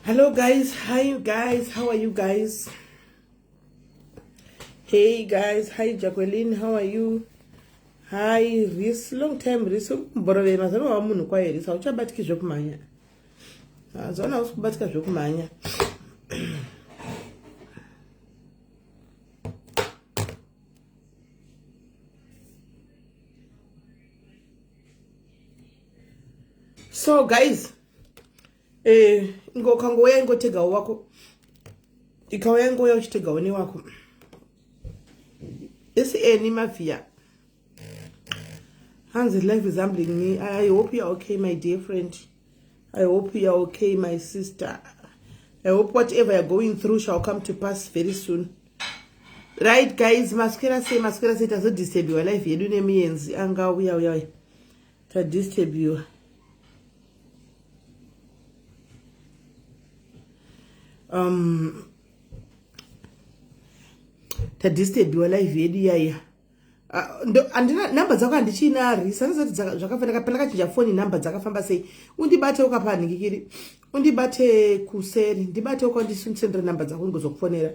Hello guys, hi guys, how are you guys? Hey guys, hi Jacqueline, how are you? Hi Reese, long time Reese, mborove mazano wa munhu kwaye Reese, hauchabatiki zvekumhanya. Mazano hausi kubatika zvekumhanya. So guys, eh ingokangouya ingotegawo wako ikauya ingouya uchitegawo newako esi eni mavhiya hanzi life is humbling me i hope youare okay my dear friend i hope youare okay my sister i hope whatever youare going through shall come to pass very soon right guys maswera sei maswera sei tazodisturbiwa life yedu nemienzi anga uya uya uya tadisturbiwa um tadisturbiwa live yedu iyaiya ah, handina nhamba dzako handichiina risa andizoti zvakafanira pandakachinja foni nhamba dzakafamba sei undibate ukapanhikikiri undibate kuseri ndibate ukandisendera nhamba dzako ndigozokufonera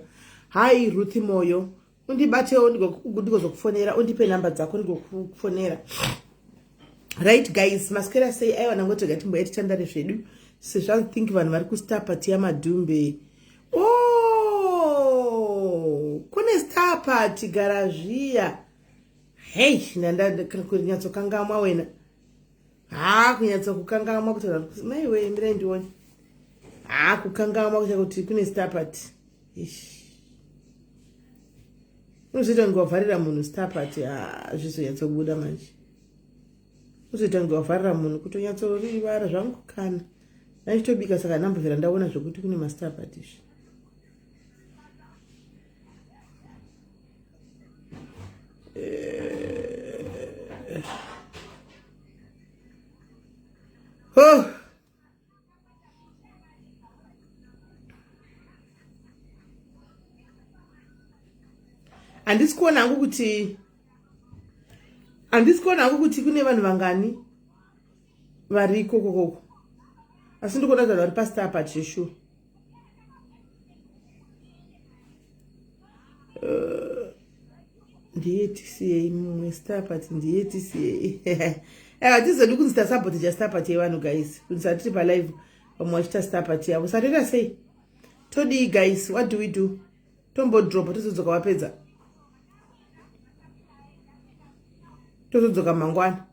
hi ruthi moyo undibatewo ndigozokufonera undipe nhamba dzako ndigokufonera right guys maswera sei aiwa nangoti rega timboya titandare zvedu sezvo i think vanhu vari kustar party yamadhumbe o oh, kune star party gara zviya hei ndandakunyatsokangamwa wena haa kunyatsokukangamwa kuti maiwe mirai ndione haa kukangamwa kuita kuti kune star party ish unozoita kunge wavharira munhu star party haa zvizonyatsobuda manje uzoita kunge wavharira munhu kutonyatsorivara zvangu kana ndachitobika saka ndambovhera ndaona zvekuti kune mastar party izvi eh. Oh. Handisi kuona hangu kuti handisi kuona hangu kuti kune vanhu vangani vari ikoko koko asi ndikuona kuti vanhu vari pastar part zveshuwa eh, ndiye tca mumwe star part ndiye tca hatizodi kunzi tasaboteja star part yevanhu guys kunzi hatiri palive vamwe vachiita star part yavo satoita sei todii guys what do we do tombodropa tozodzoka vapedza tozodzoka mangwana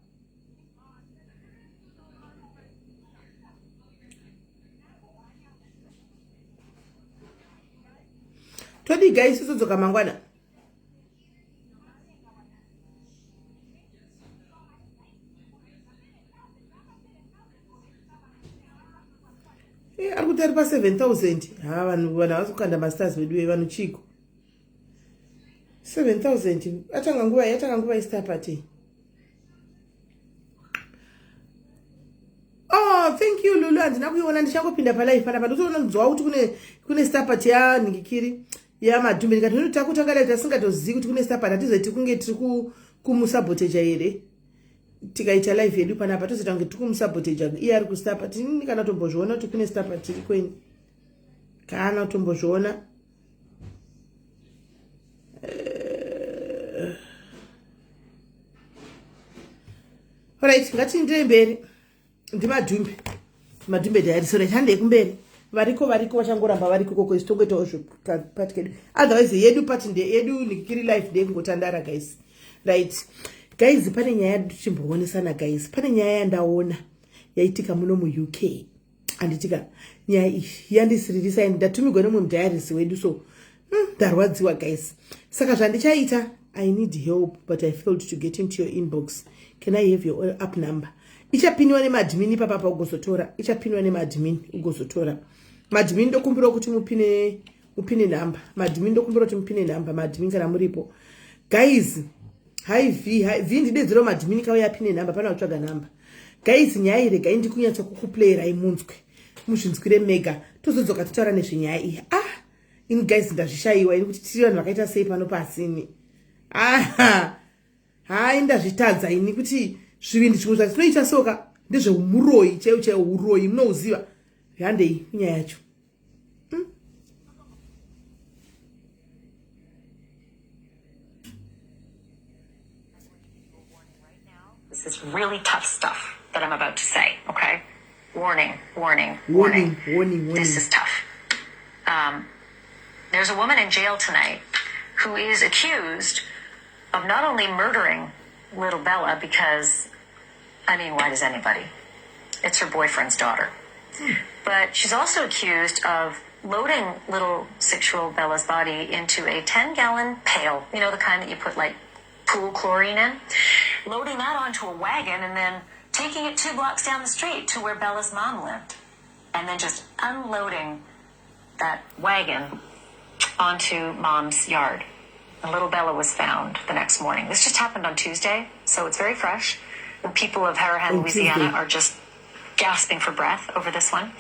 todii guys tozodzoka mangwana Eh, ari kuti ari pa 7000 ha vanhu vanhu havasi kukanda mastars vedu ve vanhu chiiko 7000 atanga nguva yatanga nguva istar party Oh, thank you Lulu handina kuiona ndichangopinda palive panapa ndotoona nzwa kuti kune kune star party yanhingikiri yamadhumbe ndikati noti takutanga live tasingatozivi kuti kune star party hatizoiti kunge tiri kumusaboteja here tikaita live yedu panapa tozoita kunge tiri kumusaboteja iye ari kustar party ini kana tombozviona kuti kune star party iri kweni kana tombozviona eh. Alright, ngatienderei mberi. Ndimadhumbe. Madhumbe diary so right handei kumberi. Variko variko vachangoramba variko koko isu tongoitawo zvepati kedu. Otherwise yedu party nde yedu nikiri life ndeye kungotandara guys. Right. Guys pane nyaya tichimboonesana guys. Pane nyaya yandaona yaitika muno mu UK. Anditika nyaya iyi yandisiririsa and ndatumigwa nemumwe mudiarist wedu so hmm, ndarwadziwa guys. Saka zvandichaita I need help but I failed to get into your inbox. Can I have your app number? Ichapiniwa nemadmin ipapa pa ugozotora. Ichapiniwa nemadmin ugozotora. Madmin ndokumbira kuti mupine mupine number. Madmin ndokumbira kuti mupine number. Madmin kana muripo. Guys, hi V, hi V ndidedzero madmin kauya apine number pana kutsvaga number. Guys, nyaya iyi regai ndikunyatsa kukuplayerai munzwe. Muzvinzwire mega. Tozodzoka totaura nezvenyaya iyi. Ah, ini guys ndazvishaiwa ini kuti tiri vanhu vakaita sei pano pasini ah, hayi ndazvitadza ini kuti zvivindi zvimwe zvatinoita soka ndezveumuroyi chaiwo chaiwo uroyi munouziva handei kunyaya yacho. is really tough stuff that I'm about to say, okay? Warning, warning, warning, warning, warning. This is tough. There's a woman in jail tonight who is accused of not only murdering little Bella because, I mean, why does anybody? It's her boyfriend's daughter. But she's also accused of loading little 6-year-old Bella's body into a 10-gallon pail, you know, the kind that you put like pool chlorine in, loading that onto a wagon and then taking it 2 blocks down the street to where Bella's mom lived, and then just unloading that wagon onto mom's yard. And little Bella was found the next morning. This just happened on Tuesday, so it's very fresh. The people of Harahan, On Louisiana Tuesday. are just gasping for breath over this one.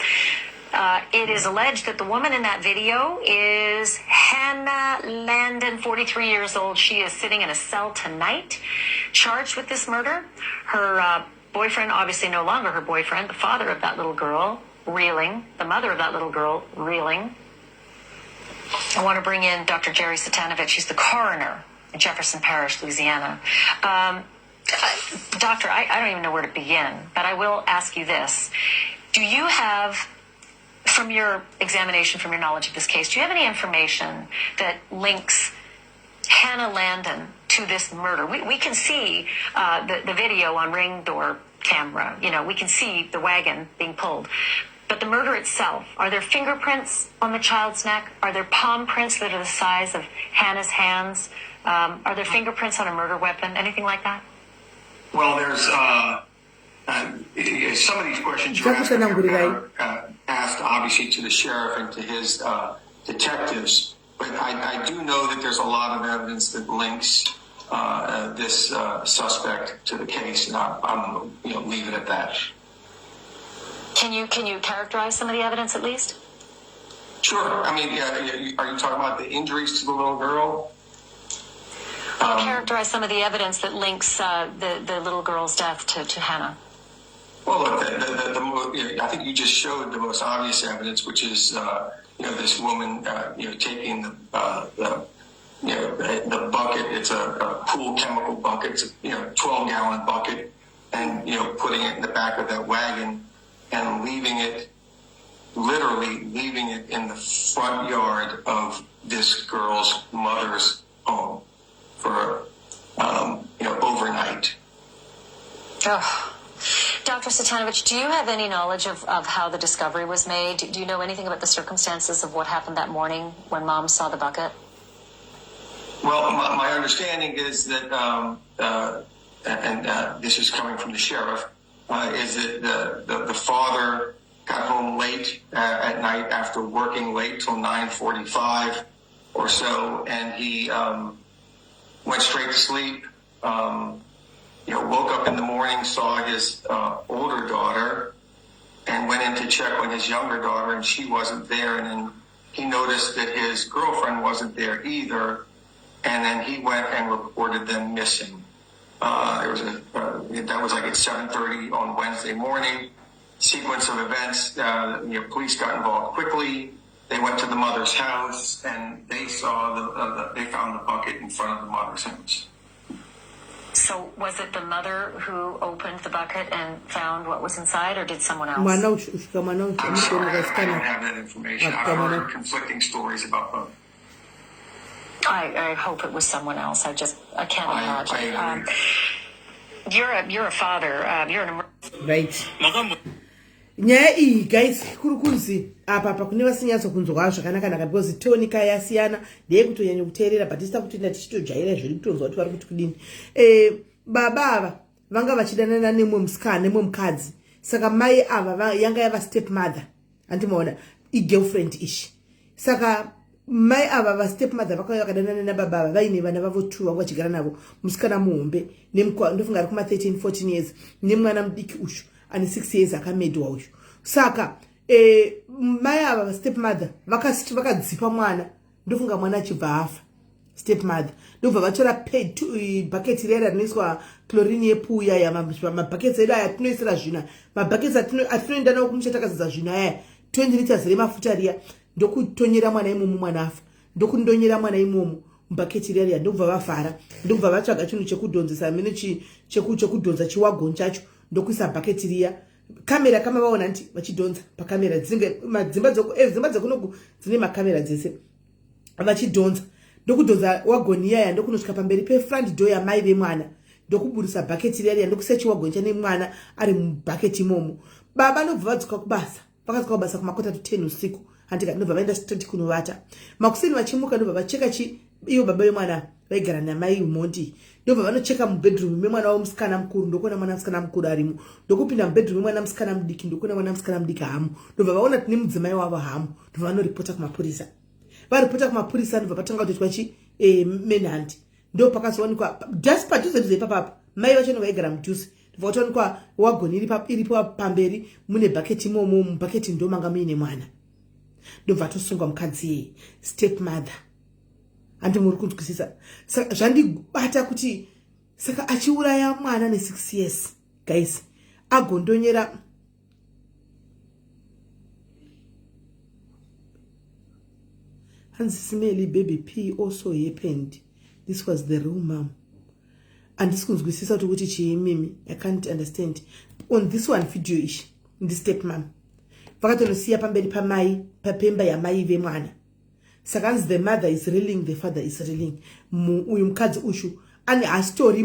It is alleged that the woman in that video is Hannah Landon, 43 years old. She is sitting in a cell tonight, charged with this murder. Her boyfriend, obviously no longer her boyfriend, the father of that little girl, reeling. The mother of that little girl, reeling. I want to bring in Dr. Jerry Cvitanovich. He's the coroner in Jefferson Parish, Louisiana. Doctor, I don't even know where to begin, but I will ask you this. Do you have, from your examination, from your knowledge of this case, do you have any information that links Hannah Landon to this murder? We can see the video on Ring door camera. You know, we can see the wagon being pulled. But the murder itself, are there fingerprints on the child's neck? Are there palm prints that are the size of Hannah's hands? Are there fingerprints on a murder weapon? Anything like that? Well, there's some of these questions you're asking are better asked, obviously, to the sheriff and to his detectives. But I do know that there's a lot of evidence that links this suspect to the case, and I'm leave it at that. Can you characterize some of the evidence at least? Sure. I mean, yeah, are you talking about the injuries to the little girl? Characterize some of the evidence that links the little girl's death to Hannah. Well, look, I think you just showed the most obvious evidence, which is this woman taking the bucket. It's a pool chemical bucket. It's a 12-gallon bucket, and putting it in the back of that wagon and leaving it, literally leaving it in the front yard of this girl's mother's home for overnight. Oh. Dr. Cvitanovich, do you have any knowledge of how the discovery was made? Do you know anything about the circumstances of what happened that morning when Mom saw the bucket? Well, my understanding is that, and this is coming from the sheriff, is that the father got home late at night after working late till 9:45 or so, and he went straight to sleep. Woke up in the morning, saw his older daughter, and went in to check on his younger daughter, and she wasn't there. And then he noticed that his girlfriend wasn't there either, and then he went and reported them missing. There was that was like at 7:30 on Wednesday morning. Sequence of events, police got involved quickly. They went to the mother's house, and they saw they found the bucket in front of the mother's house. So was it the mother who opened the bucket and found what was inside, or did someone else? I'm sorry, I don't have that information. I've heard conflicting stories about both. I hope it was someone else. I can't imagine. I agree. You're a father. You're an right. Nyaya iyi guys, kuri kunzi apa kune vasinyatso kunzwa zvakanaka because tone yasiyana ndeyekutonyanya kuteerera, but tisita kutoenda tichitojaira zviri kutonzwa kuti vari kuti kudini. Baba ava vanga vachidanana nemumwe musikana nemumwe mukadzi, saka mai ava yanga yava step mother, handimaona igirlfriend ishi. Saka mai ava va step mother vakauya vakadanana nababa ava vaine vana vavo 2 vanga vachigara navo, musikana muhombe ndofunga ari kuma 13 14 years nemwana mudiki ushu ane 6 years akamedwa uyu. Saka mai ava step mother vakadzipa mwana, ndofunga mwana achibva afa. Step mother ndobva vatora bhaketi rera rinoiswa chlorine yepuya ya mabhaketi edu aya tinoisira zvino, mabhaketi atinoenda nawo kumusha takazadza zvino aya 20 liters remafuta riya, ndokutonyera mwana imomo, mwana afa, ndokundonyera mwana imomo, mubhaketi riya riya, ndokubva vavhara, ndokubva vatsvaga chinhu chekudhonzesa mene, chekudhonza chiwagon chacho, ndokuisa bhaketi riya. Kamera kama vaona nti vachidhonza pakamera dzinenge madzimba dzimba dzekunoku dzine makamera dzese, vachidhonza, ndokudhonza wagoni iyaya, ndokunosvika pamberi pefront door yamai vemwana, ndokuburisa bhaketi riya riya, ndokusiya chiwagoni chane mwana ari mubhaketi imomo. Baba ndobva vadzoka kubasa, vakadzoka kubasa kumakota to 10 usiku, handika? Ndobva vaenda straight kunovata. Makuseni vachimuka, ndobva vacheka chi ivo baba vemwana vaigara namai mhondi, ndobva vanocheka mubedroom memwana wavo musikana mukuru, ndokuona mwana musikana mukuru arimo. Ndokupinda mubedroom memwana musikana mudiki, ndokuona mwana musikana mudiki hamo. Ndobva vaona tine mudzimai wavo hamo, ndobva vanoripota kumapurisa. Varipota kumapurisa, ndobva patanga kutoitwa chi manhunt. Ndo pakazowanikwa just padhuze dhuze ipapapa, mai vacho vaigara mudhuze, ndobva kutowanikwa wagoni iripo pamberi mune bhaketi imomo. Mubhaketi ndo manga muine mwana. Ndobva atosungwa mukadzi iyeye, step mother, handi muri kunzwisisa? Saka zvandibata kuti saka achiuraya mwana ne6 years, guys, agondonyera. Hanzi smelly baby P also happened. This was the real mom. Handisi kunzwisisa kuti chii mimi. I can't understand on this one video. Ishi ndistep mom, vakatonosiya pamberi pamai, papemba yamai vemwana. Saka hanzi the mother is reeling, the father is reeling. Uyu mukadzi ushu ane hasitori,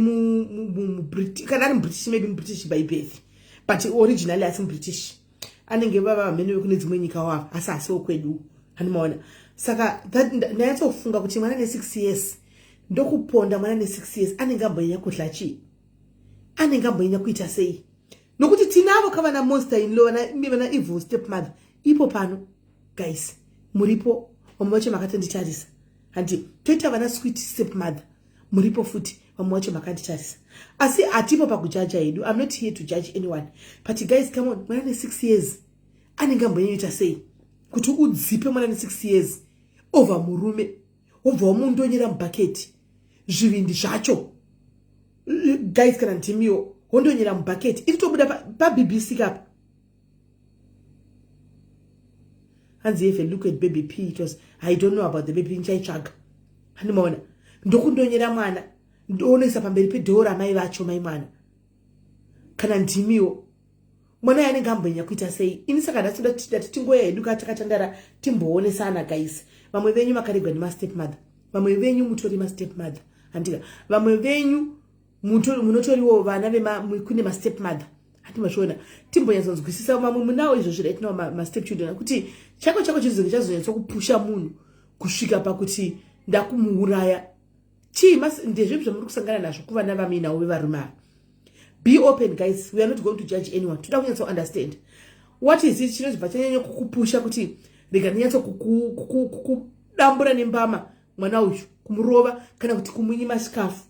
kana ari muBritish, maybe muBritish by birth, but originally asi muBritish, anenge vava vamene vekune dzimwe nyika wava, asi hasiwo kwedu, handimaona? Saka ndanyatsofunga kuti mwana ne6 years, ndokuponda mwana ne6 years, anenge ambonyanya kudla chii? Anenge ambonyanya kuita sei? Nokuti tinavo kavana monster in law, vana evil step mother ipo pano, guys, muripo vamwe vacho makatonditarisa, handi? Toita vana sweet step mother, muripo futi vamwe vacho makanditarisa. Asi hatipo pakujaja hedu. I'm not here to judge anyone, but guys, come on, mwana ne6 years anenge ambonyanyoita sei kuti udzipe mwana ne6 years over murume, wobva wamundonyera mubhaketi? Zvivindi zvacho, guys, kana ndimiwo, wondonyera mubhaketi, iri tobuda paBBC kapa. Hanzi have a look at baby P. It was, I don't know about the baby, nchaitsvaga, handimaona? Ndokundonyera mwana, ndoonoisa pamberi pedhoo ramai vacho, mai mwana. Kana ndimiwo, mwana yanenge ambonyanya kuita sei? Ini saka ndati tingoya hedu ka takatandara, timboonesana, guys. Vamwe venyu makaregwa nemastep mother, vamwe venyu mutori mastep mother, handika? Vamwe venyu munotoriwo vana kune mastep mother, hati mazviona? Timbonyatsonzwisisa. Mamwe munawo izvozvi right now mastep children, kuti chako chako chizonge chazonyatsokupusha munhu kusvika pakuti ndakumuuraya chii? Ndezvipi zvamuri kusangana nazvo kuvana vamuinawo vevarume ava? Be open, guys. We are not going to judge anyone. Toda kunyatso understand what is it chinozobva chanyanya kukupusha kuti rega ndinyatso kukudambura nembama mwana uyu, kumurova kana kuti kumunyima chikafu.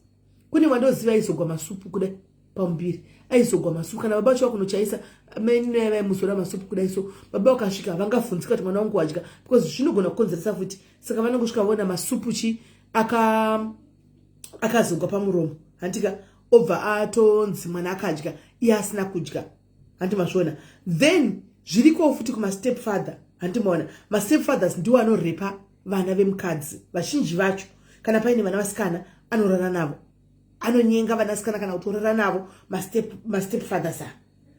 Kune wandoziva aizogwa masupu kudai pamuviri, aizogwa masupu kana baba vacho vakunochaisa, mainai vaimuzora masupu kudai. So baba vakasvika, vangavhunzika kuti mwana wangu wadya, because zvinogona kukonzeresa futi. Saka vanongosvika voona masupu chi akazogwa pamuromo, handika? Obva atonzi mwana akadya, iye asina kudya, handi mazviona? Then zvirikowo futi kumastep father, handimaona? Mastep fathers ndiwo anorepa vana vemukadzi vazhinji vacho. Kana paine vana vasikana, anorara navo, anonyenga vanasikana kana kutorara navo, mastep fathers ava,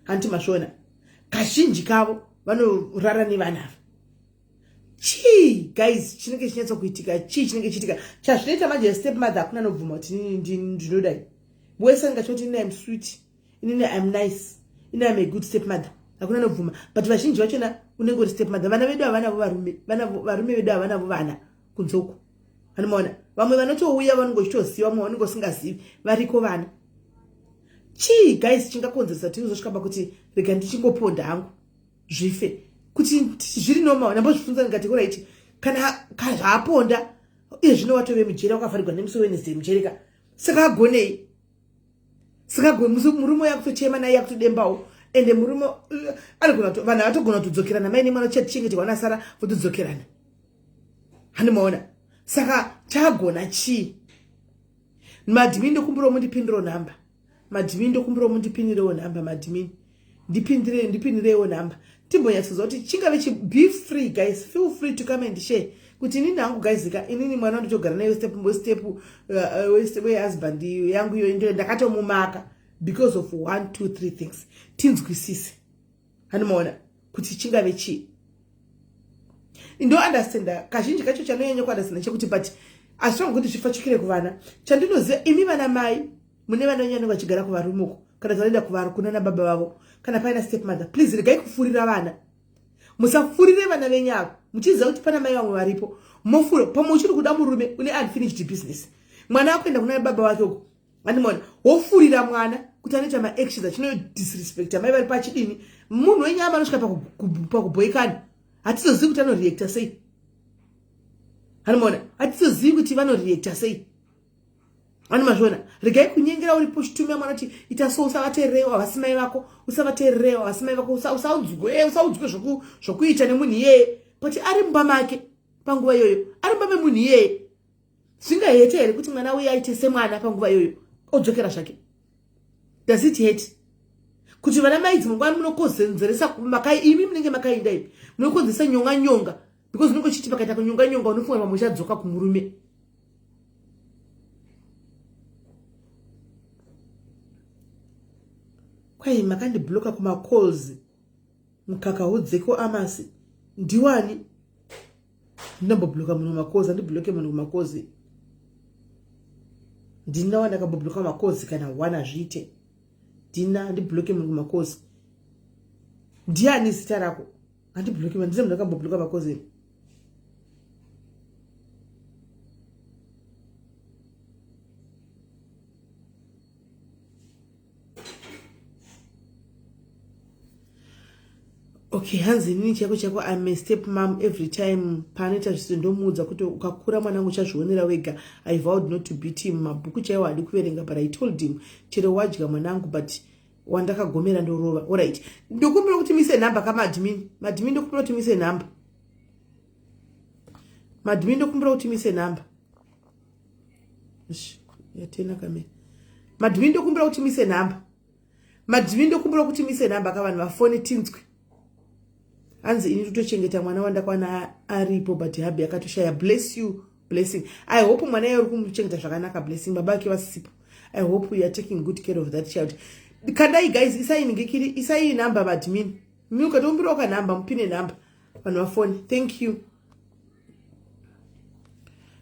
handiti mazviona? Kazhinji kavo vanorara nevana ava. Chii, guys, chinenge chinyatsokuitika? Chii chinenge chiitika chazvinoita manje? Step mother, hakuna anobvuma kuti ndinodai. Wese anenge achoti, "Ini I'm sweet, inini I'm nice, ini I'm a good step mother." Hakuna anobvuma, but vazhinji vachona unenge uri step mother. Vana vedu havanavo varume, varume vedu havanavo vana kunzoku, anomaona? Vamwe vanotouya vanonge uchitoziva, vamwe vanonge usingazivi, variko vana. Chii, guys, chingakonzeresa kuti uzosvika pakuti rega ndichingoponda hangu zvife, kuti zviri normal? Ndambozvibvunza ndikati, alright, kana zvaaponda iye zvino watove mujeri, wakavharirwa nemusi weWednesday mujereka, saka agonei? Saka murume uya kutochema naye, akutodembawo, ende murume anogona, vanhu havatogona kutodzokerana, mai nemwana chachengeterwa nasara votodzokerana, handimaona? Saka chaagona chii? Madhimini, ndokumbirawo mundipindirewo nhamba. Madhimini, ndokumbirawo mundipindirewo nhamba. Madhimini, ndipindireiwo nhamba, timbonyatsoziva kuti chingave chi. Be free, guys. Feel free to come and share. Kuti inini hangu gaizika, inini mwana nditogara naye step step wehusband yangu iyo, ndo ndakatomumaka because of 1 2 3 things. Tinzwisise, handimaona kuti chingave chii. Ndo understanda kazhinji kacho chanonyanya kuunderstanda chekuti, but asi kuti zvifachukire kuvana. Chandinoziva, imi vana mai mune vana venyu vanenge vachigara kuvarume uko, kana vanoenda kuvaru kuna baba vavo, kana paina step mother, please regai kufurira vana. Musafurire vana venyu ava muchiziva kuti pana mai vamwe varipo. Mofura pamwe uchiri kuda murume, une unfinished business. Mwana akuenda kuna baba vake uko, andimona wofurira mwana kuti anoita maactions achinodisrespecta mai vari pachidini. Munhu wenyama anosvika pakubhoikana, hatizozivi kuti anoreacta sei. Hanimona, hatizozivi kuti vanoreacta sei. Ani mazviona? Regai kunyengera uripo uchitumira mwana kuti ita so, usavateererewo, havasi mai vako, usavateererewo, havasi mai vako, usaudzwe, usaudzwe zvokuita nemunhu iyeye. But ari mumba make panguva iyoyo, ari mumba memunhu iyeye, zvingahete here kuti mwana uye aite semwana panguva iyoyo, odzokera zvake? Does it hate kuti vana mai dzimwe nguva munokonzeresa makai? Imi munenge makainda, imi munokonzeresa nyonga nyonga, because unenge uchiti pakaita kunyonga nyonga, unofunga pamwe uchadzoka kumurume. Kwai makandibloka kumacalls, mukaka hudzeko amasi ndiwani. Ndinombobloka munhu macalls? Handibloke munhu kumacalls. Ndina wandakambobloka macalls kana one? Hazviite. Ndina, handibloke munhu kumacalls. Ndiani zita rako? Handibloke, ndine munhu akambobloka macalls ini? Okay, hanzi inini chako chako, I'm a step mom. Every time paanoita zviso ndomuudza kuti ukakura mwanangu uchazvionera wega. I vowed not to beat him. Mabhuku chaiwo hadi kuverenga, but I told him chero wadya mwanangu, but wandakagomera ndorova. Alright, ndokumbira kuti mise nhamba kamaadmin. Maadmin, ndokumbira kuti mise nhamba. Maadmin, ndokumbira kuti mise nhamba. Yatena kamera. Maadmin, ndokumbira kuti mise nhamba. Maadmin, ndokumbira kuti mise nhamba kavanhu vafone tinzwe. Hanzi ini totochengeta mwana wandakwana aripo, but hubby akatoshaya. Bless you, Blessing. I hope mwana iye uri kumuchengeta zvakanaka, Blessing, baba vake vasisipo. I hope you are taking good care of that child. Kandai guys, isai ningikiri, isai namba maadmin. Mi ukatokumbirawo kanhamba, mupine nhamba vanhu vafoni. Thank you.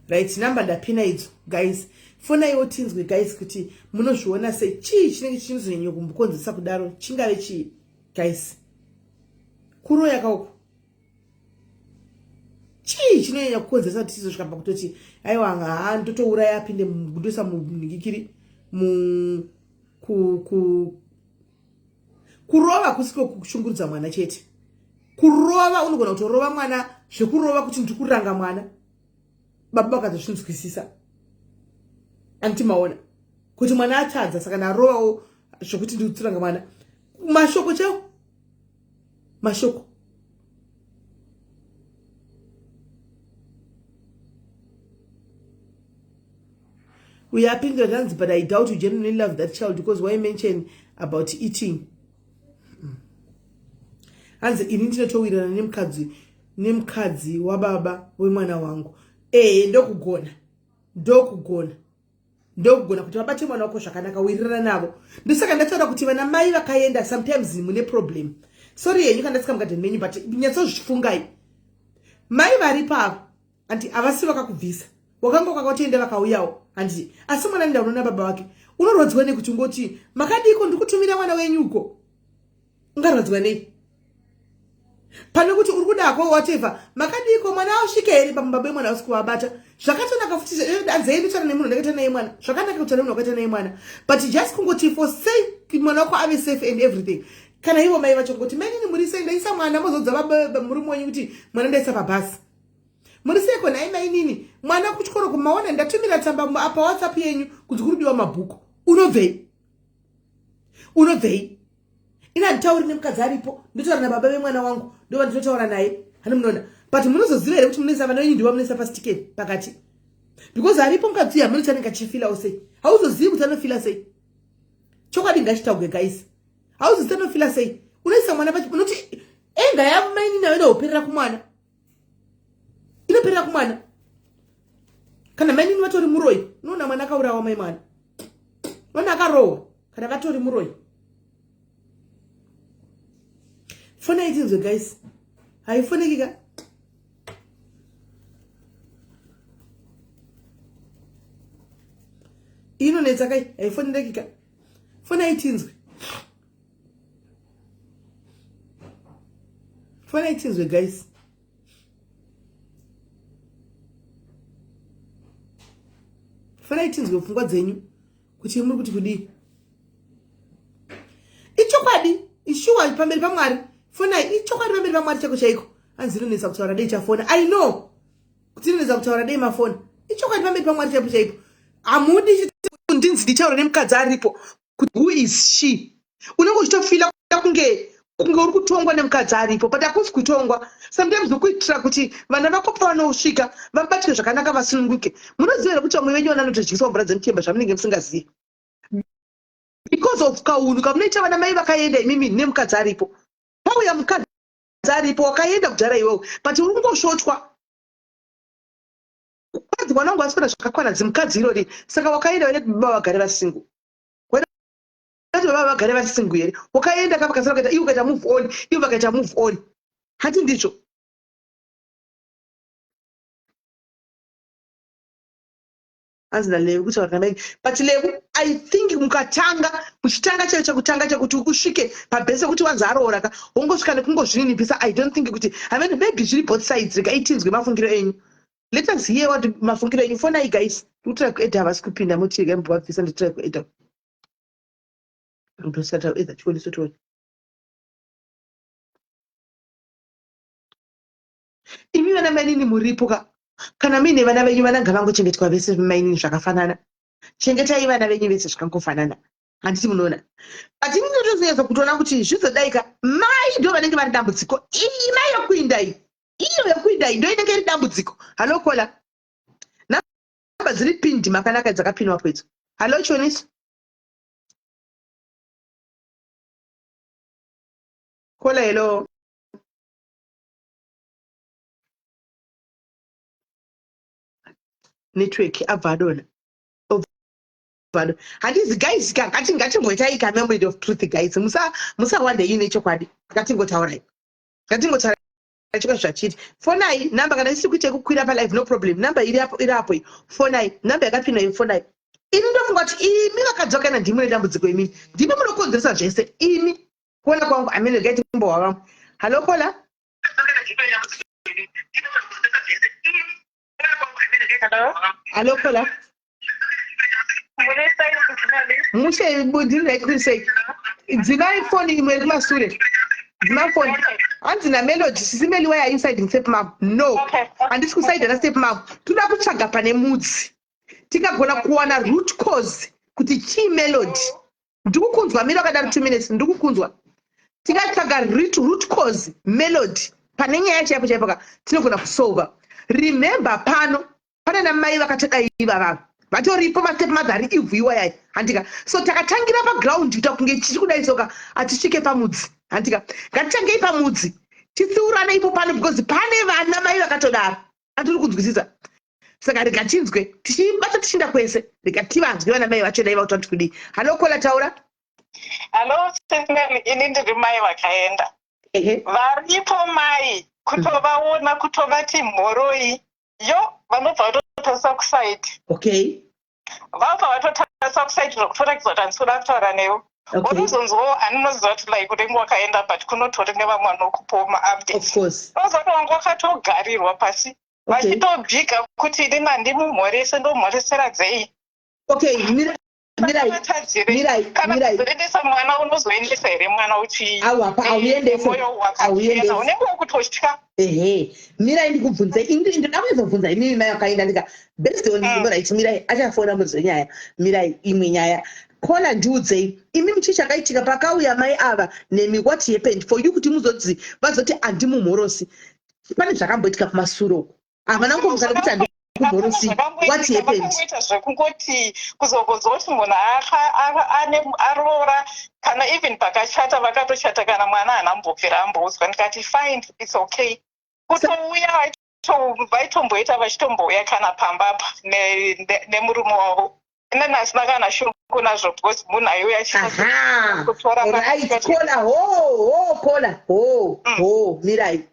Right, namba ndapina idzo guys. Fonaiwo tinzwe guys kuti munozviona sei. Chii chinenge chinozonyanya kumbokonzesa kudaro? Chingave chii guys? Kuroya kauko? Chii chinonyanya kukonzeresa kuti tizosvika pakutoti aiwa, haa, ndotouraya, apinde ndoisa munhingikiri mu ku ku kurova kusiko kushungurudza mwana chete. Kurova, unogona kutorova mwana zvekurova kuti ndiri kuranga mwana, baba vakazozvinzwisisa. Anditi maona kuti mwana atadza, saka ndarovawo zvokuti ndiri kuturanga mwana. Mashoko chaiwo, mashoko. Uyo apindura tanzi, "But I doubt you genuinely love that child, because why mention about eating?" Hanzi ini ndinotowirirana nemukadzi wababa wemwana wangu. Ee, ndokugona, ndokugona, ndokugona kuti vabate mwana wako zvakanaka. Wirirana navo. Ndosaka ndataura kuti vana mai vakaenda, sometimes mune problem. Sorry yenyu kana ndatsika mugadheni menyu, but nyatsozvifungai. Mai vari pavo, handi havasi vakakubvisa, wakanga wakatoenda vakauyawo, handiti? Asi mwana nda unoona baba vake, unorwadziwa nei kuti ungoti makadiko, ndikutumira mwana wenyu uko? Ungarwadziwa nei pane kuti uri kudako whatever, makadiko, mwana asvika here? Baba vemwana vasi kuvabata zvakatonaka futi. Anzei, ndotaura nemunhu ndakaita naye mwana zvakanaka, kutaura nemunhu wakaita naye mwana, but just kungoti for sake mwana wako ave safe and everything. Kana ivo mai vacho kungoti mainini muri sei, ndaisa mwana, mozodza murume wenyu kuti mwana ndaisa pabhasi, muri seiko nhai mainini, mwana kuchikoro kumaona, ndatumira tsamba paWhatsApp yenyu kunzi kuri kudiwa mabhuku. Unobvei? Unobvei? Ina handitauri nemukadzi aripo, ndotaura nababa vemwana wangu, ndova ndinotaura naye. Hani munoona? But munozoziva here kuti munoisa vana venyu, ndiva munoisa pasitikeni pakati, because aripo mukadzi uyu, hamunoti anenge achifilawo sei? Hauzozivi kuti anofila sei. Chokwadi ngachitaurwe guys, hauzozivi anofila sei. Unoisa mwana pachi, unoti enga yamainini ayo inohoperera kumwana. Zvinoperera kumwana. Kana mainini vatori muroyi, unoona mwana akaurawa mai mwana. Mwana akarohwa kana vatori muroyi. Fona itinzwe guys. Haifoneki ka? Inonetsa kai? Haifonereki ka? Fona itinzwe. Fona itinzwe guys. Fanai tinzwe pfungwa dzenyu kuti muri kuti kudii. Ichokwadi, ishuwa pamberi paMwari. Fonai ichokwadi pamberi paMwari chako chaiko. Hanzi inonetsa kutaura dei chafona. I know kuti inonetsa kutaura dei mafona. Ichokwadi pamberi paMwari chaipo chaipo. Hamudi ndinzi ndichaura nemukadzi aripo kuti who is she unenge uchitofila kunge kunge uri kutongwa nemukadzi aripo but hakusi kutongwa sometimes ukuitira kuti vana vako pavanosvika vabatwe zvakanaka vasununguke munoziva here kuti vamwe venyu vana vanotodyiswa mvura dzemuchemba zvamunenge musingazivi because of kaunhu kamunoita vana mai vakaenda imimi nemukadzi aripo pauya mukadzi aripo wakaenda kudhara iwewe but uri kungosvotwa kwanzi mwana wangu asikuda zvakakwana zimukadzi irori saka wakaenda wene baba vagare vasingle kuti baba vagare vari single here wakaenda ka vakasara vakaita iwe ukaita move on ivo vakaita move on hati ndizvo hanzi nalevu kutaura namai but levu i think mukatanga muchitanga chaiyo chekutanga chekuti usvike pabhesi yekuti wanzi aroora ka wongosvika nekungozvininipisa i don't think kuti i mean maybe zviri both sides rega itinzwe mafungiro enyu let us hear what mafungiro enyu fonai guys ndikutira kuedha havasi kupinda moti regai mbovabvisa nditira kuedha ndosata edha chioniso tione imi vana mainini muripo ka kana muine vana venyu vana ngavangochengetwa vese mainini zvakafanana chengetai vana venyu vese zvakangofanana handiti munoona but ini ndotozonyatsa kutoona kuti zvizodai ka mai ndo vanenge vari dambudziko iyi mai yokuinda iyi iyo yokuinda iyi ndo inenge iri dambudziko hallo kola namba dziri pindi makanaka dzakapinwapo idzo hallo chioniso kola hello network abva adona obva handizi guys ka ngati ngatimboitai ka memory of truth guys musa musawande ine chokwadi ngatingotaurai ngatingotaurai chokwadi zvachiri fonai number kana isiri kuita yekukwira pa live no problem number iri apo iri apo fonai number yakapinwa iyi fonai ini ndofunga kuti imi vakadzi vakaenda ndimi mune dambudziko imini ndimi munokonzeresa zvese imi kuona kwangu amene regai timbohwa vamwe hallo kola Hello, Kola. Mushe ndiri right kuri sei? Dzimai foni imwe iri kumasure. Dzima foni. Hanzi naMelody, sisi Meli why are you siding step mom? No. Handisi kusaida na step mom. Toda kutsvaga pane mudzi. Tikagona kuwana root cause kuti chii Melody. Ndikukunzwa mira wakadaro 2 minutes ndikukunzwa. Tikatsvaga root, root cause melody pane nyaya chaipo chaipo ka tinogona kusolva. Remember pano pane namai vakatodai ivavava vatoripo mastep mother ari ivhu iwayai handika so takatangira paground kuita kunge chichi kudai soka hatisvike pamudzi handika ngatitangei pamudzi titsiurane ipo pano because pane vana mai vakatodaro andiri kunzwisisa saka rega tinzwe tichibata tichinda kwese rega tivanzwe vana mai vacho dai vakuta kuti kudii hallo kola taura hallo sismel ini ndiri mai vakaenda varipo mai kutovaona kutovati mhoroi yo vanobva vatotarisa kusaidi okay vabva vatotarisa kusaidi zvokutoratidza kuti handisi kuda kutaura newe unozonzwawo ani unoziva kuti like unenge wakaenda but kunotori nevamwe vanokupawo maupdates unoziva kuti wanga wakatogarirwa pasi vachitobhiga kuti ini mandimumhorese ndomhoresera dzei okay mirai kana kuzoendesa mwana unozoendesa here mwana uchiauendese unenge wakutotya ehe mirai ndikubvunze ndoda kuzobvunza imimi mai wakaenda ndika based on mm. right mirai achafona muridzi wenyaya mirai imwe nyaya kola ndiudzei imimi chii chakaitika pakauya mai ava nemi what happened for you kuti muzoti vazoti andimumhorosi pane zvakamboitika kumasure uko havana kungomuka nekuti handikumhorosi what happened vakangoita zvekungoti kuzongonzwa kuti munhu aroora kana even pakachata vakatochata kana mwana haana mbobvira amboudzwa ndikati fine its okay kutouya. Vaitomboita vachitombouya kana pamba apa nemurume wavo. Inini asina kana shungu nazvo because munhu aiuya achikutora. Right, caller, ho ho, caller, ho ho, mirai.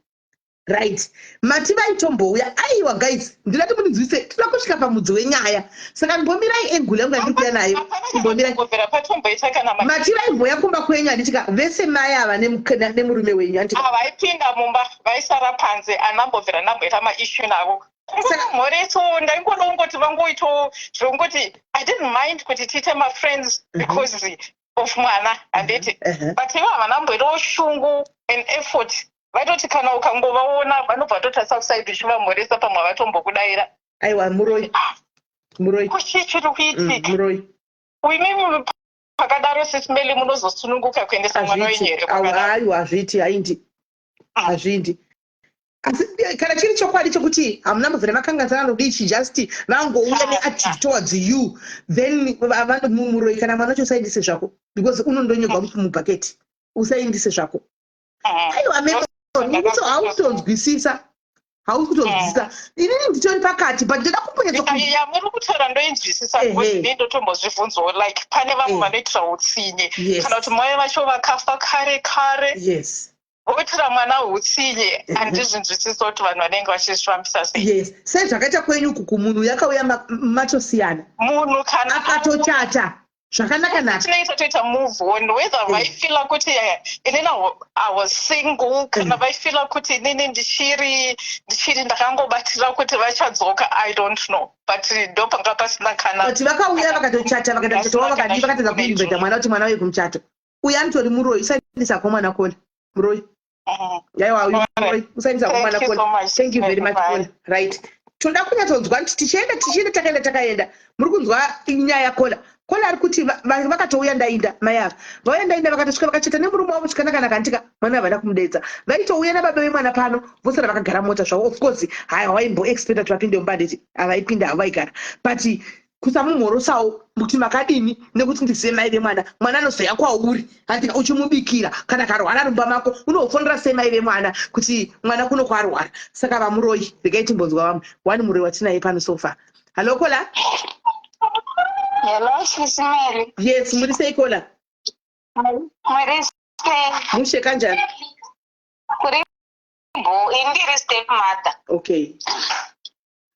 Right, mati vaitombouya. Aiwa guys, ndinati mundinzwise, tinoda kusvika pamudzi wenyaya, saka mbomirai. Angle yangu yandiri kuuya nayo, imbomirai. Kubvira patomboita kana Mati vaimbouya kumba kwenyu, handitika? Vese mai ava nemurume wenyu, handitika? Vaipinda mumba, vaisara panze. Anambobvira ndamboita maissue navo. Kungomhoreso, ndaingoda kungoti vangoito zvongoti I didn't mind kuti tiite mafriends because of mwana, handiti? But ivo havanamboitawo shungu and effort. Vaitoti kana ukangovaona, vanobva vatotarisa kuside, uchivamhoresa, pamwe vatombokudayira. Aiwa, muroi, muroi. Kuchii chiri kuitika? Muroi. Imimi pakadaro, Sis Melly, munozosununguka kuendesa mwana wenyu here kwakadaro? Aiwa, hazviiti, haindi, hazviindi. Asi kana chiri chokwadi chokuti hamuna mubvira makanganisana nokudii, just vangouya neattitude towards you, then muroi. Kana mwana wacho, usaindise zvako, because unondonyegwa mubhaketi. Usaindise zvako. Aiwa, menokuti haukutonzwisisa, hausi kutonzwisisa. Inini nditori pakati, but ndoda kumbonyatso Yamuri kutaura ndoinzwisisa, because ini ndotombozvibvunzawo, like pane vamwe vanoitira utsinye, kana kuti mai vacho vakafa kare kare, voitira mwana utsinye. Handizvinzwisisa kuti vanhu vanenge vachizvifambisa sei. Yes, sezvakaita kwenyu uku, kumunhu yakauya matosiyana. Munhu kana Akatochata zvakanaka naka. Tinoita toita move on, whether vaifeela kuti inini I was single, kana vaifeela kuti inini ndichiri ndakangobatira kuti vachadzoka, I don't know, but ndopanga pasina kana But vakauya, vakatochata, vakaita muchato wavo, vakadii, vakatadza kuinvita mwana kuti mwana uye kumuchato. Uyu anotori muroi. Usaindisa komwana, caller, muroi. Aiwa, uyu muroi. Usaindisa komwana, caller. Thank you very much, caller. Right, toda kunyatsonzwa kuti tichienda, tichienda, takaenda, takaenda. Muri kunzwa nyaya, caller? Caller ari kuti vakatouya ndainda, mai ava vauya ndainda, vakatosvika, vakachata nemurume wavo chikanaka. Andika mwana havana kumudedza. Vaitouya nababa vemwana pano, vosara vakagara mota zvavo. Of course haya, waimboexpecta kuti vapinde mumba, handiti? Havaipinda havo, vaigara, but kusamumhorosawo kuti makadini, nekuti ndizive mai vemwana. Mwana anozoya kwauri, handika? Uchimubikira, kana karwara rumba mako, unofonera semai vemwana kuti mwana kuno kwarwara. Saka vamuroi, regai timbonzwa vamwe. One muroi watinaye pano so far. Hallo, caller. Hello, Sis Melly. Yes, muri sei, caller? Muri sei? Mushe, kanjani? Kuri bo, indiri step mother.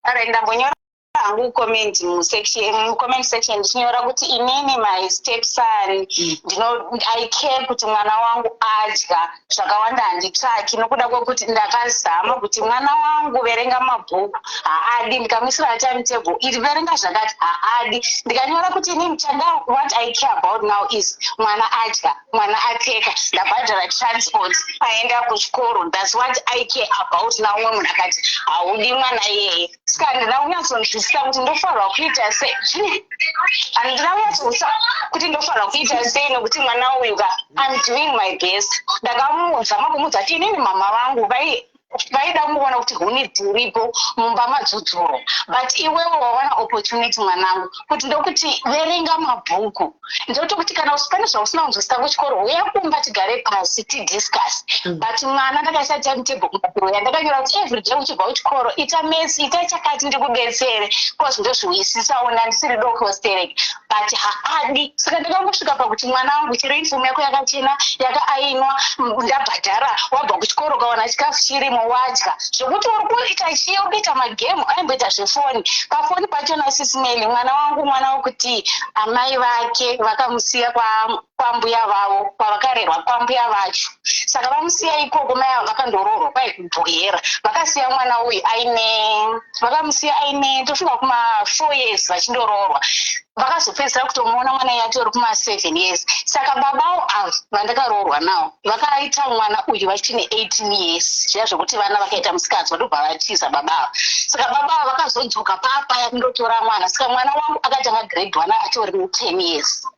Alright, ndambonyora hangu comment musection, mucomment section, ndichinyora kuti inini my stepson, ndino I care kuti mwana wangu adya zvakawanda, handitsvaki, nokuda kwekuti ndakazama kuti mwana wangu verenga mabhuku, haadi. Ndikamuisira timetable iri, verenga zvakati, haadi. Ndikanyora kuti inini chanda, what I care about now is mwana adya, mwana apfeka, ndabhadhara transport, aenda kuchikoro. That's what I care about now. Umwe munhu akati haudi mwana iyeye, saka handina kunyatsonzwisisa kuti ndofanirwa kuita sei. Handina kunyatsonzwisisa kuti ndofanirwa kuita sei, nokuti mwana uyu ka, I'm doing my best. Ndakamuzama kumuudza kuti inini mama vangu vaida kungoona kuti huni dziripo mumba madzudzuro, but iwewe wawana opportunity, mwanangu, kuti ndokuti verenga mabhuku, ndotokuti kana pane zvausina kunzwisisa kuchikoro, uya kumba tigare pasi tidiscuss. But mwana ndakaisa timetable kumabhiro yandakanyora kuti every day uchibva kuchikoro, ita maths, ita chakati, ndikubetsere, cause ndozviwisisawo, ndandisiri doko sterek, but haadi. Saka ndakangosvika pakuti mwana wangu, chero uniform yako yakachena, yakaainwa, ndabhadhara, wabva kuchikoro ukawana chikafu chirimo, wadya, zvokuti uri kuita chii, uri kuita magemu, aimboita zvefoni. Pafoni pachona, Sis Melly, mwana wangu mwana wekuti amai vake vakamusiya kwambuya vavo kwavakarerwa, kwambuya vacho. Saka vamusiya ikoko, mai avo vakandoroorwa kwai kuBuhera, vakasiya mwana uyu aine, vakamusiya aine, tofunga kuma 4 years vachindoroorwa. Vakazopedzisira kutomuona mwana iye atori kuma 7 years. Saka babawo ava vandakaroorwa nawo vakaita mwana uyu vachine 18 years, zviya zvokuti vana vakaita musikanzwa ndobva vatiza baba ava. Saka baba ava vakazodzoka paapaya kundotora mwana. Saka mwana wangu akatanga grade 1 atori ne10 years,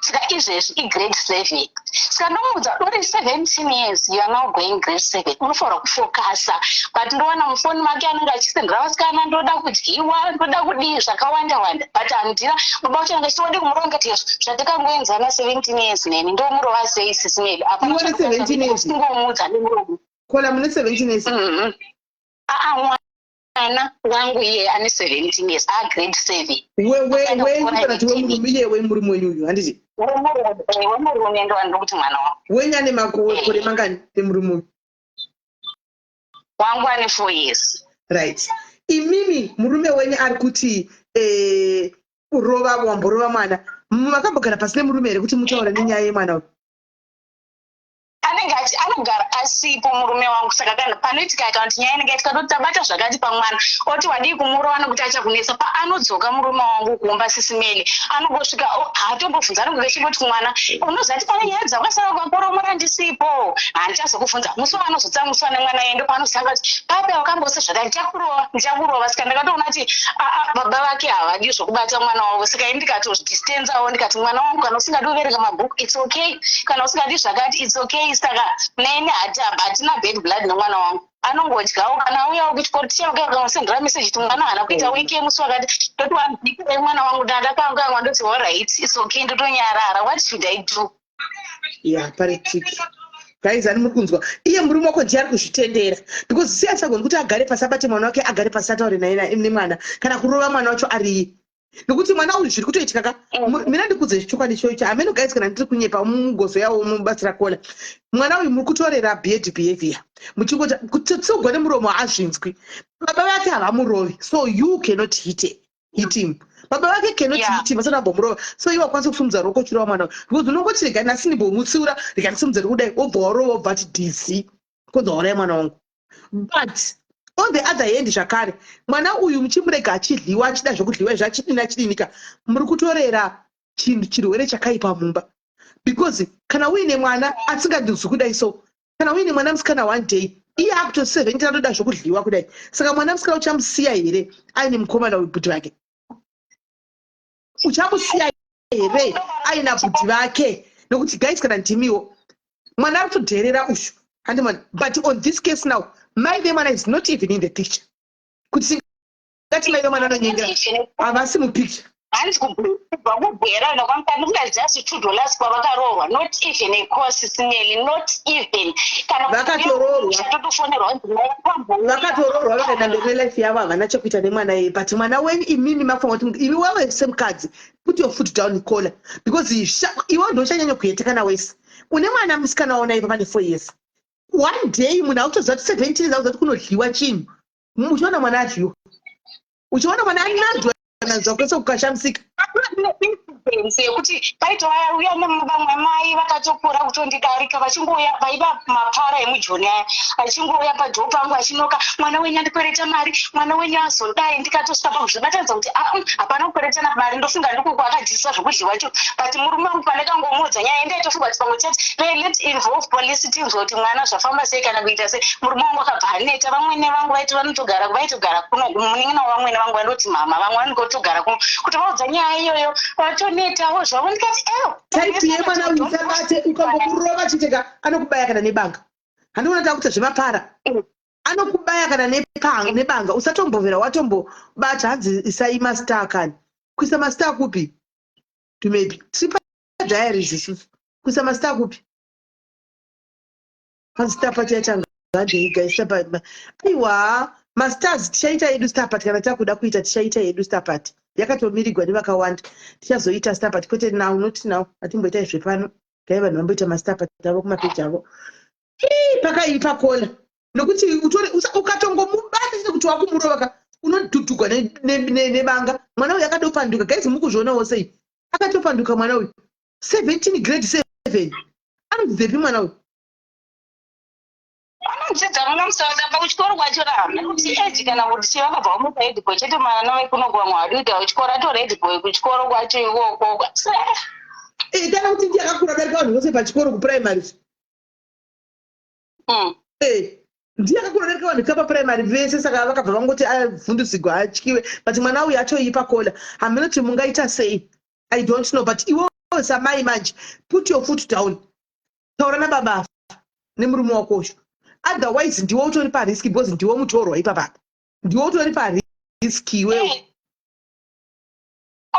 saka izvezvi igrade 7. Saka ndomuudza, uri 17 years, you are now going grade 7, unofanira kufocusa. But ndowana mufoni make anenge achisendera vasikana, ndoda kudyiwa, ndoda kudii, zvakawanda wanda. But handina baba vacho anenge achiti wadi kumurova. Ngati izvo zvatikangoenzana 17 years neni, ndomurova sei, Sis Melly? Iwe une 17 years? Singomuudza nemuromo. Caller, mune 17 years? Aa. Mwana wangu iye ane 17 years, agrade 7. Wewe kana kuti wemurume, iye wemurume wenyu uyu, handiti? Wemurume ndo wandiri kuti mwana wangu. Wenyu ane makore mangani nemurume uyu? Wangu ane 4 years. Right. Imimi murume wenyu ari kuti rova, wamborova mwana. Makambogara pasi nemurume here kuti mutaure nenyaya yemwana uyu? Anenge achi anogara asipo murume wangu. Saka kana panoitika, kana kuti nyaya inenge itika, toti tabata zvakati pamwana, oti wadii kumurova nekuti achakunetsa. Paanodzoka murume wangu kumba, Sis Melly, anongosvika, haatombobvunza, anonge achingoti kumwana, "Unozati pane nyaya dzakasara ukakoromora ndisipo, handichazokubvunza." Musi waanozotsamwiswa nemwana iye, ndopaanozotanga kuti, "Papa wakambose zvakati, ndichakurova, ndichakurova." Saka ndakatoona kuti baba vake havadi zvokubata mwana wavo. Saka ini ndikatozvidistancewo, ndikati, "Mwana wangu, kana usingadi kuverenga mabhuku, it's okay. Kana usingadi zvakati, it's okay." Saka neni hatina bad blood nemwana wangu. Anongodyawo kana auyawo kuchikoro. Tichaukamusendera meseji kuti mwana haana kuita wiki yemusi wakati, ndoti wabikirei mwana wangu, ndandakangangwa, ndoti alright, it's okay, ndotonyarara. What should I do? Ya, pari tricky, guys. Ani muri kunzwa? Iye murume wako ndiye ari kuzvitendera, because si asagoni kuti agare pasi, abate mwana wake, agare pasi, ataure naye nemwana, kana kurova mwana wacho ariye, nekuti mwana uyu zviri kutoitika ka. Mina ndikudze chokwadi choicho hameno, guys, kana ndiri kunyepa, mugozo yawo mubatsira kuona mwana uyu. Muri kutorera bad behavior, muchingoti kutsugwa nemuromo haazvinzwi. Baba vake havamurovi, so you cannot hit him. Baba vake cannot hit him, asati ambomurova. So iwe wakwanisa kusumudza ruoko uchirova mwana uyu, because unongoti, "Rega nhasi ndimbomutsiura, rega ndisumudze kudai," wobva warova, wobva ati dc konza wauraya mwana wangu. But on the other hand zvakare, mwana uyu muchimurega achidliwa, achida zvokudliwa izvo, achidini achidinika, muri kutorera chinhu chirwere chakaipa mumba, because kana uine mwana asingandizwi kudai, so kana uine mwana musikana, one day iye akuto 17 anoda zvokudliwa kudai, saka mwana musikana uchamusiya here aine mukomana webhuti vake? Uchamusiya here aina bhuti vake? Nokuti guys, kana ndimiwo, mwana ari kutodherera uyu, handimwana. But on this case now, mai vemwana is not even in the picture. Kuti tingati mai vemwana anonyengera, havasi mupicture. Hanzi kubva kubwera nokwamukati, just $2 kwavakaroorwa, not even a course, Sis Melly, not even kana. Vakatoroorwa. Totofonerwa. Vakatoroorwa, vakaenda mberi nelife yavo, havana chekuita nemwana iye. But mwana wenyu, imimi mafanira kuti imi wewe semukadzi, put your foot down, caller, because iwe ndochanyanya kuhurta kana wese une mwana musikana waona ipa pane 4 years. One day munhu akutoziva kuti 17 years, akuziva kuti kunodyiwa chinhu, uchiona mwana adyiwa, uchiona mwana anadzwa nanzwa kwese kukashamisika. Incidence yekuti paitouya nevamwe mai vakatokura kutondidarika, vachingouya, vaiva mapara emujoni aya, vachingouya padoor pangu vachiknocka, "Mwana wenyu andikwereta mari, mwana wenyu azodai." Ndikatosvika pakuzvibatanidza kuti hapana kukweretana mari, ndofunga ndiko kwaakadyiswa zvokudyiwa cho. But murume wangu pandakangomuudza nyaya, ndaitofunga kuti pamwe chete let involve police, tinzwe kuti mwana zvafamba sei kana kuita sei. Murume wangu akabva aneta. Vamwene vangu vaiti vanotogara, vaitogara kuno, munin'ina wavamwene vangu vandoti mama vamwe vanongotogara kuno, kuti vaudza nyaya iyoyo, vatonetawo zvavo. Ndikati eo. Type yemwana uyu usabate. Ukangomurova chiteka, anokubaya kana nebanga. Handiona takuita zvemapara, anokubaya kana nebanga. Usatombovera watombobata. Hanzi isai mastar kani. Kuisa mastar kupi? Maybe tiri padiary isusu. Kuisa mastar kupi? Hanzi star party yatanga ndeiga. Aiwa, mastars tichaita yedu star party kana takuda kuita. Tichaita yedu star party, yakatomirigwa nevakawanda. Tichazoita star party, kwete now, not now. Hatimboita zvepano gai, vanhu vamboita mastar party avo kumapeji avo. Pakaipa kola, nokuti ukatongomubata chete kuti wakumurova ka, unodhudhugwa nebanga. Mwana uyu akatopanduka, guys, mukuzvionawo sei? Akatopanduka mwana uyu, 17, grade 7. Anodzidzepi mwana uyu? Anodzidza muno muSouth apa kuchikoro kwacho rana kuti age kana kuti chii, vakabva vamupa head boy chete. Mwana vekuno vamwe havadi kuita kuchikoro, atori head boy kuchikoro kwacho ikoko. Kana kuti ndiye akakura darika vanhu vose pachikoro kuprimary. Ndiye akakura darika vanhu kapa primary vese. Saka vakabva vangoti avhundusigwa, atyiwe. But mwana uyu atoipa kola, hamunoti mungaita sei? I don't know. But iwewe samai manje, put your foot down, taura nababa afa nemurume wako uyu. Otherwise ndiwe utori parisk, because ndiwe mutorwa ipapapa, ndiwe utori parisk iwewe.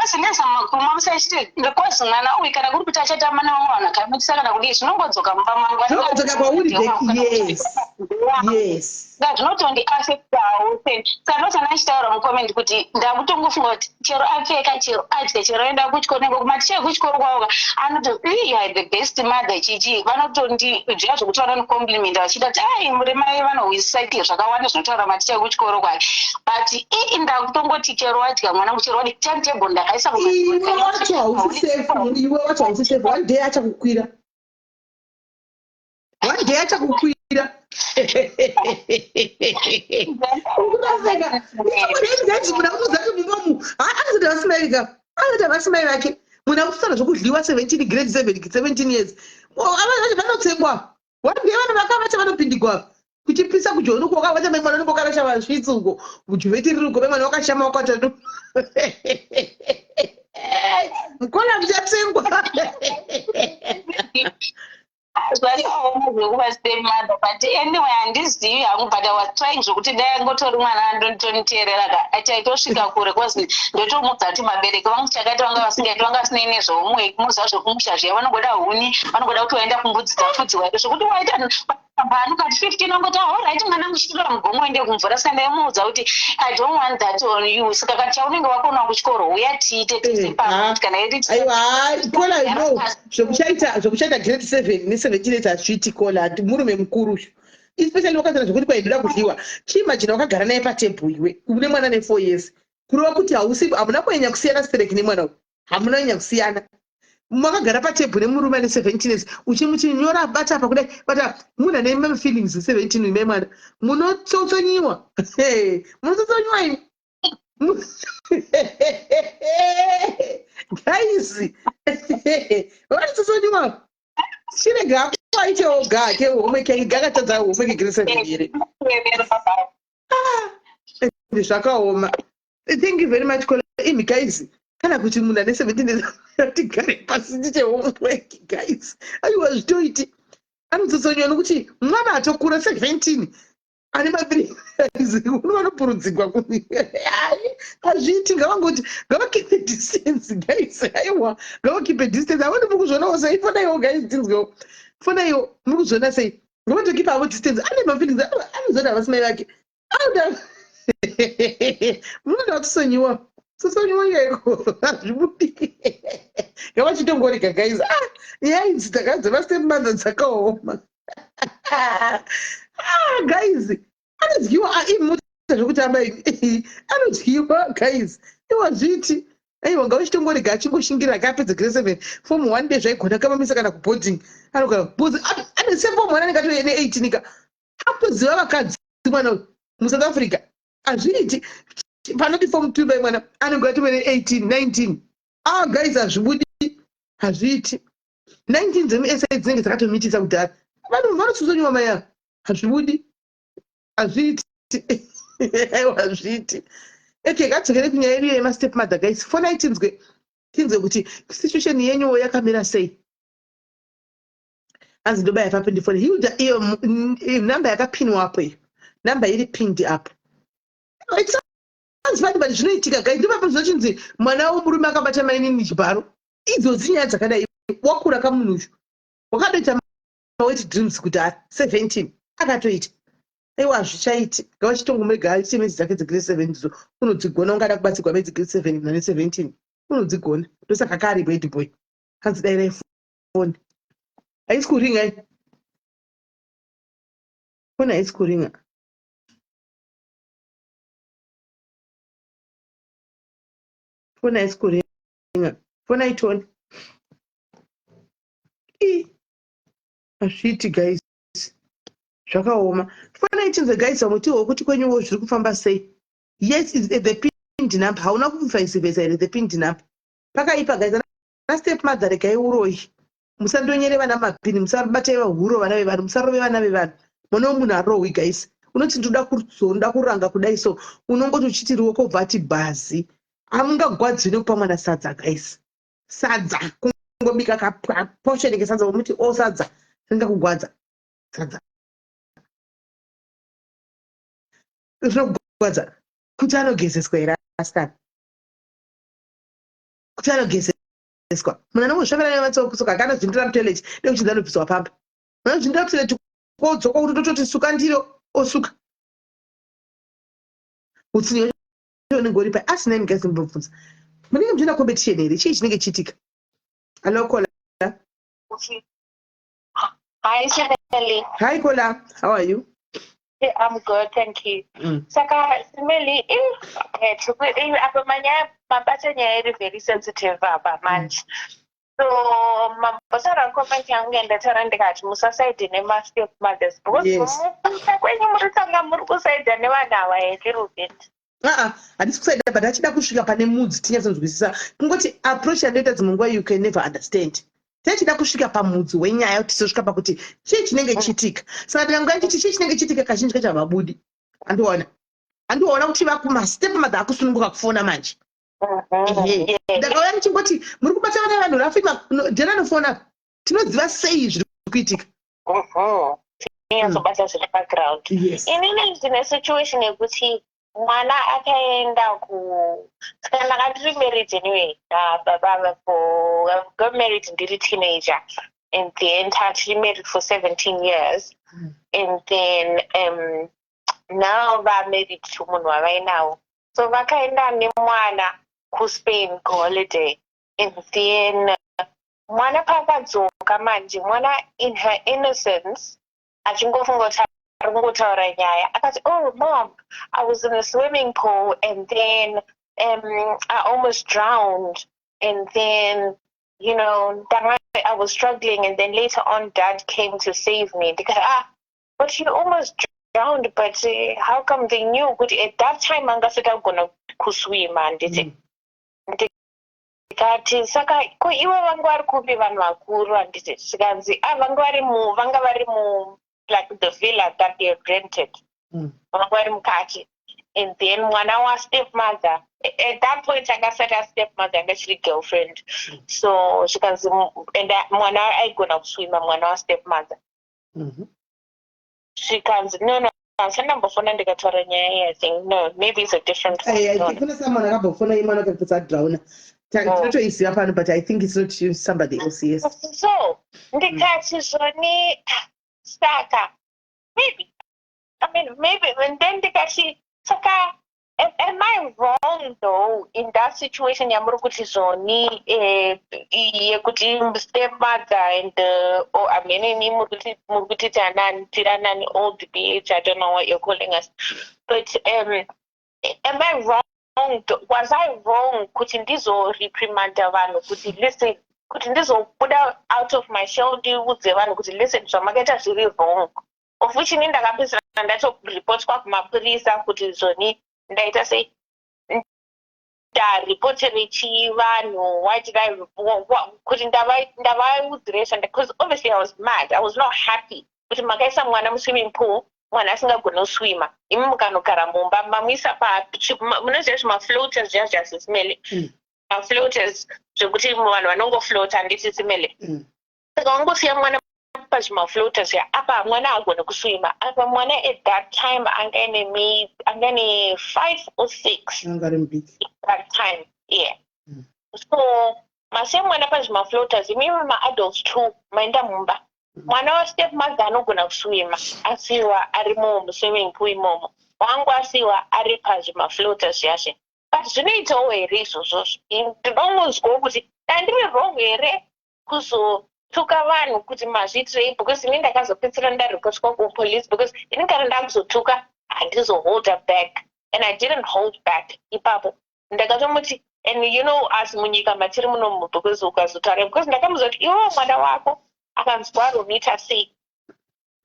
Because ndezama kumamisa chiti because mwana uyu kana kuri kuti achatamba nevamwe vanhu akamitisa kana kudii, zvinongodzoka mumba mangu. Zvinongodzoka kwauri back, yes. Saka zvinotondiafectawo. Saka ndosana ndichitaura mucomment kuti ndakutongofunga kuti chero apfeka, chero adya, chero aenda kuchikoro, nenge kumaticha ekuchikoro kwavo anoto, "You are the best mother," chichi vanotondi zviya zvokuti vanondicompliment vachida kuti ai, muri mai vanohwisisa zvakawanda zvinotaura maticha ekuchikoro kwake. But ii, ndakutongoti chero wadya mwanangu, chero wadi, timetable ndakaisa. Iwe wacho hausi safe, iwe wacho hausi safe. One day achakukwira, one day achakukwira. Ukutoseka munhu akutoziva kuti mumba anozoita vasimai ka, anoita vasimai vake. Munhu akutosara zvokudliwa 17, grade 7, 17 years, vanotsengwa. One day vana vakavacha vanopindigwa kuchipisa kujoni uko, wakavacha mai mwana unenge wakarasha vasvitsi uko kujuveti riri uko, mai mwana wakashama wakata mukona muchatsengwa. Zvakaoma zvekuva stepmother, but anyway, handizivi hangu, but I was trying zvokuti dai angotori mwana andontoniteerera ka, achaitosvika kure, cause ndotomudza kuti vabereki vangu chakaita vanga vasingaiti, vanga vasinei nezveumwe muziva zvekumusha zviya. Vanongoda huni, vanongoda kuti waenda kumbudzi dzafudziwa zvokuti waita pano kati 15 angoti, "Alright mwanangu, chitora mugomo uende kumvura." Saka ndaimuudza kuti I don't want that on you. Saka kati chaunenge wakona kuchikoro, uya tiite tese pano kana iri. Aiwa, kola, no, zvokuchaita grade 7 ne17 years hazviiti, kola. Murume mukuru especially wakazana zvokuti kwaindoda kudyiwa. Chiimagina wakagara naye patebhu, iwe une mwana ne4 years, kureva kuti hausi, hamuna kunyanya kusiyana stereki nemwana uyu, hamuna kunyanya kusiyana. Makagara patebhu nemurume ane 17 years, uchimuti nyora, bata apa kudai, bata. Munhu ane mafeelings 17, ime mwana munotsotsonyiwa, munotsotsonyiwa imi guys, vanotsotsonyiwa. Chirega aitewo gake homework yake, gakatadza homework grade 7 here? Ah, zvakaoma. Thank you very much, kola. Imi guys, kana kuti munhu ane 17 tigare pasi tiite homework, guys, aiwa, zvitoiti anotsotsonyiwa nokuti mwana atokura 17 ane mafeelings, unovanopfurudzigwa. Hazviiti, ngavangoti ngavakeepe distance, guys. Aiwa, ngavakeepe distance. Havani, muri kuzvionawo sei? Fonaiwo guys, tinzwewo. Fonaiwo, muri kuzviona sei? Ngavatokeepa avo distance. Ane mafeelings, anozoti havasi mai vake. Anoda munoda kutsonyiwa, tsotsonyiwa chaiko, hazvibudi. Ngavachitongorega guys. Ah, nyaya idzi takadzeva stepmother dzakaoma. Ah, guys, anodyiwa imota zvekutamba, anodyiwa guys. Iwa zviti aiwa, ngavachitongorega achingoshingira akapedza grade 7, form 1 day zvaigona kamamisa kana kuboarding anogara, because ane seform 1 anenge atove ne18 ka, akutoziva vakadzi mwana uyu muSouth Africa. Hazviiti, panoti form 2 bai mwana anenge atove ne18, 19. Ah guys, hazvibudi, hazviiti. 19 dzemuSA dzinenge dzakatomitisa kudhara. Vanhu vanotsutsonyiwa mai ava, hazvibudi, hazviiti, aiwa, hazviiti. Okay, ngatidzokere kunyaya yedu yemastep mother guys. Fonai tinzwe, tinzwe kuti situation yenyuwo yakamira sei. Hanzi ndobaya papi ndifone Hilda? Iyo namba yakapinwa apo, iyo namba iri pinned apo. It sounds funny, but zvinoitika guys. Ndopapo zvinochinzi mwana womurume akabata mainini chibharo. Idzodzi nyaya dzakadai. Wakura kamunhu uyu, wakadoita mawet dreams kuti a 17 akatoita. Aiwa, hazvichaiti. Ngavachitongomurega aite maths dzake dzegrade 7 ndidzo unodzigona. Ungada kubatsirwa maths grade 7 nane 17 unodzigona, ndosaka kari bad boy. Hanzi dairai foni, haisi kuringa foni, haisi kuringa foni, haisi kuringa foni, aitoni i. Hazviiti guys, zvakaoma. Fonai tinzwe guys, vamwe tiwo kuti kwenyuwo zviri kufamba sei. Yes, is the pinned number. Hauna kufaisivesa here the pinned number? Pakaipa guys. Ana step mother, regai uroyi, musandonyere vana mapini, musabatai vahuro vana vevanhu, musarove vana vevanhu. Mwana wemunhu arohwi guys. Unoti ndoda kuzoda kuranga kudai, so unongoti uchiti ruoko bva ati bhazi. Hamungagwadzwi nekupa mwana sadza guys? Sadza, kungobika kaportion kesadza, womuti o sadza, ringakugwadza sadza? Rinokugwadza kuti anogezeswa here asikana? Kuti anogezeswa. Munhu anongozvifambira nematsoka, akana zvindira mutoilet, nekuchinzi anobviswa pamba. Munhu anozvindira mutoilet, kodzoka kuti tototi suka ndiro, osuka. Utsinye wacho unenge uri pai? Asi nai guys, ndimbobvunza, munenge muchienda competition here? Chii chinenge chiitika? Hello, caller. Hi, Simeli. Hi, caller, how are you? Yeah, I'm good, thank you. Saka, Simeli, apa manyaya mabata, nyaya iri very sensitive apa manje. So, mambotaura comment yangu yandataura, ndikati musasaidhe nema-step mothers because mukuita kwenyu muri tanga muri kusaidha nevanhu ava a little bit. Aa, handisi kusaida, but achida kusvika pane mudzi tinyatsonzwisisa. Kungoti approach yandoita dzimwe nguva, you can never understand. Tichida kusvika pamudzi wenyaya kuti tisosvika pakuti chii chinenge chiitika. Saka tikanguva ndichiti chii chinenge chiitika, kazhinji kacho havabudi. Handiona kuti vakumastep mother akusununguka kufona manje. Ehe. Ndakauya ndichingoti muri kubata vana vanhu rafu dhena anofona, tinoziva sei zviri kuitika? Tinyatsobata zviri paground. Yes. Inini ndine situation yekuti mwana akaenda ku, saka ndanga ndiri married anyway nababa for, I got married ndiri teenager and then tachiri married for 17 years and then now vamarried to munhu wavainawo. So vakaenda nemwana kuSpain kuholiday and then mwana paakadzoka manje, mwana in her innocence achingofunga kuti ari kungotaura nyaya, akati, "Oh mom, I was in a swimming pool and then I almost drowned and then I was struggling and then later on dad came to save me." Ndikati, "Ah, but you almost drowned, but how come they knew kuti at that time angasati agona kuswima?" Handiti? Ndikati, "Saka ko ivo vanga vari kupi vanhu vakuru?" Handiti? Zvikanzi, "Ah, vanga vari mu like the villa that they had rented." Vanga vari mukati and then mwana wastepmother, at that point akasati astepmother, anga achiri girlfriend. So zvikanzi and mwana aigona kuswima, mwana wastepmother. Zvikanzi, No, handisati ndambofona ndikataura nyaya iyi. I think no, maybe it's a different one." I No, think kuna someone akambofona imwana akapotsa adrowna. Tinotoiziva pano, but I think it's not you, somebody else, yes. So ndikati zvoni, ah, saka maybe, I mean, maybe, and then ndikati, saka am I wrong though in that situation yamuri kuti zvoni yekuti stepmother and or I mean, imi muri kuti tanani tiranani old bh, I don't know what you're calling us, but am I wrong? Was I wrong kuti ndizoreprimanda vanhu kuti listen, kuti ndizobuda out of my shell ndiudze vanhu kuti listen, zvamakaita zviri wrong, of which ini ndakapedzisira ndatoripotwa kumapurisa kuti zvoni ndaita sei, ndaripotere chii vanhu? Why did I kuti ndavaudzire zvanda, because obviously I was mad, I was not happy kuti makaisa mwana muswimming pool, mwana asingagoni kuswima, imi mukanogara mumba, mamuisa pa munoziva zvimafloaters zviya zvasisimele, mafloaters zvekuti vanhu vanongoflota, handiti simele? Saka wangosiya mwana pazvimafloaters ya, apa mwana haagoni kuswima. Apa mwana at that time anga ane 5 or 6. Anga ari mudiki. That time, yeah. So masiya mwana pazvimafloaters, imimi maadults two maenda mumba. Mwana wastep mother anogona kuswima asiwa arimo muswimming pool imomo, wangu asiwa ari pazvimafloaters zviyazvi. But zvinoitawo here izvozvozvo? Ndinongonzwawo kuti dandiri wrong here kuzotuka vanhu kuti mazviitirei, because ini ndakazopedzisira ndaripotwa kupolice, because ini kana ndakuzotuka handizoholda back, and I didn't hold back ipapo. Ndakatomuti, and you know as munyika matiri munomu, because ukazotaura, because ndakamuudza kuti iwewo mwana wako akanzwa unoita sei?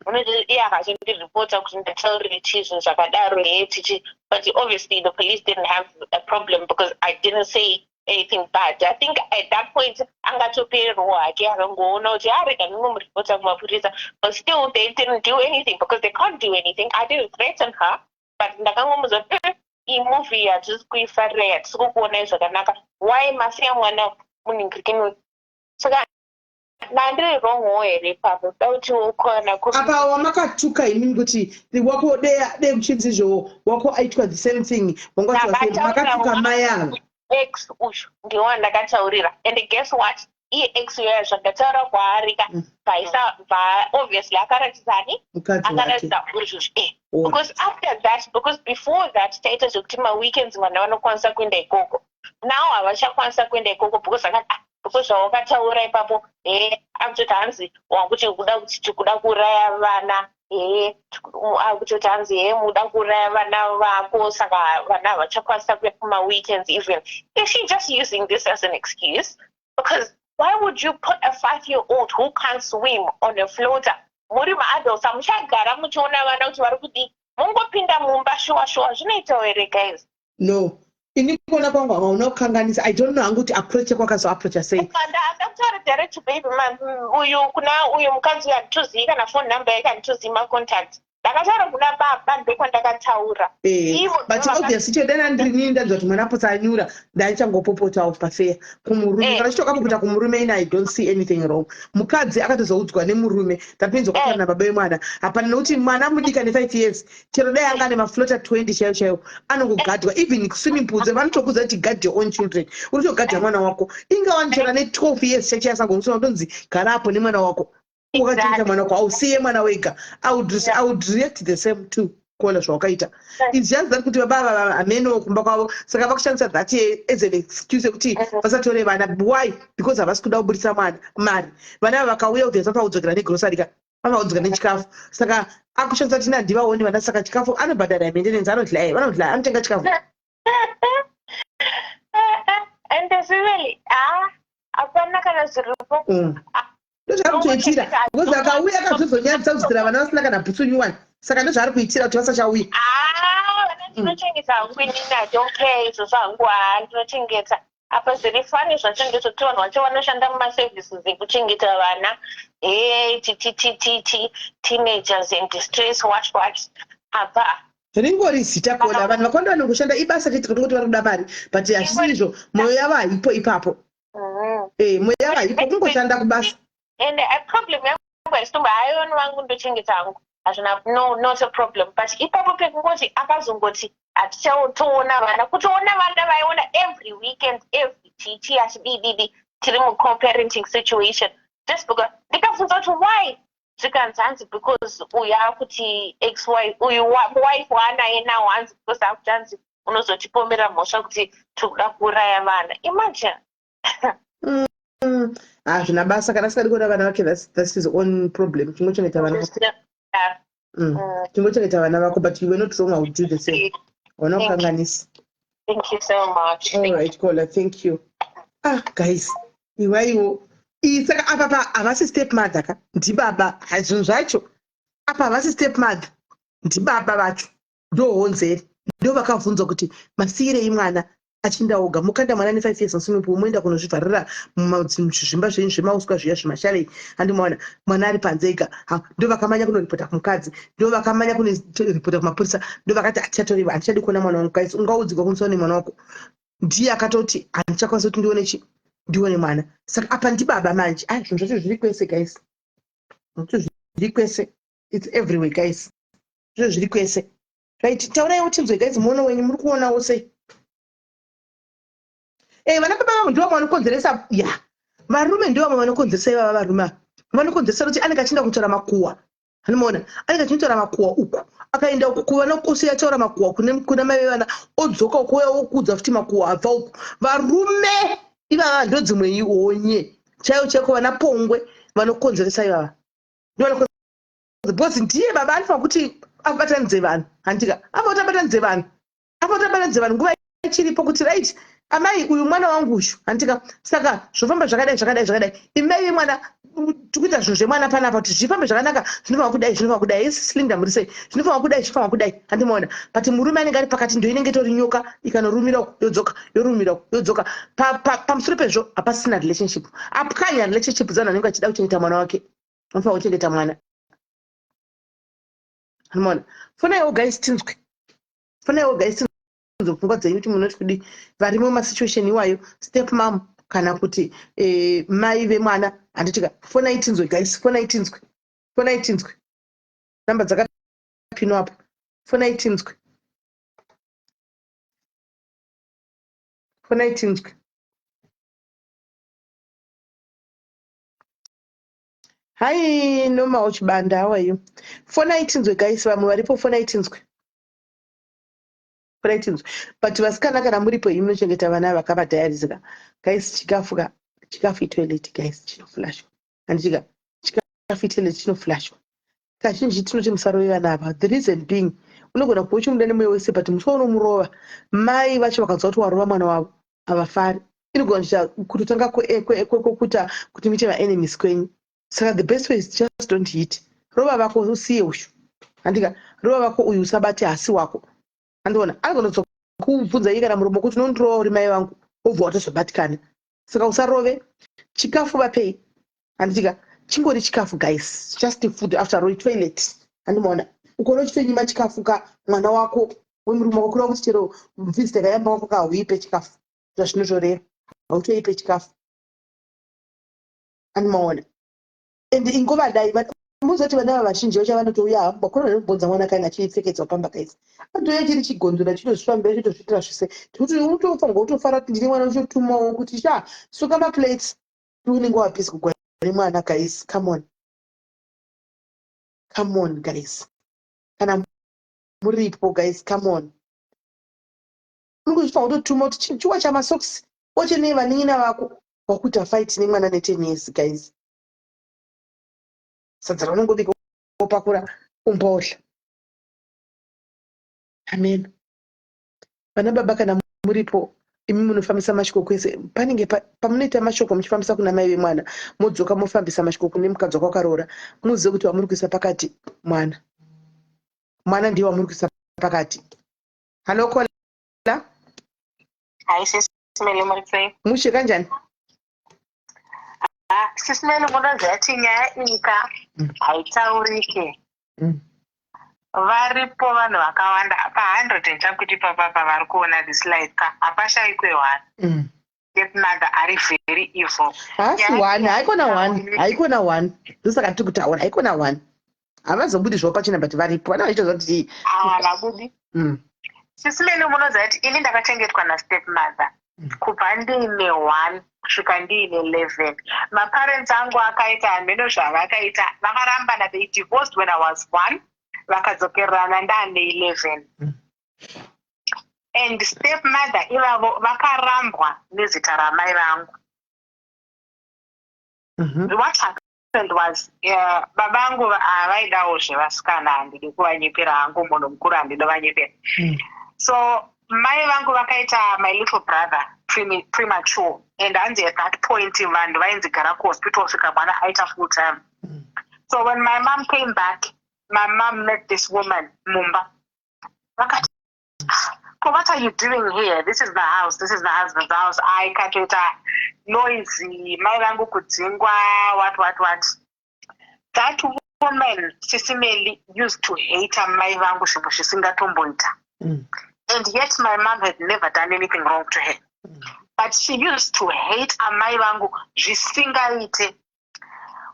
Unoti iye akazondiripota kuti ndataurire chii, zvinhu zvakadaro he tichi. But obviously the police didn't have a problem because I didn't say anything bad. I think at that point angatopererwa hake, akangoona kuti arega ndingomuripota kumapurisa, but still they didn't do anything because they can't do anything. I didn't threaten her, but ndakangomuudza kuti, iyi movie hatisi kuifarira, hatisi kukuonai zvakanaka. Why masiya mwana munhingirikini?" Saka ndandiri wrongwo here ipapo? Da kuti ukona Apa wamakatuka imimi kuti wako de kuchinzi izvo wako aitwa the same thing, wanga makatuka mai ava. Ex uyu ndiye wandakataurira, and guess what? Iye ex uyoya, zvandataura kwaari ka, bvaisa bva, obviously akaratidza ani? Mukadzi wake. Akaratidza izvozvo, because after that, because before that taita zvekuti maweekends vana vanokwanisa kuenda ikoko. Now havachakwanisa kuenda ikoko because akati, ah, because zvawakataura ipapo, he, akutoti hanzi wakuti kuda kuti tikuda kuuraya vana, he, akutoti hanzi, he, muda kuuraya vana vako, saka vana havachakwanisa kuenda kumaweekends. Even is she just using this as an excuse? Because why would you put a 5-year-old who can't swim on a floater? Muri maadults, hamuchagara muchiona vana kuti vari kudii, mungopinda mumba. Shuwa shuwa, zvinoitawo here, guys? No, ini kuona kwangu hauna kukanganisa. I don't know hangu kuti approach yako akazoapproacha sei. Anda kutaura direct, baby uyu, kuna uyu mukadzi uyu, handitozivi kana phone number yake, handitozivi macontact. Ndakataura kuna baba, ndokwandakataura. Ivo But obviously chodana ndirini ndanzwa kuti mwana apotsa anyura, ndaichangopopota pafeya kumurume. Kana chitokapopota kumurume, ina I don't see anything wrong. Mukadzi akatozoudzwa nemurume, that means wakataura nababa vemwana. Hapana, nekuti mwana mudika ne5 years, chero dai anga ane mafloater 20 chaiyo chaiyo, anongogadwa. Even swimming pools vanotokudza kuti guard your own children. Uri kutogadha mwana wako, ingawani chero ane 12 years chacho, asangomusona kutonzi gara apo nemwana wako, wakachengeta mwana wako, hausiye mwana wega. I would react the same too, kuona zvawakaita. It's just that kuti baba ava hameno kumba kwavo, saka vakushandisa that as an excuse yekuti vasatore vana. Why? Because havasi kuda kubudisa mwana mari. Vana ava vakauya kuti vasafa kudzokera negrocery ka, vava kudzokera nechikafu, saka akushandisa kuti handivaoni vana, saka chikafu anobhadhara maintenance, anodla, vanodla, anotenga chikafu. And really, ah, hapana kana zviripo. Ndozvaari kutoitira, because akauya akazozonyadzisa kudzokera vana vasina kana bhutsu nyuwani, saka ndozvaari kuitira kuti vasachauya. Ah, vana ndinochengeta hangu inini, I don't care izvozvo hangu. Haa, ndinochengeta. Apa zviri funny zvacho ndezvekuti vanhu vacho vanoshanda mumaservices ekuchengeta vana, he, titititi teenagers in distress, what what, apa Ringori zita koda vanhu vakawanda vanongoshanda ibasa chete, kutongoti vari kuda mari, but hazvisi izvo, mwoyo yavo haipo ipapo. Mwoyo yavo haipo, kungoshanda kubasa. And problem yangu haisitombo haioni vangu, ndochengeta hangu, hazvina, no, not a problem, but ipapo pekungoti akazongoti hatichatoona vana, kutoona vana vaiona every weekend, every chichi achidididi, tiri muco-parenting situation, just because ndikabvunza kuti why, zvikanzi hanzi because uyu akuti ex wife uyu, wife waanaye now, hanzi because akuti hanzi unozotipomera mhosva kuti tiri kuda kuuraya vana. Imagine. Hazvina basa kana asingadi kuona vana vake, that's his own problem. Chingochengeta vana vako. Chingochengeta vana vako, but you were not wrong. I would do the same. Hauna kukanganisa. Thank you so much. All right, caller, thank you. Ah, guys, iwaiwo iyi, saka apa pa havasi step mother ka, ndibaba. Zvinhu zvacho apa, havasi step mother, ndibaba vacho ndohonzeri, ndo vakabvunzwa kuti masiyirei mwana achinda oga, mukanda mwana ne5 years muswimming pool, moenda kunozvivharira muzvimba zvenyu zvemauswa zviya zvemasharei, handimaona mwana ari panze ega. Ndo vakamanya kunoripota kumukadzi, ndo vakamanya kunoripota kumapurisa, ndo vakati hatichatoreva, handichadi kuona mwana wangu. Guys, ungaudzwa kunzi nemwana wako, ndiye akatoti handichakwanisa kuti ndione chi, ndione mwana, saka apa ndibaba manje. Ai, zvinhu zvacho zviri kwese, guys, zvacho zviri kwese. It's everywhere, guys, zvo zviri kwese. Right, tauraiwo tinzwe, guys, muono wenyu, muri kuonawo sei? Vana baba vavo ndivo vanokonzeresa ya, varume ndivo vamwe vanokonzeresa ivava. Varume ava vanokonzeresa kuti anenge achienda kutora makuhwa, anomaona anenge achinotaura makuhwa uku, akaenda uku kuva nokosiya ataura makuhwa kuna mai vevana, odzoka uku, ouya okuudza futi makuhwa abva uku. Varume ivava ndo dzimwe honye chaivo chaiko, vana pongwe vanokonzeresa ivava, ndo because ndiye baba anofanira kuti abatanidze vanhu, handika? Anofanira kuti abatanidze vanhu, anofanira kuti abatanidze vanhu nguva ichiripo, kuti right, amai, uyu mwana wangu uyu, handika? Saka zvofamba zvakadai, zvakadai, zvakadai. Imai vemwana, tikuita zvinhu zvemwana panapa kuti zvifambe zvakanaka, zvinofanira kudai, zvinofanira kudai. Isi Linda, muri sei? Zvinofanira kudai, zvinofanira kudai, handimaona? But murume anenge ari pakati, ndo inenge itori nyoka, ikanorumira uku yodzoka, yorumira uku yodzoka. Pamusoro pezvo hapasina relationship, apwanya relationship dzevanhu vanenge vachida kuchengeta mwana wake, vanofanira kuchengeta mwana, handimaona? Fonaiwo, guys, tinzwe. Fonaiwo, guys, tinzwe pfungwa dzenyu kuti munoti kudi, varimo mumasituation iwayo, step mom kana kuti mai vemwana, handitika? Fonai tinzwe, guys, fonai tinzwe, fonai tinzwe. Namba dzakapinwa apo, fonai tinzwe. Fonai tinzwe. Hi Normal Chibanda, how are you? Fonai tinzwe guys, vamwe varipo fonai tinzwe. Fonai tinzwe. But vasikana kana muripo imi munochengeta vana vakavadhayarizika. Guys, chikafu ka, chikafu itoilet guys, chinoflashwa. Handichika, chikafu itoilet chinoflashwa. Kazhinji tinoti musarove vana ava. The reason being, unogona kuva uchimuda nemoyo wese but musi waunomurova, mai vacho vakanzwa kuti warova mwana wavo, havafari. Inogona kuita kutotanga kwekuita kuti muite maenemies kwenyu. Saka the best way is just don't hit. Rova vako usiye ushu. Handika, rova vako uyu usabate hasi wako. Andiona, anogona kuzokubvunza iye kana muromo kuti unondirova uri mai vangu, wobva watozobatikana. Saka usarove. Chikafu vapei. Handitika, chingori chikafu guys. Just food after all, toilet. Handimaona. Ukaona uchitonyima chikafu ka mwana wako wemurume wako kureva kuti chero visitor kayamba wako kahuipe chikafu. Zvazvinotoreva. Hautoipe chikafu. Handimaona. And ingovadai muzoti vana ava vazhinji vacho vanotouya havo bakona vanobvunza mwana kana achipfekedzwa pamba guys. Anotouya chiri chigonzora chitozvifambira chitozviitira zvese. Tikuti unotofanirwa kutofara kuti ndine mwana uchotumawo kuti sha suka maplates. Unenge wabhizi kugwa nemwana guys. Come on. Come on guys. Kana muripo guys, come on. Unenge uchifanirwa kutotuma kuti chiwacha masocks wache nevanin'ina vako wakuita fight nemwana ne 10 years guys. Sadza raunongobika wopakura umbodla. Amen. Vana baba kana muripo imi munofambisa mashoko kwese panenge pamunoita mashoko muchifambisa kuna mai vemwana modzoka mofambisa mashoko kune mukadzi wako wakaroora muzive kuti wamuri kuisa pakati mwana mwana ndiye wamuri kuisa pakati. Hello Kola. Hi sis Meli, muri sei? Mushe kanjani? Ah, sis Meli, munoziva kuti nyaya iyi ka haitaurike. Varipo vanhu vakawanda pa100 and chakuti papapa vari kuona this live ka hapashaikwe one stepmother ari very evil. Haasi one, haikona one, haikona one. Ndosaka tiri kutaura, haikona one. Havazobudi zvavo pachena but varipo. Vana vachiita zvati Havabudi. Sis Meli, munoziva kuti ini ndakachengetwa nastepmother kubva ndiine 1 kusvika ndiine 11. Maparents angu akaita hameno zvavakaita, vakarambana, they divorced when I was 1, vakadzokererana ndaane 11. And stepmother ivavo vakarambwa nezita ramai vangu. What happened was baba vangu vaidawo zvevasikana, handidi kuvanyepera hangu, munhu mukuru handidi vanyepera. So mai vangu vakaita my little brother premature and hanzi at that point vanhu vainzi gara kuhospital kusvika mwana aita full time. So when my mom came back, my mom met this woman mumba. Vakati, "Ko, what are you doing here? This is my house, this is my husband's house." Aikatoita noisy, mai vangu kudzingwa, what what what. That woman, Sis Meli, used to hate amai vangu zvimwe zvisingatomboita. And yet my mom had never done anything wrong to her. But she used to hate amai vangu zvisingaite.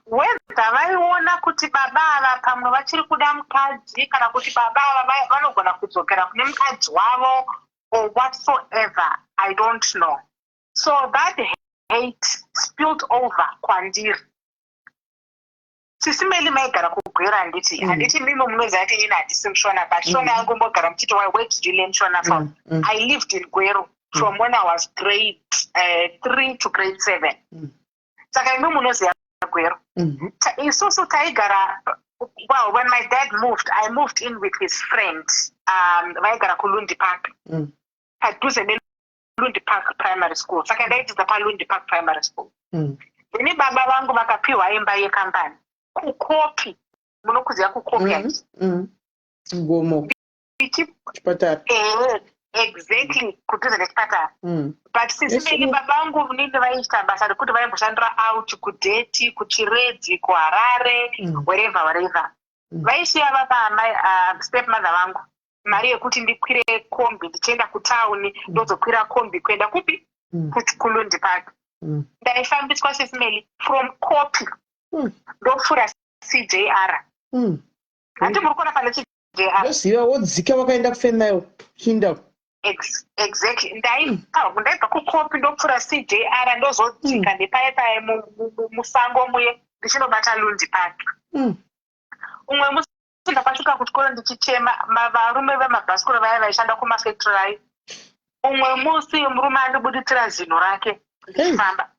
Whether vaiona kuti baba ava pamwe vachiri kuda mukadzi kana kuti baba ava vanogona kudzokera kune mukadzi wavo or whatsoever, I don't know. So that hate spilled over kwandiri. Sis Meli, maigara kuGweru handiti? Handiti mimo munoziva kuti inini handisi muShona, but Shona yangu mbogara muchiti, "Where did you learn Shona from?" I lived in Gweru from when I was grade 3 to grade 7. Saka imi munoziva Gweru. Isusu taigara, well, when my dad moved, I moved in with his friend vaigara kuLundi Park, padhuze neLundi Park Primary School. Saka ndaidzidza paLundi Park Primary School. Then baba vangu vakapiwa imba yekambani kuKopi. Munokuziva kuKopi? Ngomo chipatara. Exactly, kudhuze nechipatara. But Sis Meli, baba vangu nini vaiita basa rekuti vaimboshandira out kuDeti, kuChiredzi, kuHarare, wherever wherever. Vaisiya vapa amai step mother vangu mari yekuti ndikwire kombi ndichienda kutauni, ndozokwira kombi kuenda kupi? KuLundi Park. Ndaifambiswa, Sis Meli, from Kopi, ndopfuura CJR. Handi muri kuona pane CJR? Ndoziva, wodzika wakaenda kufemayo chinda. Exactly. Ndaibva kukopi, ndopfuura CJR, ndozodzika nepaya paya musango muye, ndichinobata Lundi Park. Umwe musi ndakasvika kuchikoro ndichichema. Varume vemabhasikoro vaya vaishanda kumafactory ayo, umwe musi murume andibuditsira zino rake ndichifamba.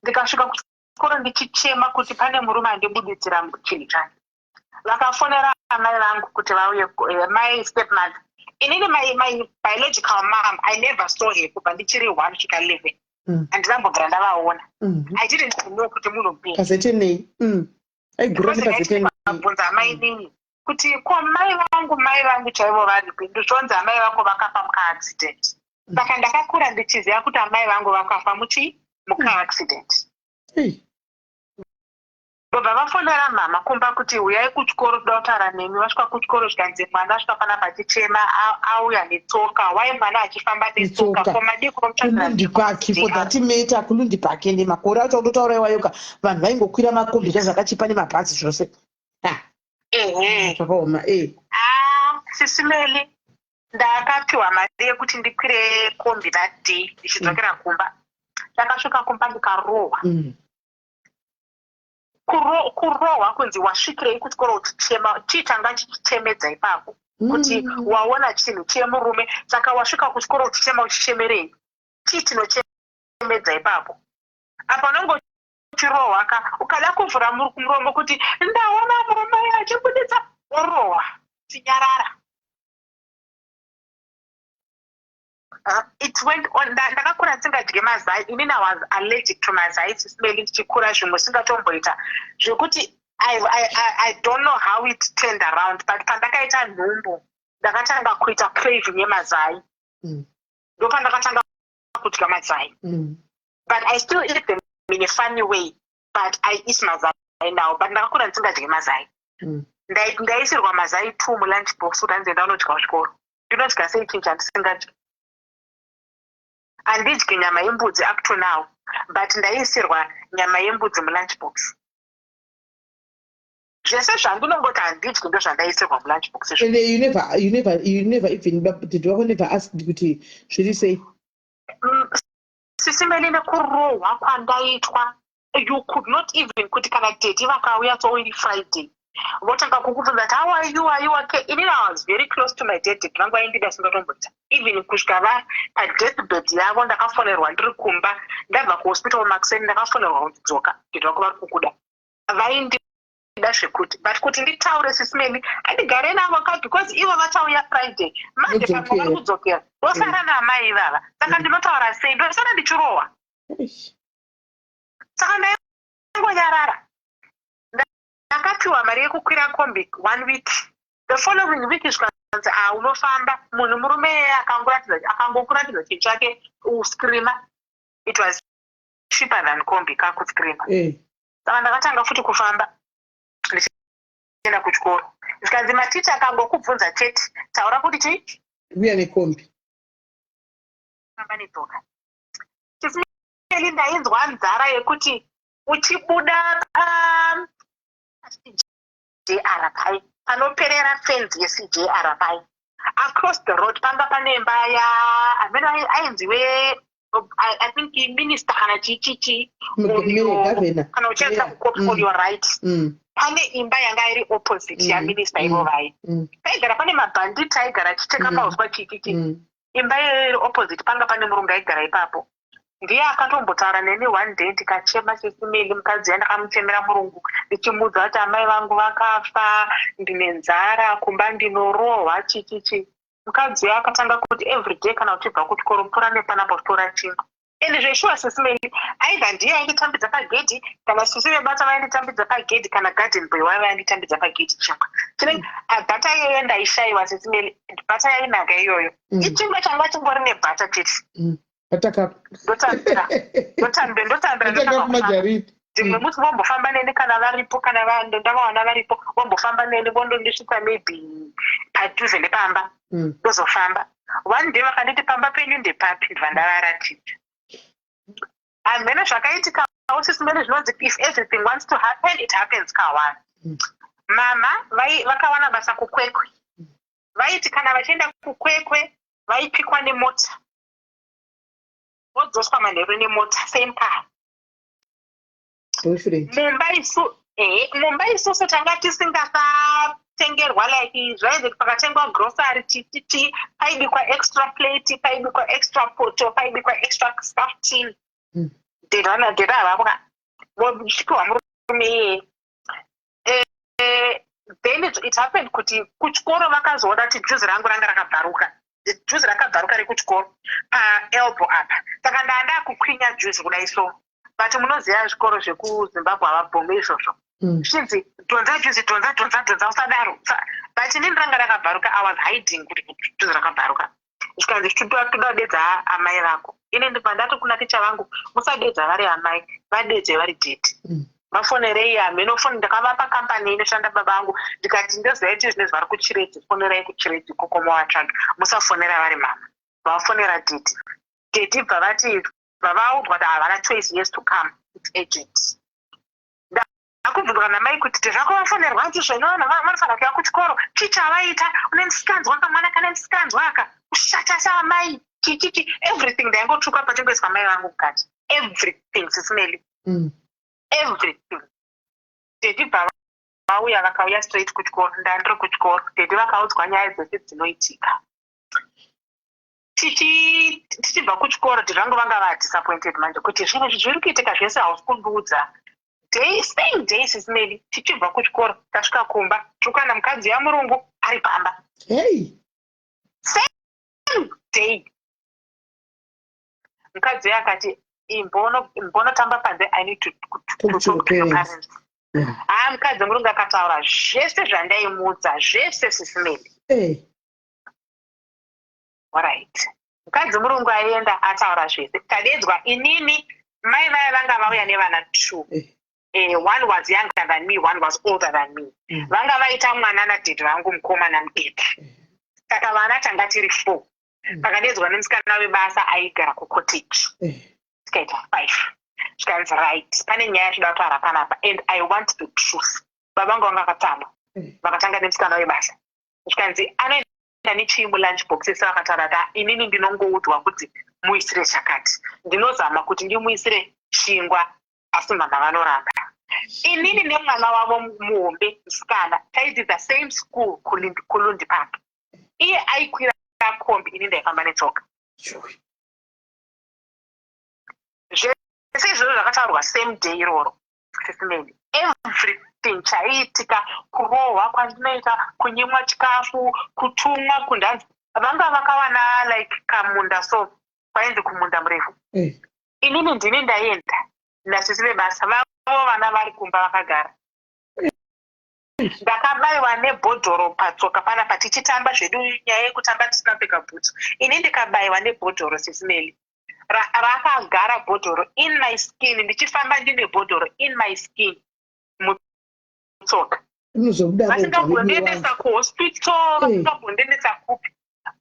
Ndikasvika kuchikoro ndichichema kuti pane murume andibuditsira chinhu chake. Vakafonera amai vangu kuti vauye, my stepmother. Inini my biological mom, I never saw her kubva ndichiri 1 kusvika 11. Handinambobvira ndavaona. I didn't know kuti munhu mupenyu. Pazetenei? Aigura nepazetenei? Bvunza amai nini kuti ko mai vangu, mai vangu chaivo varipi? Ndozvonzi amai vako vakafa mucar accident. Saka ndakakura ndichiziva kuti amai vangu vakafa muchi mucar accident. Ei. Ndobva vafonera mama kumba kuti uyai kuchikoro, toda kutaura nemi. Vasvika kuchikoro, zvikanzi mwana asvika panapa achichema, auya netsoka. Wai mwana achifamba netsoka? Netsoka. Ko madii kunomutsvagira? KuLundi Park, for that matter, kuLundi Park. Ende makore acho autotaura iwayoka, vanhu vaingokwira makombi zvazvakachipa nemabhazi zvose. Ah, Ehe. Zvakaoma e. Ah, Sisi Melly, ndakapiwa mari yekuti ndikwire kombi that day ndichidzokera kumba. Ndakasvika kumba ndikarohwa. Kurohwa kunzi wasvikirei kuchikoro uchichema? Chii changa chichichemedza ipapo? Kuti waona chinhu chemurume, saka wasvika kuchikoro uchichema, uchichemerei? Chii chinochemedza ipapo? Apa unonge uchirohwa ka. Ukada kuvhura muromo kuti ndaona murume uyo achibuditsa, worohwa, chinyarara. It went on. Ndakakura ndisingadye mazai. Inini I was allergic to mazai, Sisi Melly, ndichikura, zvimwe singatomboita zvekuti I don't know how it turned around, but pandakaita nhumbu ndakatanga kuita craving yemazai. Ndopandakatanga kudya mazai. But I still eat them in a funny way, but I eat mazai now. But ndakakura ndisingadye mazai. Ndaisirwa mazai two mulunch box kuti hanzi enda unodya kuchikoro. Ndinodya sei chinhu chandisingadyi? Handidyi nyama yembudzi up to now, but ndaisirwa nyama yembudzi mulunch box. Zvese zvandinongoti handidyi ndo zvandaisirwa mulunch box izvo. And you never even, did wako never asked kuti zviri sei? Sisi Melly, nekurohwa kwandaitwa, you could not even kuti kana daddy vakauya, so iri Friday, votanga kukubvunza kuti how are you, are you okay? Inini I was very close to my dad. Daddy vangu vaindida singatomboita, even kusvika va padeathbed yavo. Ndakafonerwa ndiri kumba, ndabva kuhospital makuseni, ndakafonerwa kunzi dzoka, daddy vako vari kukuda. Vaindida zvekuti, but kuti nditaure, Sisi Melly, handigare navo ka, because ivo vachauya Friday, Monday pamwe vari Vodzokera. kudzokera, vosara naamai ivava. Saka ndinotaura sei? Ndosara ndichirohwa. Eish. Saka ndaingonyarara. Ndakapiwa mari yekukwira kombi one week. The following week zvikanzi a unofamba. Munhu murume iyeye akangokuratidza chinhu chake, uscreama. It was cheaper than kombi kakuscreama. Saka ndakatanga futi kufamba ndichienda kuchikoro. Zvikanzi maticha akangokubvunza chete, taura kuti chii? Uya nekombi. Famba netsoka. Sisi Melly, ndainzwa nzara yekuti uchibuda pa CJR pai, panoperera fenzi yeCJR pai, across the road panga pane imba ya amene ainziwe, I think minister kana chichichi. Governor. Kana uchienda kucourt, on your right pane imba yanga iri opposite yaminista ivo vai. Paigara pane mabhanditi aigara achicheka mauswa, chichichi. Imba iyoyo iri opposite, panga pane murungu aigara ipapo. Ndiye akatombotaura neni one day, ndikachema, Sisi Melly. Mukadzi uya ndakamuchemera murungu, ndichimuudza kuti amai vangu vakafa, ndine nzara kumba, ndinorohwa, chichichi. Mukadzi uya akatanga kuti everyday kana uchibva kuchikoro, pfuura nepanapo, tora chingwa. Ende zveshuwa, Sisi Melly, either ndiye ainditambidza pagedhi, kana sisi vebasa vainditambidza pagedhi, kana garden boy waiva ainditambidza pagedhi chingwa. Butter iyoyo ndaishayiwa, Sisi Melly. Butter yainaka iyoyo. Ichingwa changa chingori nebutter chete. Buttercup. Ndotambira, ndotambira, ndotambira. Buttercup. Ndotanga kufamba. Margarine. Dzimwe musi vombofamba neni kana varipo, kana ndavawana varipo, vombofamba neni, vondondisvitsa maybe padhuze nepamba. Ndozofamba. One day vakanditi pamba penyu ndepapi? Ndibva ndavaratidza. Hamheno zvakaitika, Sisi Melly. Zvinonzi if everything wants to happen, it happens kaone. Mama vakawana basa kuKwekwe. Vaiti kana vachienda kuKwekwe Vaipikwa nemota, vodzoswa manheru nemota, same car. Boyfriend. Mumba isu, mumba isusu tanga tisingasatengerwa, like zvainzi pakatengwa grocery, ttt, paibikwa extra plate, paibikwa extra poto, paibikwa extra scarf tin. Dhedha havapwa, vochipiwa murume iyeye. Then it happened kuti kuchikoro vakazoona kuti juzi rangu ranga rakabvaruka, juzi rakabvaruka rekuchikoro paelbow apa. Saka ndaa ndakukwinya juzi kudai so, but munoziva zvikoro zvekuZimbabwe havabhomi izvozvo. Zvichinzi dhonza juzi, dhonza, dhonza, dhonza, usadaro. But inini ranga rakabvaruka. I was hiding kuti juzi rakabvaruka. Zvikanzi toda dedza amai vako. Ini ndibva ndati kuna ticha vangu, "Musadedza vari amai, vadedze vari daddy." Vafonerei hameno foni. Ndakavapa kambani inoshanda baba vangu, ndikati, "Ndoziva kuti zvinezvi vari kuChiredzi, fonerai kuChiredzi ikoko movatsvaga, musafonera vari mama." Vafonera daddy. Daddy bva vati, bva vaudzwa kuti havana choice, yes, to come, it's urgent. Ndakubvunzwa namai kuti tezvako vafonerwa nzi zvenono vanofanira kuuya kuchikoro, chii chavaita? Une musikanzwa kamwana kane musikanzwa aka kushata saamai, chichichi, everything. Ndaingotsvuka pachingoiswa mai vangu mukati, everything, Sis Melly. Everything. Daddy bva vauya, vakauya straight kuchikoro. Ndandiri kuchikoro. Daddy vakaudzwa nyaya dzese dzinoitika. Tichibva kuchikoro, daddy vangu vanga vadisappointed manje kuti zvinhu izvi zviri kuitika zvese hausi kundiudza. Day, same day, Sis Melly, tichibva kuchikoro, tasvika kumba, tiri mukadzi yamurungu ari pamba. Hey. Same day mukadzi uyo akati, "Imbonotamba panze, I need to Talk to talk to your your parents." parents." Haa, mukadzi murungu akataura zvese zvandaimuudza zvese, Sis Melly. Hey. Alright, mukadzi murungu aenda ataura zvese. Tadedzwa inini, mai vaya vanga vauya nevana two. One was younger than me, one was older than me. Vanga vaita mwana nadaddy vangu mukomana mudiki. Saka vana tanga tiri four. Pakadedzwa nemusikana webasa aigara kucottage. Tikaita five. Zvikanzi, "Right, pane nyaya yatoda kutaura panapa and I want the truth." Baba vangu vanga vakatsamwa. Vakatanga nemusikana webasa. Zvikanzi, "Anoenda nechii mulunch box?" Ese vakataura kuti, "Inini ndinongoudzwa kuti muisire chakati, ndinozama kuti ndimuisire chingwa, asi mama vanoramba." Inini nemwana wavo muhombe musikana taidzidza same school kuLundi Park. Iye aikwira kombi, ini ndaifamba netsoka. Shui. Zvese izvozvo zvakataurwa same day iroro, Sis Melly. Everything chaiitika, kurohwa kwandinoita, kunyimwa chikafu, kutumwa kundanzi vanga vakawana like kamunda, so kwainzi kumunda murefu. Inini ndini ndaienda nasisi vebasa vavo, vana vari kumba vakagara. Ndakabayiwa nebhodhoro patsoka panapa tichitamba zvedu, nyaya yekutamba tisina kupfeka bhutsu. Ini ndikabayiwa nebhodhoro, Sis Melly. Rakagara bhodhoro in my skin, ndichifamba ndine bhodhoro in my skin mutsoka. Inozobuda roga. Vasingambondiendesa kuhospital. Vasingambondiendesa kupi.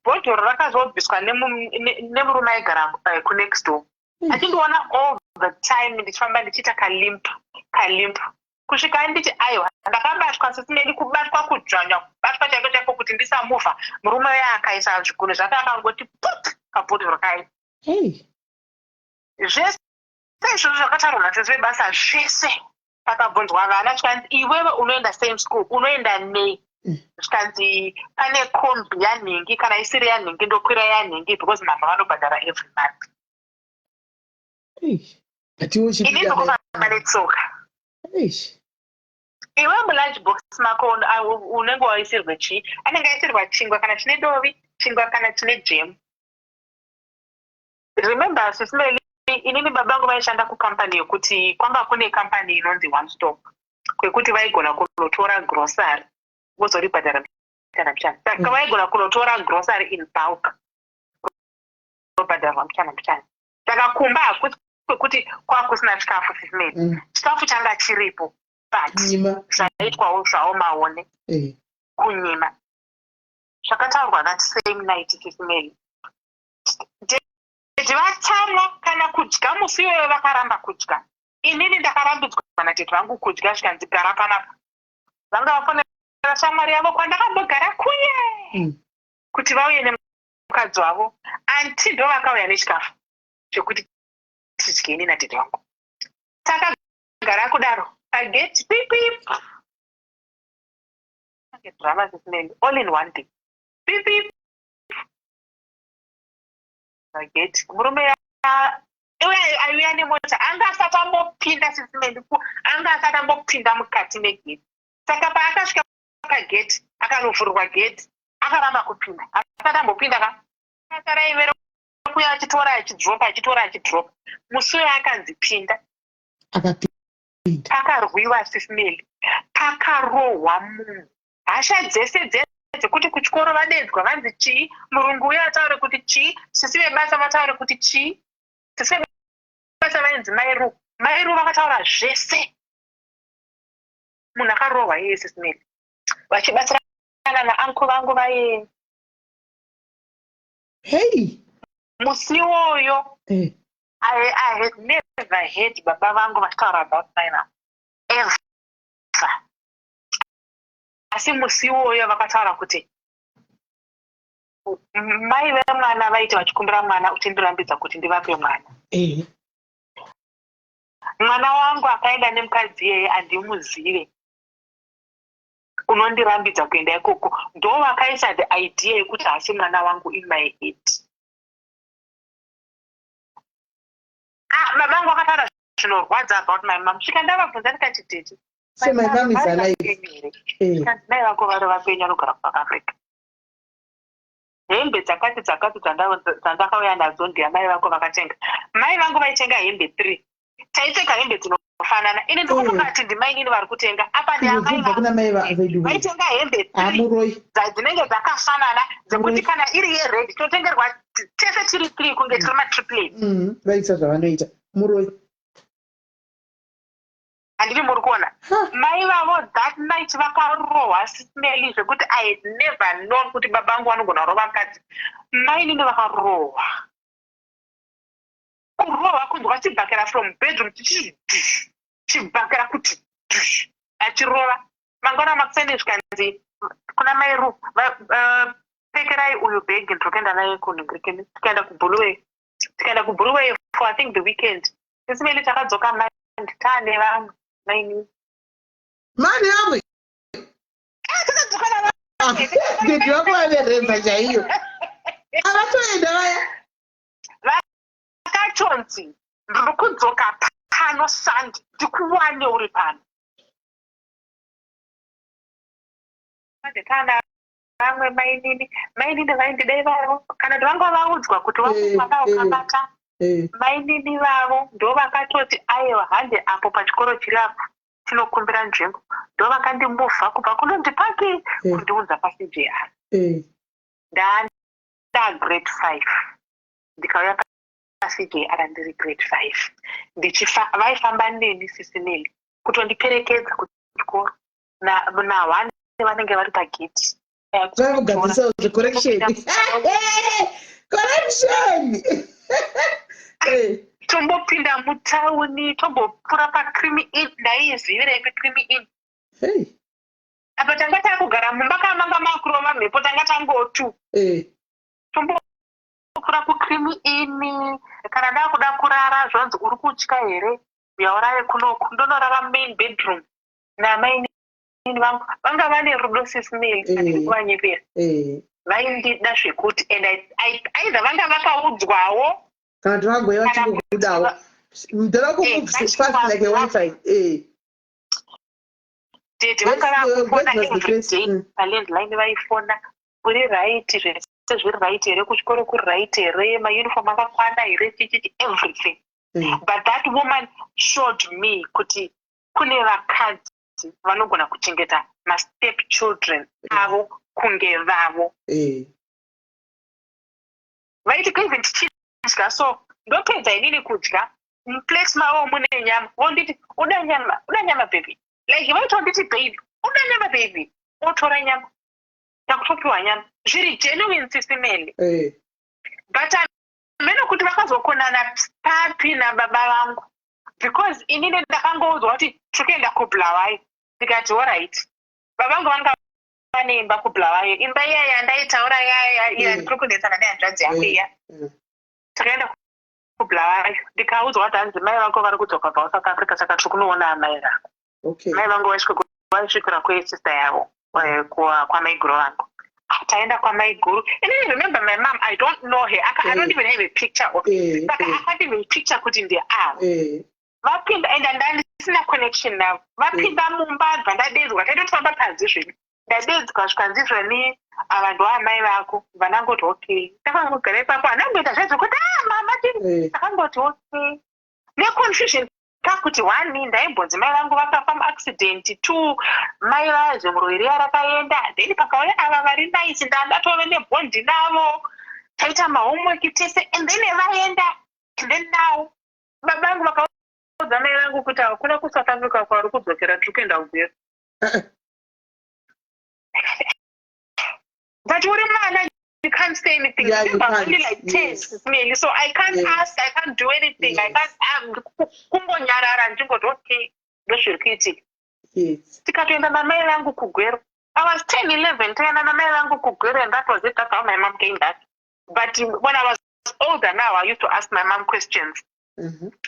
Bhodhoro rakazobviswa nemurume aigara kunext door, achindiona all the time ndichifamba ndichiita kalimp kalimp, kusvika nditi aiwa, ndakabatwa, Sis Melly, kubatwa, kudzvanywa, kubatwa chaiko chaiko kuti ndisamuvha. Murume uya akaisa zvigunwe zvake, akangoti pup, kabhodhoro kai. Hey. Zvese izvozvo zvakataurwa nasisi vebasa zvese. Pakabvunzwa vana, zvikanzi, "Iwewe unoenda same school, unoenda nei?" Zvikanzi, "Pane kombi yanhingi, kana isiri yanhingi ndokwira yanhingi because mama vanobhadhara every month." Hey. Atiwo Ini chipika. ndokufamba netsoka. Eish. Iwe mulunch box mako unenge waisirwe chii? Anenge aisirwa chingwa kana chine dovi, chingwa kana chine jam. Remember, Sis Melly, inini baba vangu vaishanda kukampani yekuti kwanga kune kampani inonzi One Stop, kwekuti vaigona kunotora grocery vozoribhadhara mbichana mbichana. Saka vaigona kunotora grocery in bulk, robhadharwa mbichana mbichana. Saka kumba hakusi kwekuti kwakusina chikafu, Sis Melly. Chikafu changa chiripo, but Nyima. zvaitwawo zvawo maone. Kunyima zvakataurwa that same night, Sis Melly. Daddy vatsamwa, kana kudya musi iyoyo vakaramba kudya. Inini ndakarambidzwa nadaddy vangu kudya, zvikanzi, "Gara panapa." Vanga vafonera shamwari yavo kwandakambogara kuye kuti vauye. nemukadzi wavo. Auntie ndo vakauya nechikafu chekuti tidye ini nadaddy vangu. Takagara kudaro pagate, pipip, drama sisimeni, all in one day, pipip pagate. Murume iwe aiuya nemota anga asati ambopinda, sisimeni, anga asati ambopinda mukati megate. Saka paakasvika pagate, akanovhurirwa gate, akaramba kupinda asati ambopinda ka. Basa raive rekuuya achitora, achidropa, achitora, achidropa. Musi uyo akanzi pinda. Akapinda. Pakarwiwa, sisimeli, pakarohwa munhu. Hasha dzese dze dzekuti kuchikoro vadedzwa vanzi chii, murungu uyo ataure kuti chii, sisi vebasa vataure kuti chii. Sisi vebasa vainzi Mairu. Mairu vakataura zvese. Munhu akarohwa iye, sisimeli, vachibatsirana nauncle vangu vaye. Hei. Musi iwoyo I had never heard baba vangu vachitaura about my mom ever, asi musi iwoyo vakataura kuti mai vemwana vaiti vachikumbira mwana, uchindirambidza kuti ndivape mwana. Mwana wangu akaenda nemukadzi iyeye handimuzive, unondirambidza kuenda ikoko. Ndo vakaisa the idea yekuti haasi mwana wangu in my head. Ah, baba vangu vakataura zvinorwadza about my mom. Svika ndavabvunza ndikati, "Daddy, So my mom is alive?" Kanzi mai vako vari vapenyu, anogara kuSouth Africa. Hembe dzakati dzakati dzandakauya nadzo ndeyamai vako vakatenga. Mai vangu vaitenga hembe three, taipfeka hembe dzinofanana. Ini ndikutongati ndimainini vari kutenga, apa ndeamai. Kubva kuna mai vedu. Vaitenga hembe three Amuroi. dzinenge dzakafanana, dzekuti kana iri yered totengerwa tese tiri three, kunge tiri matriplets. Vaita zvavanoita, muroi. Handiti muri kuona? Ha. Mai vavo that night vakarohwa, sisimeli, zvekuti I had never known kuti baba vangu vanogona kurova mukadzi. Mainini vakarohwa, kurohwa kunzwa chibhakera from bedroom chichi chibhakera kuti dhush, achirova. Mangwana makuseni zvikanzi kuna mairu, "Pekerai uyu bhegi, ndiri naye kunhingirikeni." Tikaenda kuBulawayo, tikaenda kuBulawayo for, I think, the weekend. Sisimeli, takadzoka mandi taane vamwe mainini. Mani amwe. Takadzoka navamwe. Daddy vako vaveremba chaiyo, avatoenda vaya. Vakatonzi, "Ndiri kudzoka pano Sunday, ndikuwane uri pano." Manje taana vamwe mainini. Mainini vaindidai vavo, kana kuti vanga vaudzwa kuti wakumwana ukabata. Mainini vavo ndo vakatoti, "Aiwa, hande apo pachikoro chiri apo, tinokumbira nzvimbo." Ndo vakandimuvha kubva kuLundi Park kundiunza paCJR. Ndaa grade 5, ndikauya paCJR ndiri grade 5. Vaifamba neni, sisimeli, kutondiperekedza kuchikoro nahwane vanenge vari pageti. Vakugadzisawo zvecorrection, correction. Tombopinda mutauni, tombopfuura paCreamy Inn. Ndaizivirei peCreamy Inn? Hey. Apa tanga takugara mumba kamanga makurova mhepo, tanga tangotu. Tombopfuura kuCreamy Inn. Kana ndakuda kurara, zvonzi, "Uri kutya here? Uyaurare kunoku." Ndonorara mumain bedroom namainini vangu. Vanga vane rudo, sisimeli, handidi kuvanyepera. Vaindida zvekuti, and either vanga vakaudzwawo Kana kuti vagoya kana vachingokudawo mudhara kumove fast like a WiFi. Daddy vanga vakufona That was the every case. day palandline. Vaifona, "Uri right? Zvese zviri right here kuchikoro? Kuri right here? Mauniform akakwana here?" Chichichi, everything. But that woman showed me kuti kune vakadzi vanogona kuchengeta mastep children avo kunge vavo. Vaiti even tichidya so, ndopedza inini kudya, muplate mavo mune nyama, vonditi, "Uda nyama? Uda nyama, baby?" Like vaitonditi, "Baby, uda nyama, baby?" Otora nyama, takutopiwa nyama zviri genuine, sisimeli. But hameno kuti vakazokonana papi nababa vangu, because inini ndakangoudzwa kuti tiri kuenda kuBulawayo. Ndikati, "Alright." Baba vangu vanga Vane imba kuBulawayo, imba iya yandaitaura yaya iya. Ndiri kunetsana nehanzvadzi yangu iya. Takaenda kuBulawayo, ndikaudzwa kuti hanzi mai vako vari kudzoka kubva kuSouth Africa, saka tiri kunoona amai vako. Mai vangu vaisvikira kwesister yavo, kwamaiguru vangu. Ah, taenda kwamaiguru. And I remember my mom, I don't know her. I don't even have a picture of saka I can't even picture kuti ndeavo. Vapinda, and ndandisina connection navo. Vapinda mumba, bva ndadedzwa, taitotofamba panze zvedu. Ndadedzwa, zvikanzi zvoni, "Ava ndo amai vako." Bva ndangoti okay. Takangogara ipapo, handamboita zvezvekuti, "Ah, mama." Takangoti okay, neconfusion kakuti one, ndaimbonzi mai vangu vakafa muaccident, two, mai vazvemuro riya rakaenda, then pakauya ava vari nice, ndandatove nebond navo, taita mahomework tese, and then vaenda, and then now baba vangu vakaudza mai vangu kuti hakuna kuSouth Africa kwari kudzokera, tiri kuenda kuGweru. But uri mwana, you can't say anything. Yeah, you Remember, I'm can't. only like 10, nearly, so I can't ask, I can't do anything, I can't kungonyarara ndingoti okay, ndozviri kuitika. Tikatoenda namai vangu kuGweru. I was 10, 11. Toenda namai vangu kuGweru, and that was it. That's how my mom came back. But when I was older now, I used to ask my mom questions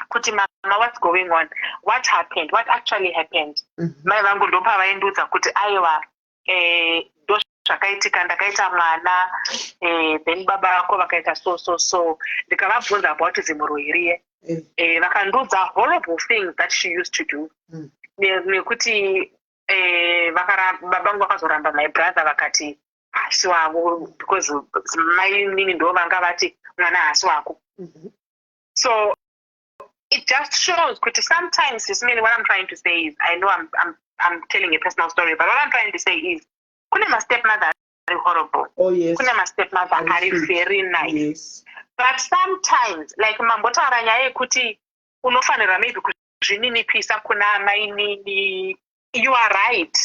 kuti, "Mama, what's going on? What happened? What actually happened?" Mai vangu ndopavaindiudza kuti aiwa, ndo zvakaitika, ndakaita mwana, then baba vako vakaita so so so. Ndikavabvunza about zimuroyi riye. Vakandiudza horrible things that she used to do. Nekuti baba vangu vakazoramba my brother, vakati haasi wavo because mai nini ndo vanga vati mwana haasi wako. So it just shows kuti sometimes, Ismail, what I'm trying to say is, I know I'm telling a personal story, but what I'm trying to say is kune ma-stepmother ari horrible. Kune ma-stepmother Ari ari sweet. very nice. But sometimes, like mambotaura nyaya yekuti unofanira maybe kuzvininipisa kuna mainini, you are right.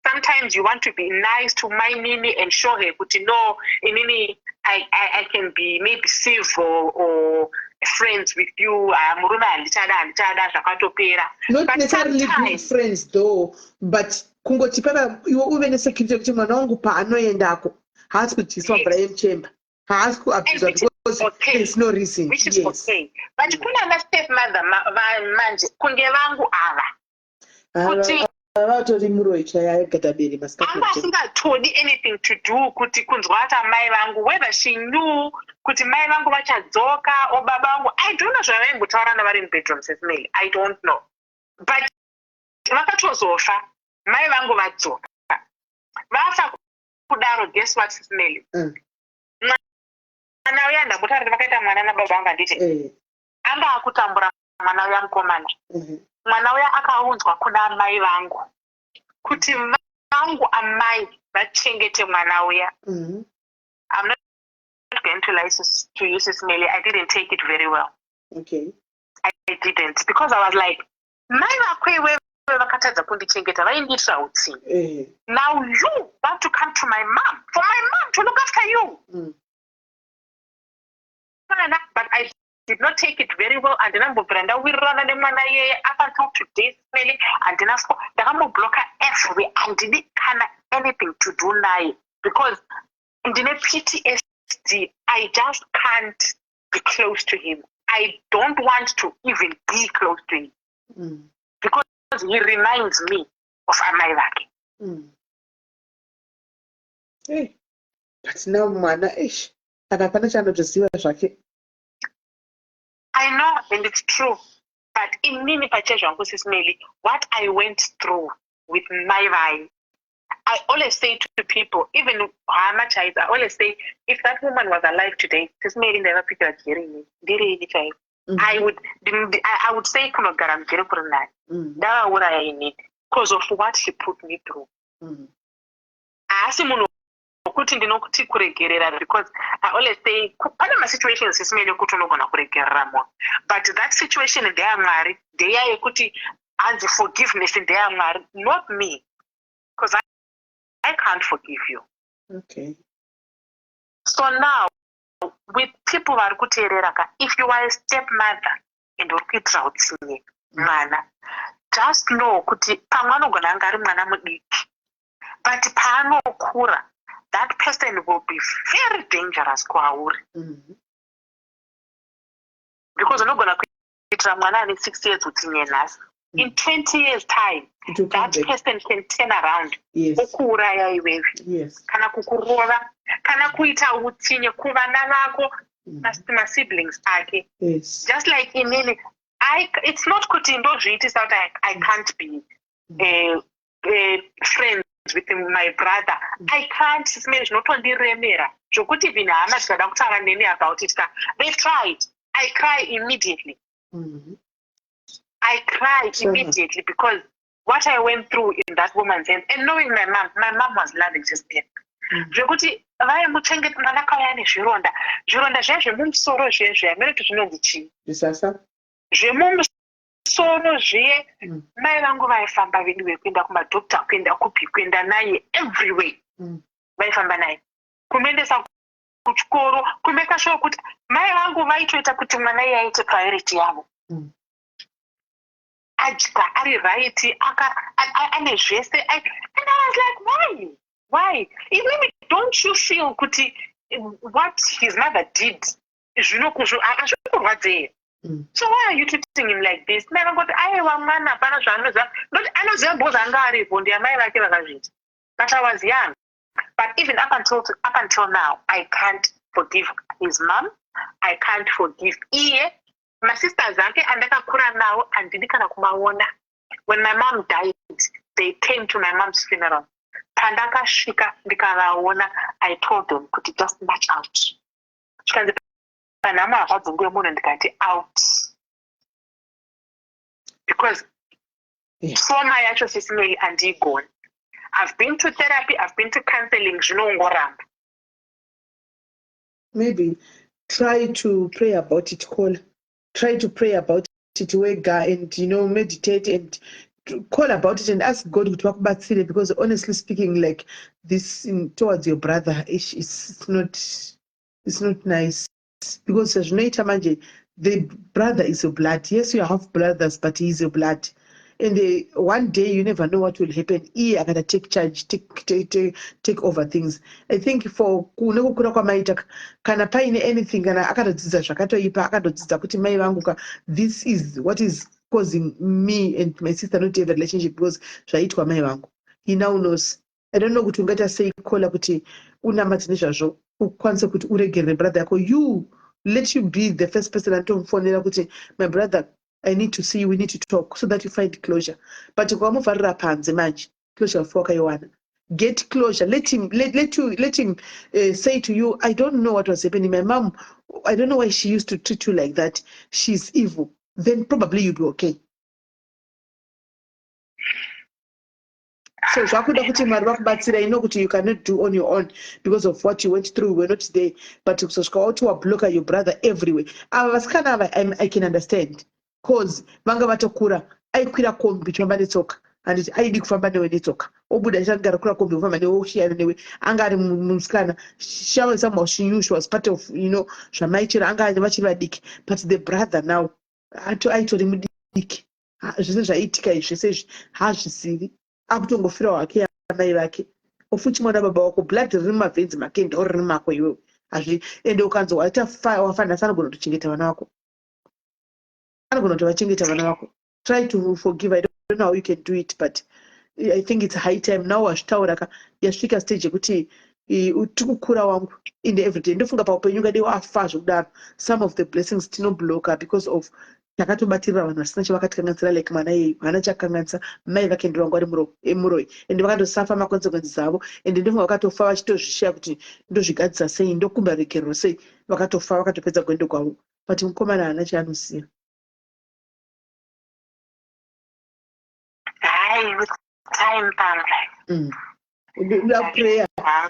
Sometimes you want to be nice to mainini and show her kuti no, inini I can be maybe civil or friends with you. Ah, murume handichada, handichada, zvakatopera. Not But necessarily good friends though, but kungoti papa iwe uve nesecurity yekuti mwana wangu paanoendako haasi kudyiswa mvura yemuchemba, haasi kuabuswa, And which is because okay. there's no reason. Which is okay, but kuna ana stepmother manje kunge vangu ava kuti Vatori muroyi chaiye, aigadaberi anga masikati. Asingatodi anything to do kuti kunzwa ati amai vangu, whether she knew kuti mai vangu vachadzoka or baba vangu, I don't know zvavaimbotaurana vari mubedroom, Sis Melly, I don't know. But vakatozofa mai vangu vadzoka, vafa kudaro, guess what, Sis Melly? Mwana uya ndambotaura kuti vakaita mwana nababa vangu, handiti? Anga akutambura mwana uya mukomana. Mwana uya akaunzwa kuna amai vangu kuti vangu amai vachengete mwana uya. I'm not going to lie to you, Sis Melly, I didn't take it very well. I didn't, because I was like, mai vako iwewe vakatadza kundichengeta, vaindiitira utsinye. Now you want to come to my mom, for my mom to look after you. Mwana, but I did not take it very well. Handinambobvira ndawirirana nemwana iyeye up until today, Melly. Handina, ndakamubloka everywhere. Handidi kana anything to do naye because ndine PTSD. I just can't be close to him. I don't want to even be close to him because he reminds me of amai vake. Hey, but now mwana, eish, kana hapana chaanotoziva zvake. I know, and it's true. But inini pachezvangu, Sis Melly, what I went through with my vai, I always say to people, even hama chaidzo, I always say, if that woman was alive today, Sis Melly, ndaivapikira jeri inini. Ndiri ini chaiko. I would say kunogara mujeri kuri nani. Ndavauraya inini because of what she put me through. Haasi munhu wekuti ndinokuti kuregerera, because I always say pane masituations, Sis Melly, ekuti unogona kuregerera munhu, but that situation ndeyamwari, ndeya yekuti hanzi forgiveness ndeyamwari, not me, because I can't forgive you. So now with people vari kuteerera ka, if you are a step mother and uri kuitira utsinye mwana, just know kuti pamwe anogona anga ari mwana mudiki. But paanokura, that person will be very dangerous kwauri because unogona kuitira mwana ane 6 years utsinye nhasi, in 20 years' time It will come that back. Person can turn around okuuraya iwewe kana kukurova kana kuita utsinye kuvana vako, masiblings ake. Just like inini, it's not kuti ndozviitisa kuti I can't be friends with my brother. I can't. Simene zvinotondiremera zvokuti even hama dzikada kutaura neni about it ka, they've tried, I cry immediately. I cry immediately because what I went through in that woman's hands, and knowing my mom, my mom was loving sister. Zvekuti vaimuchengeta mwana akauya nezvironda, zvironda zviya zvemumusoro zviye zviya, mene kuti zvinonzi chii? Zvisasa. Zvemumusoro zviye. Mai vangu vaifamba vedu vekuenda kumadhokta, kuenda kupi, kuenda naye everywhere. Vaifamba naye, kumuendesa kuchikoro, kumeka sure kuti mai vangu vaitoita kuti mwana iye aite priority yavo. Adya ari right, ane zvese. And I was like, Why inini? Don't you feel kuti what his mother did hazvikurwadzei? So why are you treating him like this?" Mai vangoti, "Aiwa, mwana hapana zvaanoziva." Ndoti, "Anoziva because anga aripo, ndiyamai vake vakazviita." But I was young. But even up until now, I can't forgive his mom. I can't forgive iye. Masisters ake andakakura nawo handidi kana kumaona. When my mom died, they came to my mom's funeral. Pandakasvika ndikavaona, I told them kuti, "Just march out." Zvikanzi, "Panhamo havadzingwe munhu." Ndikati, "Out," because trauma yacho sisimei handiigoni. I've been to therapy, I've been to counseling, zvinongoramba. Maybe try to pray about it. Call, try to pray about it wega and meditate and to call about it and ask God kuti vakubatsire, because honestly speaking, like this towards your brother, it's not nice, because zvinoita manje, the brother is your blood. Yes, you have brothers, but he is your blood, and one day you never know what will happen. Iye akada take charge, take over things. I think for kune kukura kwamaita, kana paine anything, kana akatodzidza zvakatoipa, akatodzidza kuti mai vangu ka, this is what is causing me and my sister not to have a relationship, because zvaitwa mai vangu. He now knows. I don't know kuti ungaita sei, kola kuti unamate nezvazvo, ukwanise kuti uregerere brother yako. You let you be the first person anotomufonera kuti, "My brother, I need to see you, we need to talk," so that you find closure. But ukamuvharira panze manje, closure fuwa wakaiwana. Get closure. Let him let him say to you, "I don't know what was happening. My mom, I don't know why she used to treat you like that. She's evil." Then probably you'll be okay. So zvakuda kuti Mwari vakubatsira. Ino kuti you cannot do on your own because of what you went through. We're not there, but kusosvika wauti wabloka your brother everywhere. Ava vasikana ava, I can understand, 'cause vanga vatokura. Aikwira kombi chifamba netsoka, handiti? Aidi kufamba newe netsoka, obuda achagara kura kombi kufamba newe, oshiyana newe. Anga ari musikana. Somehow she knew she was part of zvamaichero, anga vachiri vadiki. But the brother now aitori mudiki. Zvese zvaiitika izvi, zvese izvi haazvizivi, akutongofirawo hake amai vake. Ofuchi mwana baba wako, blood riri mumaveins make ndo riri mako iwewe. Hazvi ende ukanzi waita wafa nhasi, anogona kutochengeta vana vako, anogona kutovachengeta vana vako. Try to forgive. I don't know how you can do it, but I think it's high time now. Wazvitaura ka, yasvika stage yekuti tikukura wangu in the everyday. Ndofunga paupenyu ungadi wafa zvekudaro. Some of the blessings tinobloka because of takatobatirira vanhu vasina chavakatikanganisira, like mwana iyeyu haana chakanganisa. Mai vake ndo vangu vari muroyi, ende vakatosafa maconsequences avo, ende ndofunga vakatofa vachitozvishiya kuti ndozvigadzisa sei, ndokumba regerero sei. Vakatofa, vakatopedza gwendo kwavo, but mukomana haana chaanoziva. Hai, with time pamwe. Uda prayer.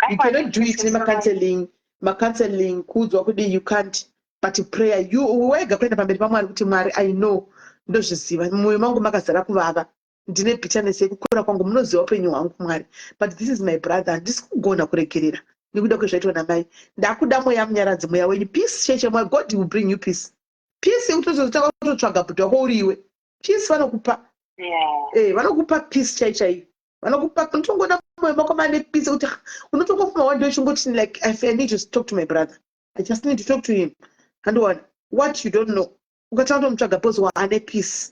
You cannot do it nemacounseling, macounseling, kuudzwa kudi, you can't. But prayer, you wega kuenda pamberi paMwari kuti, "Mwari, I know, ndozviziva, mumwoyo mangu makazara kuvava, ndine bitterness yekukura kwangu, munoziva upenyu hwangu, Mwari, but this is my brother. Handisi kugona kuregerera nekuda kwezvaitwa namai. Ndakuda mweya munyaradzi, mweya wenyu, peace cheche. Mwari, God will bring you peace." Peace yekuti tozotanga kutotsvaga bhuti wako uriwe. Peace vanokupa. Vanokupa peace chai chaiyo, vanokupa. Unotongoona mwoyo. Mumoyo mako mane peace kuti unotongofuma one day uchingoti, like, I need to talk to my brother, I just need to talk to him. Handiwana what you don't know, ukatanga kutomutsvaga because waane peace,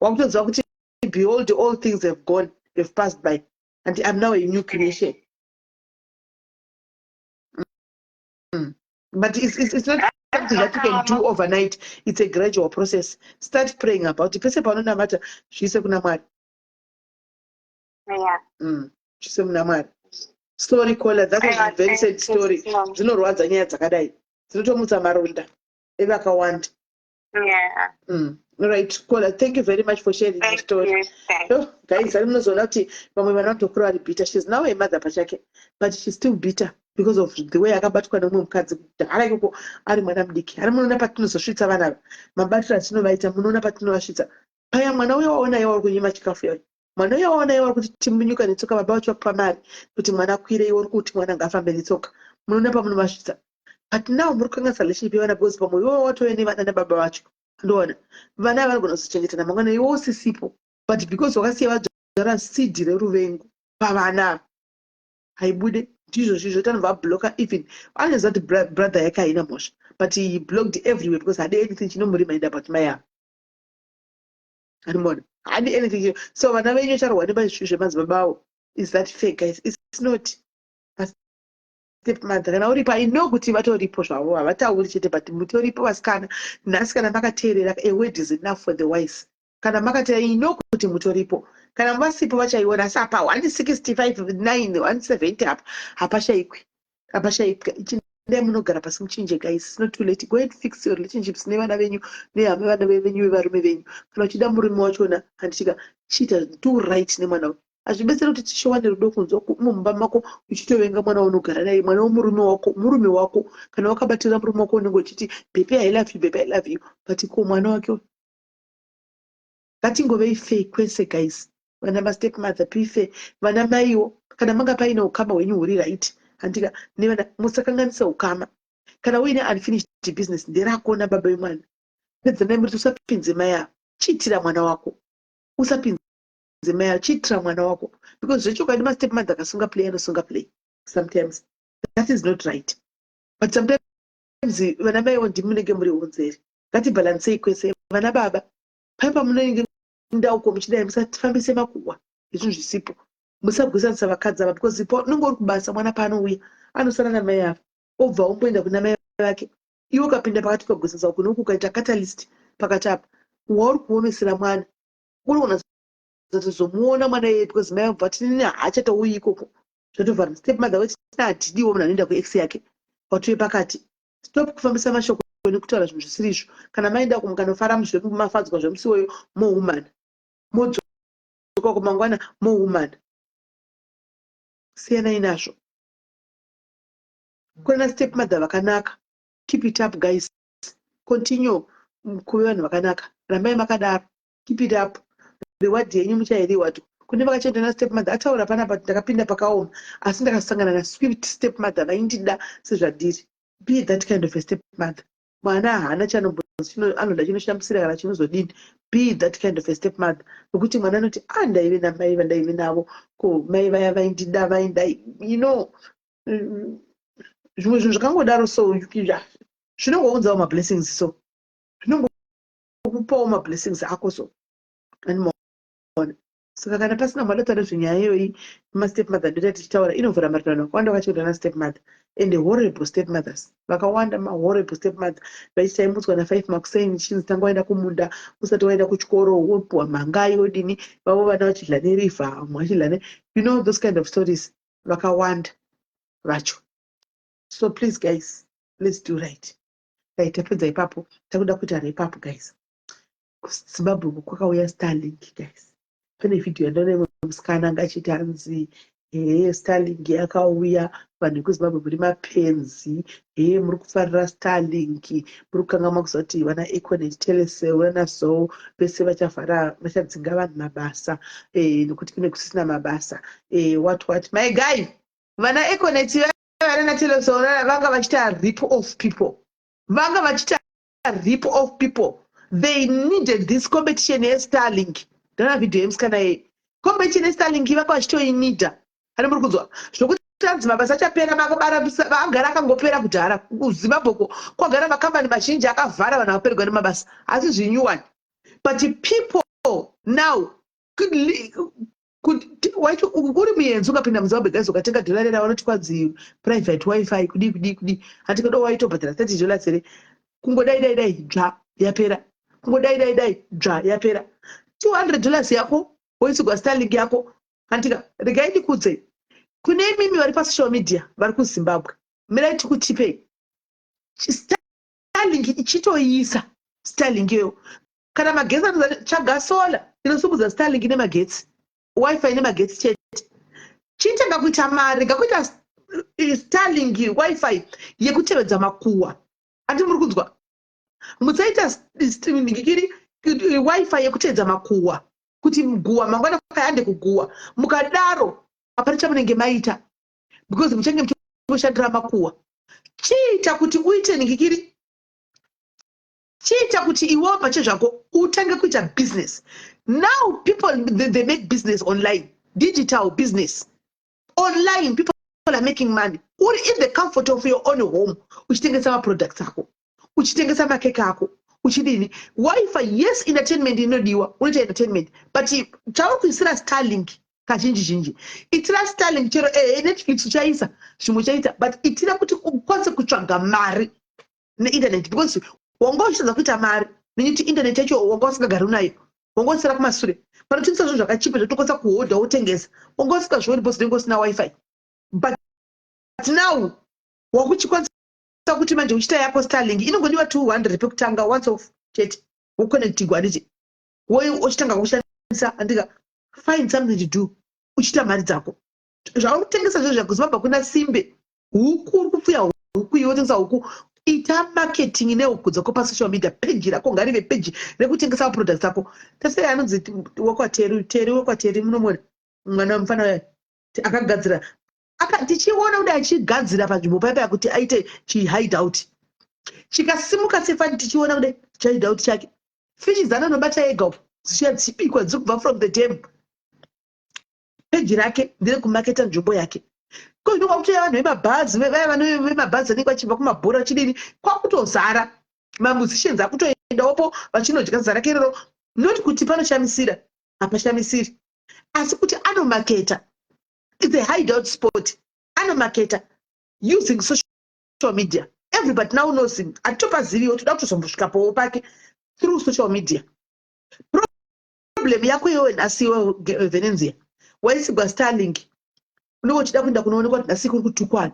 wakutoziva kuti, behold, all things have gone, have passed by, and I'm now a new creation. But it's not something that you can do overnight. It's a gradual process. Start praying about it. Pese paunonamata, zviise kuna Mwari. Zviise kuna Mwari. Story caller, that was a very sad story. Dzinorwadza nyaya dzakadai, dzinotomutsa maronda evakawanda. Right, caller, thank you very much for sharing your story. You. Oh, guys, ari munozoona kuti vamwe vana vanotokura vari bitter. She's now a mother pachake, but she's still bitter because of the way akabatwa nemumwe mukadzi kudhara ikoko ari mwana mudiki. Ari munoona patinozosvitsa vana ava, mabatiro atinovaita, munoona patinovasvitsa paya. Mwana uyo waona iwe uri kunyima chikafu yayo, mwana uyo waona iwe uri kuti timunyuka netsoka, baba vacho vakupa mari kuti mwana akwire, iwe uri kuti mwana ngaafambe netsoka. Munoona pamunovasvitsa. But now muri kukanganisa relationship yevana, because pamwe iwe watove nevana nababa vacho. Ndoona vana vanogona kuzochengetana mangwana iwe usisipo, but because wakasiya vadzvara seed reruvengo pavana, haibude. Ndizvo zvizvo tanobva ablocka. Even anoziva kuti brother yake haina mhosva, but he blocked everywhere because hadi anything chinomuremind about mai ava. Anomuona, hadi anything. So vana venyu charwa nemazvi zvemadzibaba avo. Is that fair, guys? It's not. Stepmother, kana uripo, I know kuti vatoripo zvavo, havatauri chete, but mutoripo vasikana. Nhasi kana makateerera, a word is enough for the wise. Kana makateerera, I know kuti mutoripo. Kana vasipo, vachaiona. Asi apa 165 9 170 apa hapashayikwi, hapashayikwi. Chindai munogara pasi muchinje, guys. It's not too late. Go and fix your relationships nevana venyu, nehama, vana venyu vevarume venyu. Kana uchida murume wachona, handichika chiita do right nemwana wako. Hazvibetseri kuti tichiwane rudo kunze mumba mako uchitovenga mwana waunogara naye, mwana wemurume wako, murume wako. Kana wakabatirira murume wako, unenge uchiti, "Baby, I love you, baby, I love you," but ko mwana wake? Ngatingovei fair kwese, guys. Vana mastep mother, be fair. Vana maiwo, kana manga paine ukama hwenyu huri right, handika, nevana, musakanganisa ukama. Kana uine unfinished business, nderako nababa vemwana, pedzanai. Muri usapinze mai ava, chiitira mwana wako. Usapinze mai ava, chiitira mwana wako, because zvechokwadi mastep mother akasunga play, anosunga play sometimes. That is not right, but sometimes vana maiwo ndimi munenge muri honzeri. Ngatibhalansei kwese. Vana baba, pai pamunenge ndauko muchidai, musafambise makuhwa ezvinhu zvisipo. Musagwisanisa vakadzi ava, because unenge uri kubasa, mwana paanouya anosara namai ava, obva omboenda kuna mai vake. Iwe ukapinda pakati, ukagwisanisa uku neuku, ukaita catalyst pakati apa, wauri kuomesera mwana. Unogona kuzomuona mwana iyeye, because mai vabva tinini haachatouyi ikoko, zvatovhara. Step mother weti hatidiwo, munhu anoenda kuex yake, watove pakati. Stop kufambisa mashoko nekutaura zvinhu zvisiri izvo. Kana maenda mukanofara mafadzwa zvemusi iwoyo, moumana, modzoka kumangwana, moumana. Siyanai nazvo. Kuna step mother vakanaka, keep it up, guys. Continue kuve vanhu vakanaka, rambai makadaro. Keep it up. Reward yenyu muchairiwa. Kune vakachenda nastep mother, ataura panapa, ndakapinda pakaoma, asi ndakasangana nasweet step mother vaindida sezvandiri. Be that kind of a step mother. Mwana haana chaanoda chinoshamisira kana chinozodini. Be that kind of a step mother, nokuti mwana anoti, a ah, ndaive namai vandaive navo, ko mai vaya vaindida, vainda, zvimwe zvinhu zvakangodaro. So zvinongounzawo mablessings, so zvinongokupawo mablessings ako. So animaona, saka kana pasina mwada nezvenyaya iyoyi, mastep mother ndoita tichitaura, inovhura marirano akawanda vakachengeta nastep mother and horrible step mothers vakawanda, mahorrible step mother vaiti taimutswa na5 makuseni, chinzi tanga waenda kumunda usati waenda kuchikoro, wopuwa mhangai, wodini, vavo vana vachidla nerivha, vamwe vachidla ne those kind of stories vakawanda vacho. So please, guys, let's do right. Right, tapedza ipapo, takuda kuita wrap up, guys. KuZimbabwe kwakauya Starlink, guys. Pane vhidhiyo yandaona imwe musikana anga achiti, hanzi, hee, Starlink yakauya, vanhu vekuZimbabwe muri mapenzi, hee, muri kufarira Starlink, muri kukanganwa kuziva kuti vana Econet, Telecel, vana Zow vese vachavhara, vachadzinga vanhu mabasa nekuti kune kusisina mabasa, what what. My guy, vana Econet vana Telecel vanga vachiita rip off people, vanga vachiita rip off people. They needed this competition yeStarlink. Ndana vhidhiyo yemusikana yei, competition yeStarlink vanga vachitoinida. Hani muri kunzwa zvokuti hanzi mabasa achapera, agara akangopera kudhara. KuZimbabwe ko kwagara makambani mazhinji akavhara, vanhu vapererwa nemabasa, asi zvinyuwani. But people now waiti uri muenzi ukapinda muZimbabwe, guys, ukatenga dhola rera, vanoti kwanzi private WiFi, kudii kudii kudii. Handikodo waitobhadhara $30 here? Kungodai dai dai, dzva, yapera. Kungodai dai dai, dzva, yapera. $200 yako, woisigwa Starlink yako. Handika regai ndikudze kune imimi vari pasocial media vari kuZimbabwe, mirai tikutipei Starlink. Ichitoisa Starlink iyoyo, kana magetsi anoza, tsvaga solar inosimudza Starlink nemagetsi, WiFi nemagetsi chete. Chitanga kuita mari, rega kuita Starlink WiFi yekutevedza makuwa. Andi muri kunzwa? Musaita ngikiri WiFi yekutevedza makuwa, kuti guwa mangwana kayande kuguwa. Mukadaro hapana chamunenge maita, because muchange muchingoshandira makuwa. Chiita kuti uite ngikiri, chiita kuti iwewo pachezvako utange kuita business. Now people, they make business online, digital business online. People are making money uri in the comfort of your own home, uchitengesa maproducts ako, uchitengesa makeke ako, uchidini. WiFi, yes, entertainment inodiwa, unoita entertainment, but chauri kuisira Starlink kazhinji zhinji, itira Starlink chero Netflix uchaisa, zvimwe uchaita, but itira kuti ukwanise kutsvaga mari neinternet, because wanga uchitadza kuita mari nekuti internet yacho wanga usingagari unayo, wanga usira kumasure. Panotengesa zvinhu zvakachipa zvotokwanisa kuhodha wotengesa, wanga usingazvioni because unenge usina WiFi. But now wakuchikwanisa kuti manje uchiita yako Starlink, inongodiwa 200 pekutanga, once off chete, woconnectigwa, handiti? Uchitanga kushandisa, handika? Find something to do uchiita mari dzako zvauri kutengesa zvo zvakuZimbabwe. Kuna simbe huku, uri kupfuya huku, iwe wotengesa huku. Ita marketing nehuku dzako pasocial media. Peji rako ngarive peji rekutengesa maproducts ako. Tasei anonzi wekwateri, Teri wekwateri, munomuona mwana mufana akagadzira, tichiona kuti achigadzira panzvimbo paipa kuti aite chihideout chikasimuka sefani, tichiona kudai chihideout chake, fishi dzanonobata ega upo dzichiya dzichibikwa, dziri kubva from the dam. Peji rake nderekumaketa nzvimbo yake. Ko zvino kwakutoya vanhu vemabhazi, vaya vemabhazi vanenge vachibva kumabhora, vachidini, kwakutozara mamusicians akutoendawopo vachinodya zara rake iroro. Not kuti panoshamisira, hapashamisiri, asi kuti anomaketa. It's a hideout spot. Anomaketa using social media. Everybody now knows him. Hatitopaziviwo, toda kutozombosvikapowo pake through social media. Problem yako iwewe nhasi, iwe Venenzia, waisigwa Starlink, unenge uchida kuenda kunoonekwa kuti nhasi kuri kutukwana,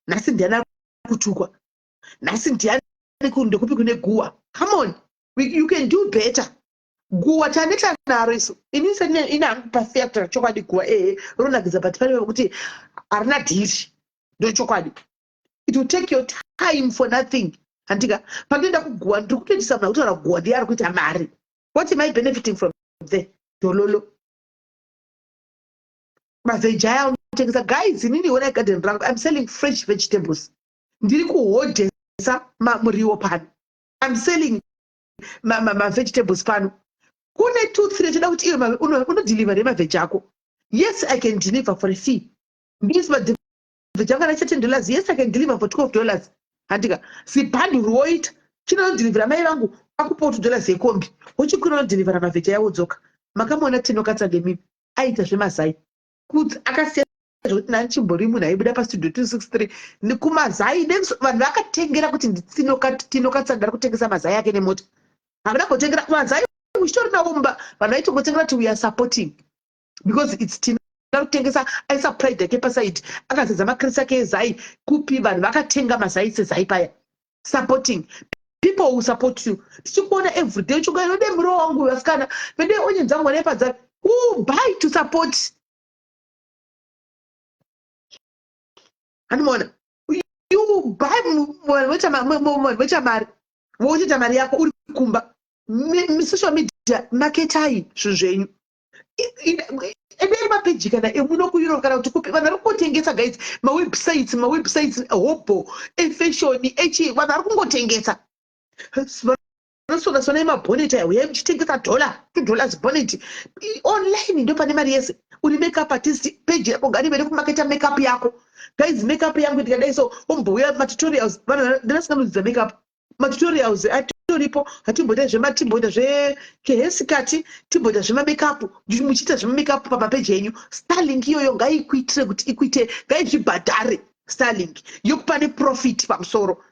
nhasi ndiani ari kutukwa, nhasi ndiani, ndekupi kune guwa. Come on, you can do better. Guwa taneta naro isu. Ini ine hangu patheatre, chokwadi, guwa ehe ronakidza, but pane pekuti harina dhiri, ndochokwadi. It will take your time for nothing, handika? Pandinoenda kuguwa, ndiri kutoitisa munhu akutaura guwa ndiye ari kuita mari. What am I benefiting from there? Dololo mavheji aya unotengesa. Guys, inini onai garden rangu. I'm selling fresh vegetables. Ndiri kuhodhesa muriwo pano. I'm selling mavegetables pano. Kune two three toda kuti iwe unodeliver nemavheji ako. Yes, I can deliver for a fee. Ndisi mavheji ako anacha $10, yes, I can deliver for $12, handika? Zibhanduru woita chinonodhilivhera mai vangu, akupawo $2 yekombi, wochikwira unodhilivhera mavheji aya, wodzoka. Makamuona Tinokatsandemimi aita zvemazai kuti akasiya zvekuti nani chimbori munhu aibuda paStudio 263 kumazai. Vanhu vakatengera kuti Tinokatsanda ari kutengesa mazai ake nemota. Havana kutengera mazai uchitori nawo mumba. Vanhu vaitongotengera kuti we are supporting because it's Tino kutengesa. Aisa pride yake paside, akazadza makresi ake ezai kupi. Vanhu vakatenga mazai sezai paya, supporting. People will support you. Tichikuona everyday uchinga inode muriwo wangu, vasikana vende onion dzangu vanepadza who buy to support. Handimaona you buy, vanhu voita mari, vochiita mari yako uri kumba. Social media, maketai zvinhu zvenyu. Endai mapeji kana emuno kuEurope kana kuti kupi, vanhu vari kungotengesa, guys. Mawebsites, hobo efashion echi, vanhu vari kungotengesa. Vanhu Vanosona sonai mabhoneti aya, uyai muchitengesa dollar, $2 bonnet online. Ndo pane mari yese. Uri makeup artist, page yako ngarive rekumaketa makeup yako. Guys, makeup yangu ndikadai so, ombouya matutorials. Vanhu ndinasinganodzidza makeup, matutorials atoripo. Hatimboita zvematimboita zvekehesikati, timboita zvemamakeup. Muchiita zvemamakeup pamapeji enyu, Starlink iyoyo ngaikuitire kuti ikuite, ngaizvibhadhare. Starlink yokupa neprofit pamusoro.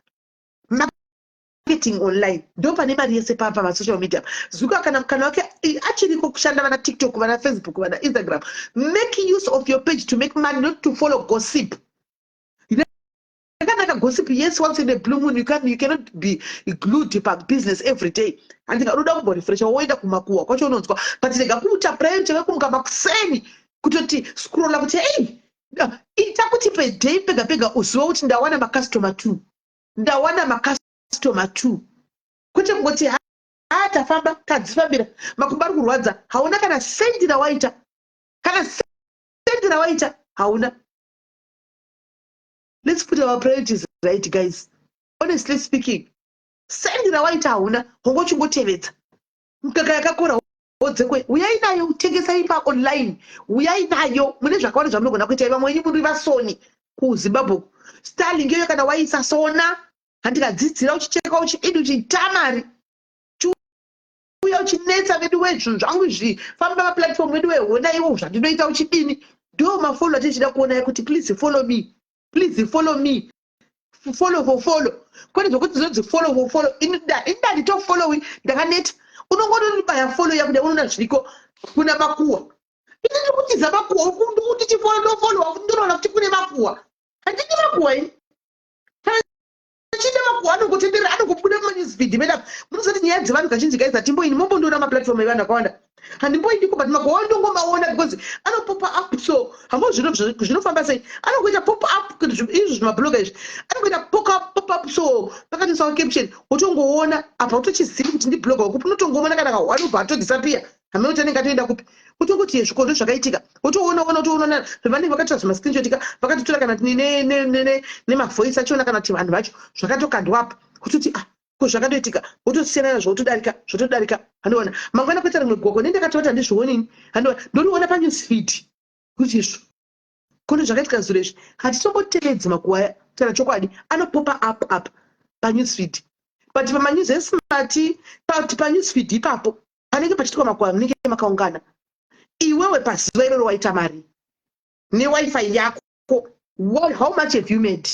Marketing online ndo pane mari yese pamasocial media. Zuka kana mukana wake achiriko kushanda, vana TikTok, vana Facebook, vana Instagram, make use of your page to make money, not to follow gossip. Yakanaka gossip, yes, once in a blue moon. You cannot be glued pabusiness every day. Handika unoda kumborefresha, woenda kumakuwa kwacho unonzwa, but rega kuita priority vekumuka makuseni kutoti scrolla kuti ei. Ita kuti peday pega pega uziva kuti ndawana macustomer two, ndawana macustomer two, kwete kungoti ha, tafamba, tadzifambira, makumbo ari kurwadza. Hauna kana sendi rawaita, kana sendi rawaita hauna. Let's put our priorities right, guys. Honestly speaking, sendi rawaita hauna, hongo. Mukaka yakakora wodzekwe, uyai nayo, tengesai paonline, uyai nayo. Mune zvakawanda zvamunogona kuita. Vamwe wenyu muri vasoni kuZimbabwe. Starlink iyoyo kana waisa sona, handikadzidzira uchicheka, uchidini, uchiita mari, chiuya uchinetsa vedu wezvinhu zvangu izvi. Famba maplatform edu wehona iwo zvandinoita, uchidini. Ndo mafollow atichida kuona kuti please follow me, please follow me, follow for follow, kwete zvokuti zinonzi follow for follow. Inda nditofollowi, ndakaneta. Unongonobaya follow yakuda unoona zviriko kuna makuwa. Ini ndiri kutiza makuwa. Ndikuti chifollow, ndofollowa, ndinoona kuti kune makuwa. Handidi makuwa ini. Kana chiita makuwa anongotenderera, anongobuda mumanewsfeed medu. Munozati nyaya dzevanhu kazhinji guys hatimboini. Mombondoona maplatform evanhu akawanda, handimboindiko, but makuwa ndongomaona because anopopa up. So hamo zvinofamba sei? Anongoita pop up izvo zvimabloga izvi, anongoita pop up, pop up. So pakatoiswa caption, wotongoona apa, utochizivi kuti ndibloga wakupi. Unotongoona kana kahwani ubva atodisappear, hamene kuti anenge atoenda kupi. Utongoti zvikoro ndo zvakaitika, wotoona ona, wotoona zvavanenge vakatora zvimascreenshot ka, vakatotora kana nemavoice achona, kana kuti vanhu vacho zvakatokandwapo, kutoti ah, ko zvakatoitika, wotosiyana nazvo, wotodarika, zvotodarika. Handiona mangwana kuita rimwe goko nendakatoti handizvionini. Handiona, ndoriona panewsfeed kuti izvo kune zvakaitika zuro izvi. Hatitombotevedzi makuwa aya. Taura chokwadi, anopopa up up panewsfeed, but pamanews esmart, but panewsfeed ipapo panenge pachiitwa makuwa, munenge makaungana. Iwewe pazuva iroro waita mari newifi yako? How much have you made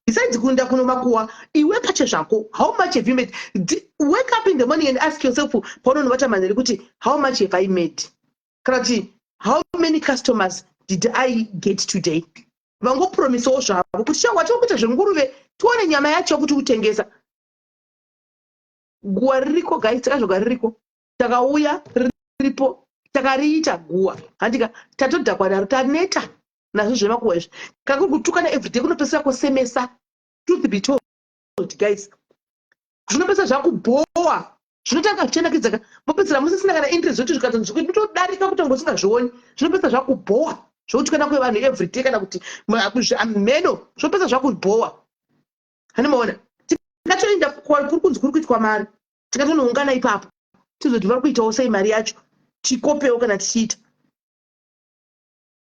besides kuenda kuno makuwa? Iwe pache zvako, how much have you made? Wake up in the morning and ask yourself paunonovata manheru kuti how much have I made, kana kuti how many customers did I get today? Vangopromisawo zvavo kuti sha, wati kuita zvenguruve, tione nyama yacho kuti utengesa. Guwa ririko, guys, takazvoga ririko, takauya riripo, takariita guwa. Handika tatodhakwa naro, taneta nazvo zvemakuwa izvi. Kana kuri kutukana everyday kunopedzisira kusemesa. Truth be told, guys, zvinopedzisa zvakubhowa. Zvinotanga zvichinakidza, mopedzisira musisina kana interest, zvokuti zvikatonzi kutodarika kutonge usingazvioni. Zvinopedzisa zvakubhowa zvokutukana kwevanhu everyday, kana kuti mheno, zvinopedzisa zvakubhowa. Handimaona tikatoenda kuri kunzi kuri kuitwa mari, tikatonoungana ipapo, tizoti vari kuitawo sei mari yacho, tikopewo kana tichiita.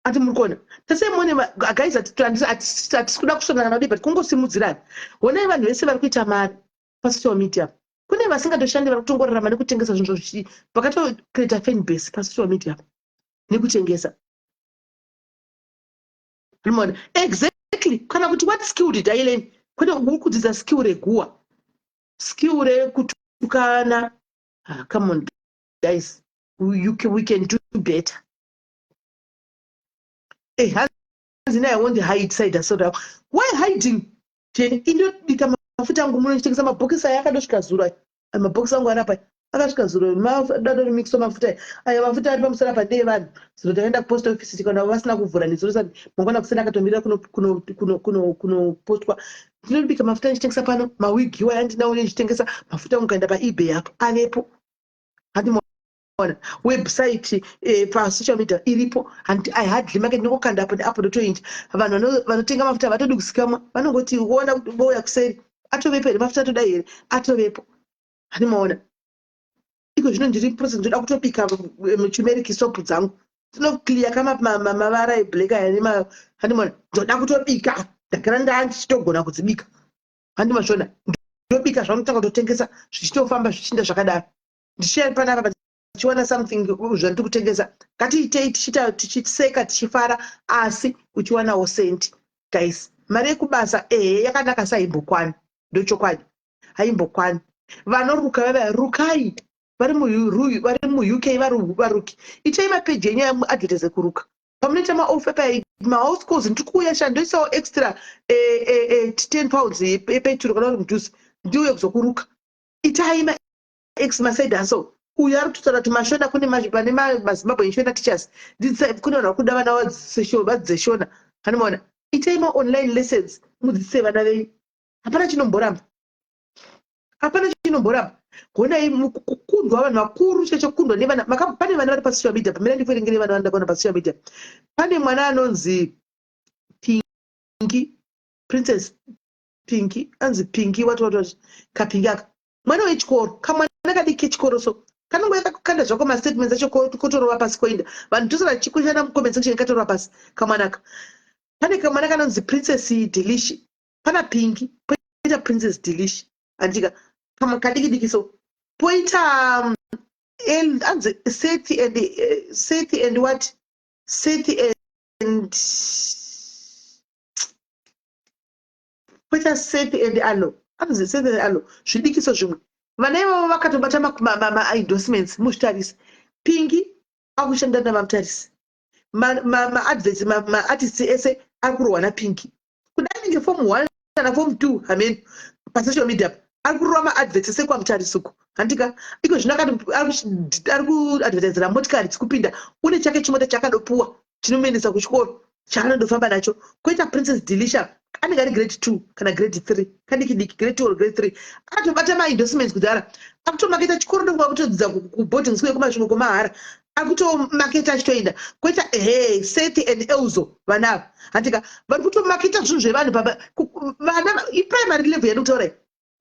Ati muri kuona tese muone, guys, hatisi kuda kusongana nadi, but kungosimudzirana. Honai vanhu vese vari kuita mari pasocial media. Kune vasingatoshandi, vari kutongorarama nekutengesa zvinhu zvichi, vakatocreata fan base pasocial media nekutengesa. Rimaona exactly kana kuti what skill did I learn? Kwete uri kudzidza skill reguwa, skill rekutukana. Ah, come on guys, we can do better. Eh, hanzi I won't hide side hustle. Why hiding? Jeni indobika mafuta angu muno, ndichitengesa mabhokisi aya akatosvika zuro. Aya mabhokisi angu arapa akasvika zuro, datoremixwa mafuta aya. Aya mafuta ari pamusoro apa ndeevanhu. Zuro takaenda kupost office, tikaona vasina kuvhura nezuro sani mangwana kuseni akatomirira kunopostwa. Ndinobika mafuta ndichitengesa pano, mawigi aya ndinawo ndichitengesa mafuta. Angu ukaenda paEbay apo avepo. Handimaona website, pasocial media iripo. I hardly market, ndingokanda apo neapo, ndotoinja. Vanhu vanotenga mafuta vatodi kuzikamwa, vanongoti ona vouya kuseri. Atovepo here mafuta atodai here? Atovepo. Hanimaona. Iko zvino ndiri process, ndoda kutobika turmeric soap dzangu, tinoclear kama mavara eblack aya. Handimaona, ndoda kutobika, ndagara ndandichitogona kudzibika. Handimazvona, ndobika zvanotanga kutotengesa, zvichitofamba, zvichinda zvakadaro. Ndichiya panapa tichiwana something zvandiri kutengesa. Ngatiitei tichiita, tichiseka, tichifara, asi uchiwanawo senti. Guys, mari yekubasa, ehe, yakanaka, saimbokwana, ndochokwadi, haimbokwani. Vanoruka vava rukai, vari muUK, varuki, itei mapeji enyu aadvertise kuruka pamunoita maoffer pa mahouse calls. Ndiri kuuya sha, ndoisawo extra £10 yepeturo kana uri mudhuze, ndiuye kuzokuruka. Itai maex maside hustle. Uyo ari kutotaura kuti mashona kune vane maZimbabwe Shona teachers, kune vanhu vari kuda vana vadzidze Shona. Anomaona, itai maonline lessons, mudzidzise vana venyu. Hapana chinomboramba, hapana chinomboramba. Honai kukundwa vanhu vakuru chechokundwa nevana. Pane vana vari pasocial media pamira, ndikuverengere vana vandakaona pasocial media. Pane mwana anonzi Pinky, Princess Pinky, anzi Pinky wati wati wati, kaPinky aka, mwana wechikoro, kamwana kadiki kechikoro. So kanongouya kakukanda zvako mastatements acho, kotorova pasi, koinda. Vanhu tosara tichikushana mucomment section, katorova pasi kamwanaka. Pane kamwana kanonzi Princess Delish. Pana Pinky, poita Princess Delish, andika kadiki diki. So poita anzi Seth and Seth and what, Seth and, poita Seth and Alo, anzi Seth and Alo, zvidikiso zvimwe. Vana ivavo vakatobata maendorsements, muzvitarisi. Pinky akushanda navamutarisi, maadverts, maartists ese ari kurohwa naPinky. Kuda anenge form one kana form two, hameno, pasocial media ari kurova maadverts ese kwamutarisi uko, handika? Iko zvino ari kuadvertisera motikari dzikupinda. Une chake chimota chaakadopuwa chinomuendesa kuchikoro, chaanondofamba nacho. Koita Princess Delisha, anenge ari grade 2 kana grade 3, kadiki diki, grade 2 or grade 3, akatobata maendorsements kudhara, akutomaketa chikoro, ndokuva kutodzidza kuboarding school yekuMasvingo kwamahara, akutomaketa achitoenda. Koita he Seth and Elzo, vana ava, handika, vari kutomaketa zvinhu zvevanhu papa. Vana iprimary level yandikutaura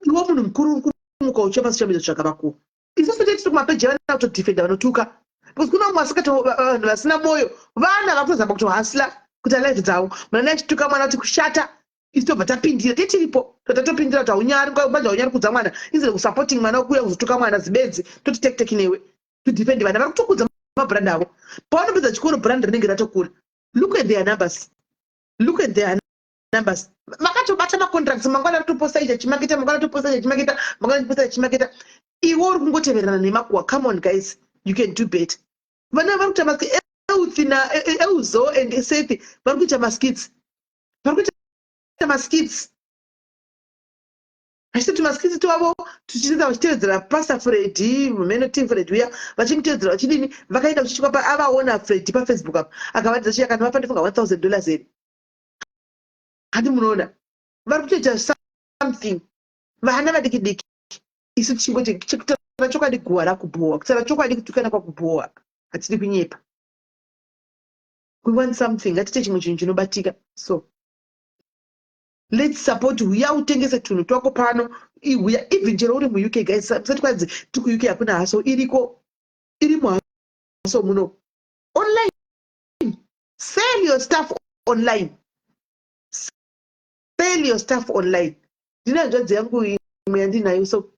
iwo. Munhu mukuru uri kumuka uchiva pasocial media kutsvaga vakuru. Isusu tiri kumapeji evana kutodefenda vanotuka, because kuna vamwe vasikati, vanhu vasina mwoyo. Vana vakutozama kutohustla kuita life dzavo. Mwana achituka mwana kuti kushata, isu tobva tapindira, titiripo, totatopindira kuti haunyari manje, haunyari kudza mwana instead kusupporting mwana, kuuya kuzotuka mwana zibenzi. Toti tek tek newe tudefend vana vari kutokudza mabrand avo. Pavanopedza chikoro, brand rinenge ratokura. Look at their numbers, look at their numbers. Vakatobata macontracts. Mangwana ritoposta ichi achimaketa, mangwana toposta ichi achimaketa, mangwana toposta achimaketa. Iwe uri kungoteverana nemakuwa. Come on guys, you can do better. Vana vari kuita maeuthi naeuzo and Sethi, vari kuita maskits, vari kuita maskits, vachitoti maskits twavo tuchiita, vachitevedzera Pastor Freddy meno, Team Freddy uya, vachimutevedzera, vachidini. Vakaenda kuchisvika avaona Freddy paFacebook apa, akavatidza chiya, akanovapa, ndifunga, $1000 here. Handi munoona vari kutoita something, vana vadiki diki. Isu tichingoti kutaura chokwadi, guhwa rakubhowa. Kutaura chokwadi, kutukana kwakubhowa. Hatidi kunyepa. We want something. Ngatiite chimwe chinhu chinobatika. So let's support. Uya utengese tunhu twako pano, uya, even chero uri muUK. Guys, musati kwanzi tiri kuUK hakuna hustle. Iriko, iri muhustle muno. Online, sell your stuff online, sell your stuff online. Ndine hanzvadzi yangu imwe yandinayo, so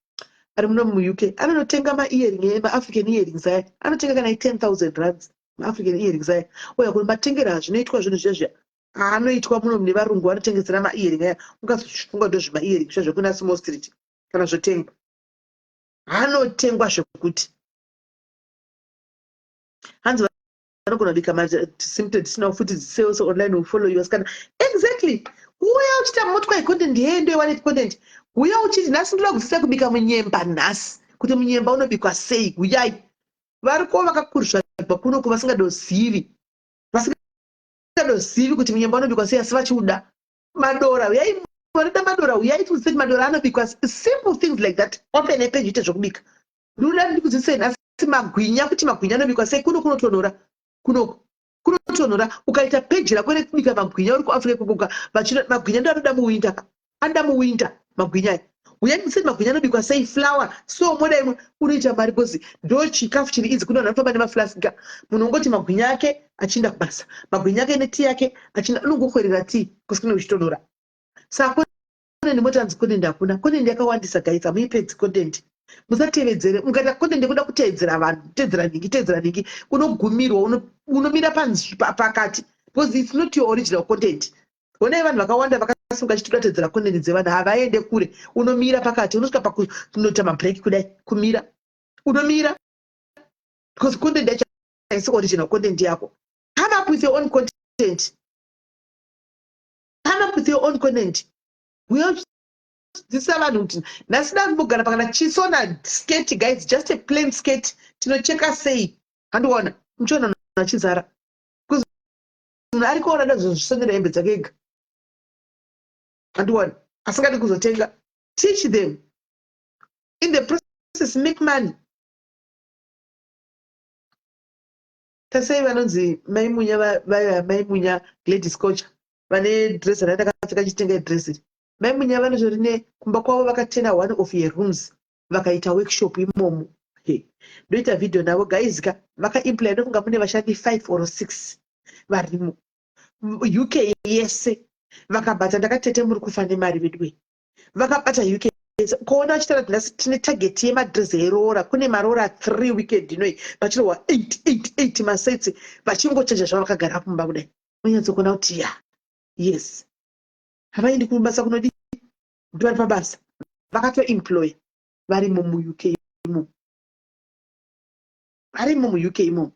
ari muno muUK, anonotenga maearring, maAfrican earrings aya. Anotenga kana R10 000 maAfrican earrings aya. Uya kuri matengero azvinoitwa zvinhu zviya zviya anoitwa muno nevarungu vanotengesera maearring aya, ungazofunga ndo zvimaearring zviya zvekuna Small Street kana zvotengwa. Anotengwa zvekuti hanzi vanogona kubika masimple tisinawo futi sales online will follow you asikana. Exactly. Uya uchiita motwa yecontent, yeye ndoiwane content. Uya uchiti, "Nhasi ndoda kudzidzisa kubika munyemba nhasi, kuti munyemba unobikwa sei." Uyai, variko vakakurzvagwa kunoko vasingadozivi, vasingadozivi kuti munyemba unobikwa sei, asi vachiuda madora. Uyai, vanoda madora, uyai tikudzidzise kuti madora anobikwa. Simple things like that. Open epage, ite zvokubika. Ndoda ndikudzidzisei nhasi magwinya, kuti magwinya anobikwa sei. Kuno kunotonhora, kunoko kunotonhora. Ukaita peji rako rekubika magwinya uri kuAfrica ikokoka, magwinya ndo anoda muwinter, anoda muwinter. Magwinya aya, uyai musei, magwinya anobikwa sei, flour so moda imwe, unoita mari because ndo chikafu chiri idzi. Kune vanhu vanofamba nemaflaska. Munhu ungoti magwinya ake achienda kubasa, magwinya ake netii yake achienda, unongokorera tii kusina uchitonora. Saka content, motanzi content hakuna. Content yakawandisa, guys, hamuipedzi content. Musatevedzere. Mukaita content yekuda kuteedzera vanhu, kuteedzera nhingi, teedzera nhingi, unogumirwa, unomira pakati because it's not your original content. Honai vanhu vakawanda vakasunga chiti kuda content dzevanhu, havaende kure. Unomira pakati, unosvika pakunoita mabreak kudai, kumira, unomira because content yacho haisi original content yako. Come up with your own content. Come up with your own content. Uyodzidzisa vanhu kuti nhasi da kumbogara pakana chisona skirt, guys, just a plain skirt, tinocheka sei? Handiona muchiona munhu achizara, munhu ari kuona da zozvisonera hembe dzake ega. Handiona asingadi kuzotenga. Teach them, in the process make money. Tasei vanonzi Maimunya vaya, Maimunya Gladys Cocha, vane dress randakapfeka chitenga dress iri. Maimunya vanotori nekumba kwavo, vakatena one of your rooms, vakaita workshop imomo. Ndoita video navo, guys ka. Vakaemploya, ndofunga mune vashandi five or six varimo UK yese vakabata. Ndakatete, muri kufa nemari vedu. Vakabata UK yese. Kuona vachitaura kuti nhasi tine target yemadress eroora, kune maroora 3 weekend inoi, vachirohwa 8 8 8 masets, vachingochaja zvavo vakagara kumba kudai. Unyatsokuona kuti ya, yes, havaendi kubasa kunodi, vari pabasa, vakatoemploya varimo muUK imomo, varimo muUK imomo.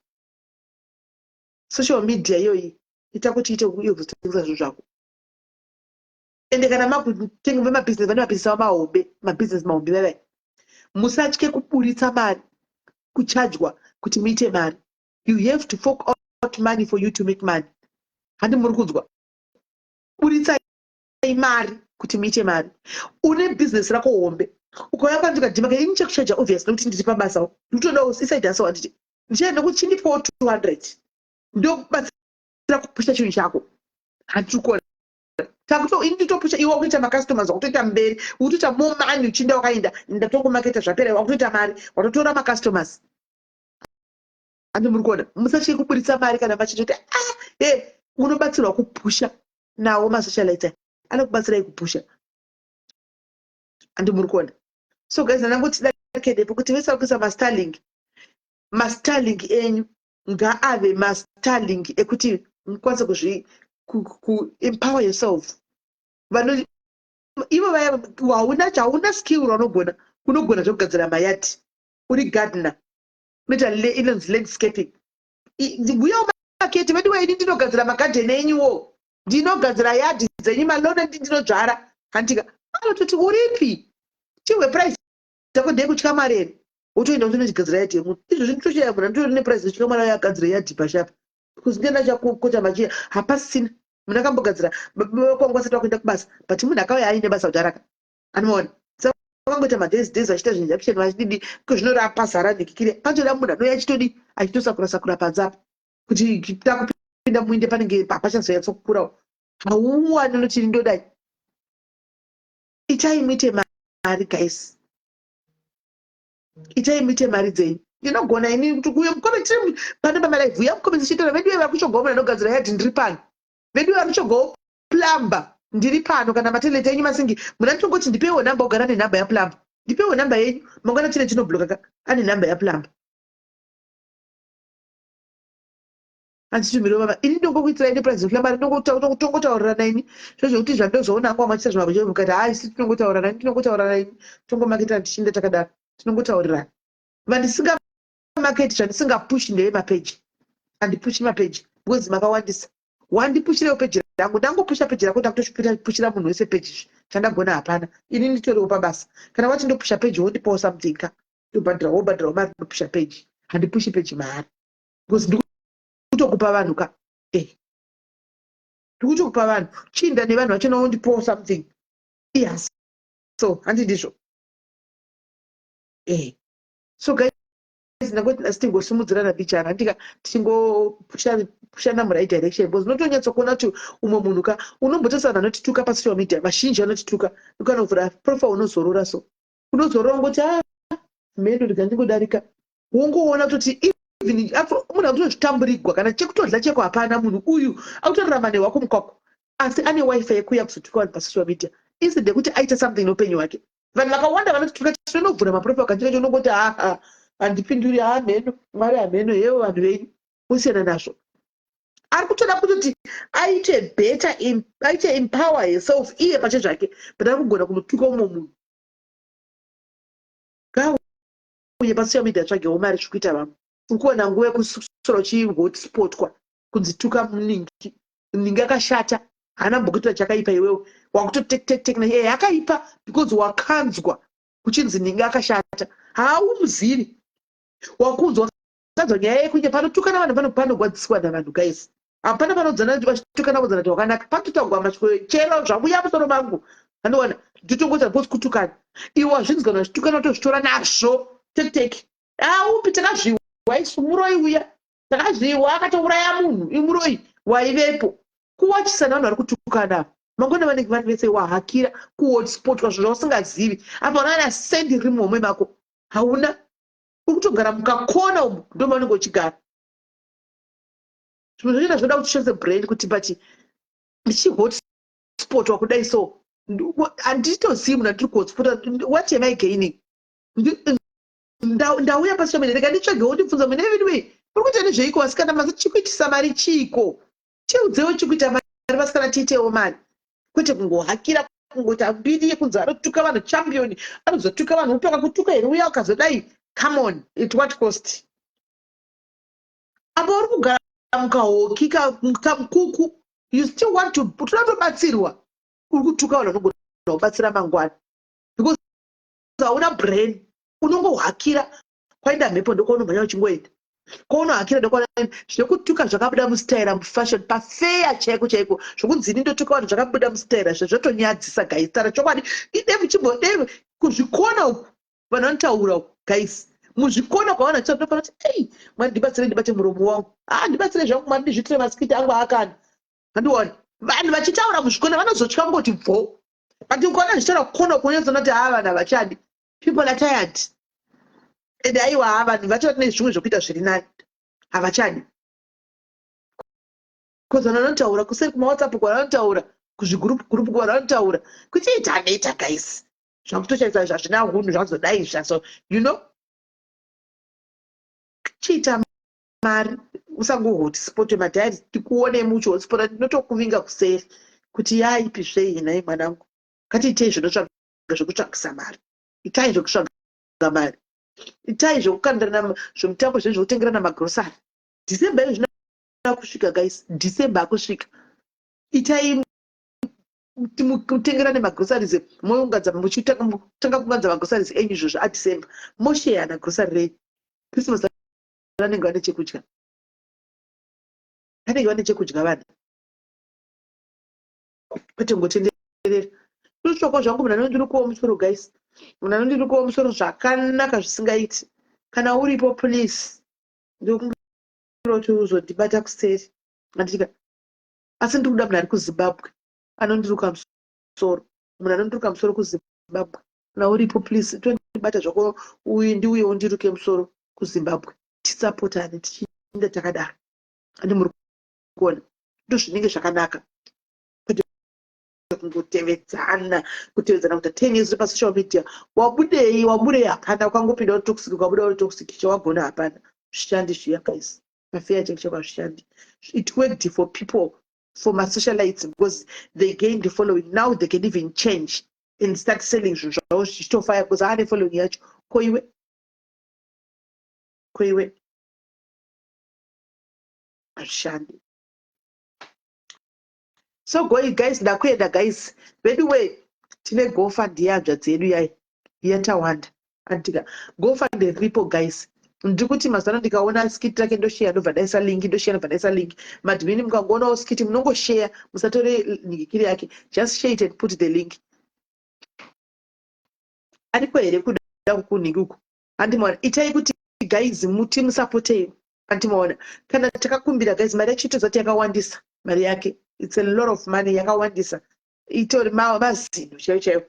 Social media iyoyi ita kuti ite uye kuzotengesa zvinhu zvako. Ende kana makutenga vemabhizinesi, vane mabhizinesi avo mahombe, mabhizinesi mahombe vavai, musatye kuburitsa mari, kuchajwa kuti muite mari. You have to fork out money for you to make money. Handi muri kunzwa? Buritsai mari kuti muite mari. Une bhizinesi rako hombe, ukauya kwandikadhimaka ini, chekuchaja obvious nekuti ndiri pabasa, ndikutodawo iside hustle. Handiti ndichaenda kuti chindipawo 200, ndokubatsira kupusha chinhu chako. Handiri kuona takuto ini nditopusha, iwe wakuita macustomers, wakutoita mberi, ukutoita more money. Uchinda wakaenda, ndatongomaketa, zvapera, wakutoita mari, watotora macustomers. Handi muri kuona? Musatye kuburitsa mari kana vachitoti, ah, e unobatsirwa kupusha nawo masocialite, anokubatsirai kupusha. Handi muri kuona? So guys, ndangoti dakedepo kuti vese vari kuisa mastarlink, mastarlink enyu ngaave mastarlink ekuti mukwanise kuzvi kuempower yourself. Vano ivo vaya, hauna hauna skill raunogona, unogona zvekugadzira mayadi, uri gardener, unoita inonzi landscaping, uyawo maketi vedu, ini ndinogadzira magadheni enyuwo, ndinogadzira yadhi dzenyu, malawn ndinodzvara. Handika anototi uripi, chihwe price dzako ndeyekutya mari here? Wotoenda kutonochigadzira yadhi yemunhu. Izvozvi nditochaya munhu anditori neprice yekutya mari agadzire yadhi pashapa, because ndienda chakukota machiya, hapasisina munhu akambogadzira. Kwangu vasati vakuenda kubasa, but munhu akauya aine basa kuti araka anoona vakangoita madays days vachiita zvinjapisheni vachididi zvinorapa zara nhikikire. Panotoda munhu anouya achitodi achitosakura sakura panze apa kuti takupinda muinde, panenge hapachazoyatsokukurawo. Hauwani unoti ndodai. Itai muite mari, guys, itai muite mari dzenyu. Ndinogona ini kuti kuuya mucomment pane pamalive, uya mucomment chitara vedu vari kutsvagawo munhu anogadzira yadhi, ndiri pano. Vedu vari kutsvagawo plumber, ndiri pano. Kana matoilet enyu masingi, muna nditongoti ndipewo namba, ugara nenhamba yaplumber, ndipewo namba yenyu. Mangwana tine chinobloka, ane namba yaplumber, anditumiriwo baba. Ini ndongokuitirai neprice yeplumber, ndongotaurirana ini zvezvekuti zvandozoona hangu vamwe vachita zvimwe, mukati hai, isi tinongotaurirana, tinongotaurirana ini, tongomaketana tichinda takadaro, tinongotaurirana. Vandisingamaketi, zvandisingapushi ndevemapeji. Handipushi mapeji because makawandisa. Wandipushirewo peji rangu, ndangopusha peji rako, ndakutopushira munhu wese peji. Chandagona hapana. Ini nditoriwo pabasa. Kana wati ndopusha peji, wondipawo something ka, ndobhadhira, wobhadhirawo mari, ndopusha peji. Handipushi peji mahara because ndikutokupa vanhu ka. Ndikutokupa vanhu, chinda nevanhu vachona, wondipawo something. Yes, so handi ndizvo. So guys. Ndangoti nhasi tingosimudzirana bichana, handika? Tichingopushana muright direction, because unotonyatsokuona kuti umwe munhu ka unombotarisa vanhu vanotituka pasocial media. Vazhinji vanotituka, ukanovhura profile unozorora, so unozorora ngoti, "A ah, mhendo, ndika ndingodarika." Wongoona kutoti even munhu akutozvitamburigwa, kana chekutodla cheko hapana. Munhu uyu akutorarama nehwako mukwako, asi ane WiFi yekuuya kuzotuka vanhu pasocial media instead yekuti aite something neupenyu hwake. Vanhu vakawanda vanotuka, tinonovhura maprofile kachikacho, unongoti, "Haha, handipinduri. Ha, mheno Mwari, hameno hewo vanhu venyu." Usiyana nazvo. Ari kutoda kutoti aite better, aite empower herself iye pache zvake, but ari kugona kunotuka umwe munhu. Ngauye pasocial media, tsvagewo mari zvikuita vamwe. Uri kuwana nguva yekusora uchihotspotwa kunzi tuka muningi, ningi akashata, haana mbokuitira chakaipa. Iwewe wakutotektektek e akaipa because wakanzwa kuchinzi ningi akashata. Haumuzivi, wakunzwa, kanzwa nyaya yekunye panotukana vanhu, panogwadziswa navanhu. Guys, hapana panodzana vachitukana vodzana kuti wakanaka. Patotaugwa mashoko chero zvabuya musoro mangu, andowana nditongota because kutukana. Iwe wazvinzwa vachitukana, tozvitora nazvo tektek. Aupi, takazviwa isu, muroi uya takazviwa, akatouraya munhu, imuroi waivepo. Kuwachisana vanhu vari kutukana, mangwana vanenge vari vese wahakira kuhotspotwa zvinhu zvausingazivi. Apa unaana sendi riri muhomwe mako hauna, uri kutogara mukakona umu, ndo maunenge uchigara. Zvimwe zvachona zvoda kuti ushandise brain kuti, but ndichihotspotwa kudai, so handitozivi munhu andiri kuhotspota. What am I gaining? Ndauya pasocial media, rega nditsvagewo, ndibvunza munhu. Anyway, uri kuita nezveiko, vasikana? Mazi chikuitisa mari chiiko? Chiudzewo chikuita mari, vasikana, tiitewo mari, kwete kungohakira, kungoita mbiri yekunzi anotuka vanhu, champion anozotuka vanhu. Upi akakutuka here uya ukazodai? Come on, at what cost? Apa uri kugara mukahoki kamukuku, you still want to toda kutobatsirwa. Uri kutuka vanhu vanogona kubatsira mangwana because hauna brain. Unongohakira kwaenda mhepo, ndokaunomhanya uchingoenda kwaunohakira. Ndokwana zvekutuka zvakabuda mustaira, mufashion, pafeya chaiko chaiko. Zvokunzi ini ndotuka vanhu zvakabuda mustaira, zvatonyadzisa, guys. Tara chokwadi, ide muchimbode kuzvikona uku, vanhu vanotaura uku, guys, muzvikona kwavanhu vachitofanira kuti, "Ei Mwari, ndibatsire, ndibate muromo wangu. A, ndibatsire zvangu Mwari, ndizviitire maskiti angu akana." Handioni vanhu vachitaura muzvikona, vanozotya kungoti bvo, but ukaona zvichitaura kukona kunyatsoona kuti haa, vanhu havachadi. People are tired and aiwa, ha, vanhu vatori nezvimwe zvokuita zviri nani, havachadi, because vanhu vanotaura kuseri kumaWhatsApp, kwavanotaura kuzvigurupu gurupu, kuvanhu vanotaura kuti ita neita. Guys, zvakutoshaisa, zvazvina hunhu, zvazodai zvaso, chiita mari, usangohotspotwe madiary. Tikuone muchihotspota, ndinotokuvinga kuseri kuti yaipi zvei. Nhai mwanangu, ngatiitei zvinotsvaga zvekutsvagisa mari. Itai zvekutsvaga mari, itai zvekukandirana zvemutambo, zvezvo zvekutengerana magrosari. December ino zvina kusvika, guys, December akusvika. Itai mutengerane magroceries, mounganza, muchitanga kuunganza magroceries enyu izvozvo aDecember, mosheyana grocery renyu. Christmas vanenge vane chekudya, vanenge vane chekudya vanhu, kwete kungotenderera. Ndosvoko zvangu, munhu anondirikuwo musoro, guys, munhu anondirikuwo musoro zvakanaka zvisingaiti. Kana uripo, please, ndokumbira kuti uzondibata kuseri, andika? Asi ndiri kuda munhu ari kuZimbabwe anondiruka musoro, munhu anondiruka musoro kuZimbabwe. Kana uripo, please, tondibata zvako, ndiuye undiruke musoro kuZimbabwe, tisapotane, tichiinda takadaro. Andi muri kuona, ndo zvinenge zvakanaka, kwete kungotevedzana, kutevedzana kuita 10 years pasocial media. Wabudei? Wabudei? Hapana. Ukangopinda uri toxic, ukabuda uri toxic, chawagona hapana. Zvishandi zviya, guys, pafeya cheko cheko hazvishandi. It worked for people, for masocialites, because they gained the following. Now they can even change and start selling zvinhu zvavo zvichitofaya because aane following yacho. Koiwe, koiwe, hazvishandi. So goi guys, ndakuenda, guys. Veduwe, tine GoFund yehanzvadzi yedu yai yatawanda, andika? GoFund riripo, guys. Ndiri kuti mazano, ndikaona skit rake ndosheya, ndobva ndaisa link, ndosheya, ndobva ndaisa link. Madmini, mukangoonawo skit munongosheya, musatore nhikiri yake, just share it and put the link. Ariko here kuda kukunhingi uku? Handimwana, itai kuti Guys, muti musapotei, andimaona kana takakumbira, guys, mari yacho itozati yakawandisa. Mari yake, it's a lot of money, yakawandisa, itori mazinhu chaivo chaivo.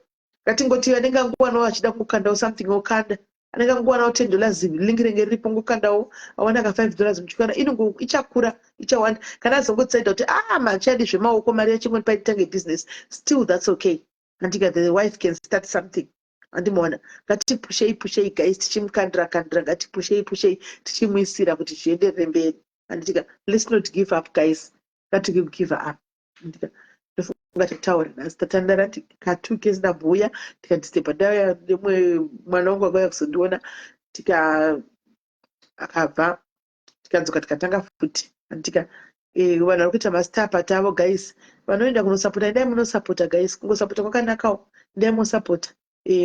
Ngatingoti anenge anguwanawo achida kungokandawo something, okanda. Anenge anguwanawo $10, link renge riripo, ngokandawo. Awana ka $5 muchikana, inongo ichakura, ichawanda. Kana azongodecidha kuti, "Ah, machadi zvemaoko, mari yacho ingoni paitange business," still that's okay, andika? The wife can start something, andimaona? Ngatipushei, pushei, guys, tichimukandira kandira. Ngatipushei, pushei, tichimuisira kuti zvienderere mberi, anditika? Let's not give up, guys. Ngati give up, andika? Ndofunga tataura nhasi, tatandara tikatuke ndabhuya, tikadisturba. Ndauya nemwe mwana wangu akauya kuzondiona, tika akabva, tikadzoka, tikatanga futi, anditika? Vanhu vari kuita mastar party avo, guys, vanoenda kunosapota, endai munosapota, guys. Kungosapota kwakanakawo, endai musapota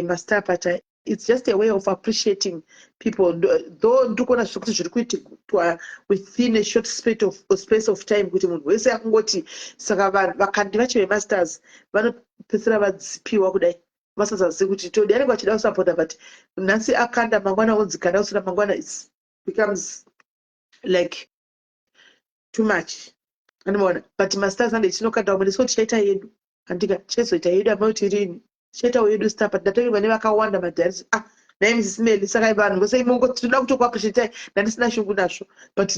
mastar party. It's just a way of appreciating people. Though ndiri kuona zvekuti zviri kuitwa within a short space of time, kuti munhu wese akungoti, saka vanhu vakandi vacho vemastars vanopedzisira vadzipiwa kudai. Mastars azivi kuti todi anenge vachida kusapota, but nhasi akanda, mangwana onzi kanda, usina mangwana, it becomes like too much, andimaona? But mastars ande tinokanda vamwe nesuwo tichaita yedu, andika? Tichazoita yedu amauti rini, tichaitawo yedu star party. Ndatoirwa nevakawanda madharisi. Ah, nai Mrs Meli, saka vanhu vose imongo tinoda kutokuappreciatai. Ndandisina shungu nazvo, but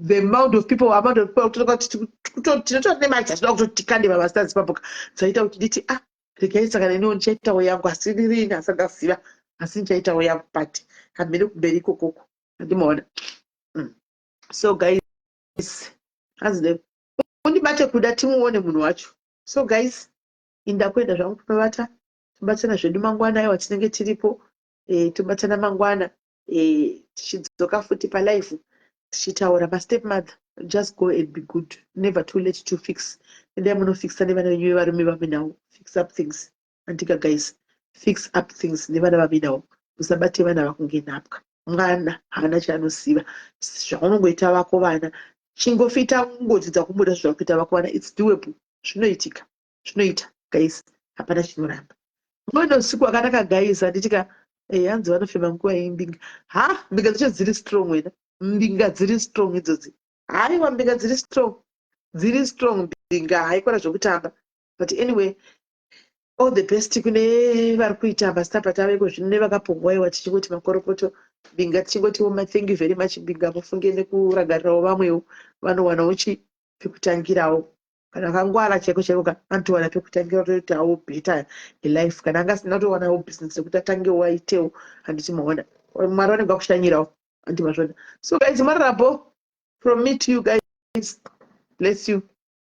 the amount of people tinotora nemari dzatinoda kutoti tikande pamastars ipapo, dzaita kuti nditi, "Ah, regai, saka neniwo ndichaitawo yangu." Asi ririni asandaziva, asi ndichaitawo yangu party hamene kumberi ikokoko, andimaona? So guys, hanzi undibate kuda timuone munhu wacho. So guys, inda kuenda zvangu kunovata. Tobatana zvedu mangwana. Aiwa, tinenge tiripo, tobatana mangwana, tichidzoka futi palive tichitaura mastep mother. Just go and be good. Never too late to fix. Endai munofixa nevana venyu vevarume vaminawo. Fix up things, andika? Guys, fix up things nevana vaminawo. Usabate vana vakunge nhapwa. Mwana haana chaanoziva. Zvaunongoita vako vana, chingofita kungodzidza kumuda zvakuita vako vana. It's doable, zvinoitika, zvinoita, guys, hapana chinoramba. Mwana usiku wakanaka, guys, handitika? Hanzi vanofema nguva yeimbinga. Ha, mbinga dzacho dziri strong wena, mbinga dziri strong idzodzi. Haiwa, mbinga dziri strong, dziri strong mbinga, haikona zvokutamba. But anyway, all the best kune vari kuita mastar party aveko zvino nevakapongwa. Iwa, tichingoti makorokoto mbinga, tichingotiwo thank you very much, mbinga. Mufunge nekurangarirawo vamwewo, vanowanawo chi pekutangirawo. Kana akangwara chaiko chaiko ka, anotowana pekutangira, toitawo better life. Kana anga asina, kutowanawo business rekuti atangewo, aitewo, handiti maona? Mwari vanenge vakushanyirawo, handiti mazvona? So guys, mararabo from me to you guys. Bless you.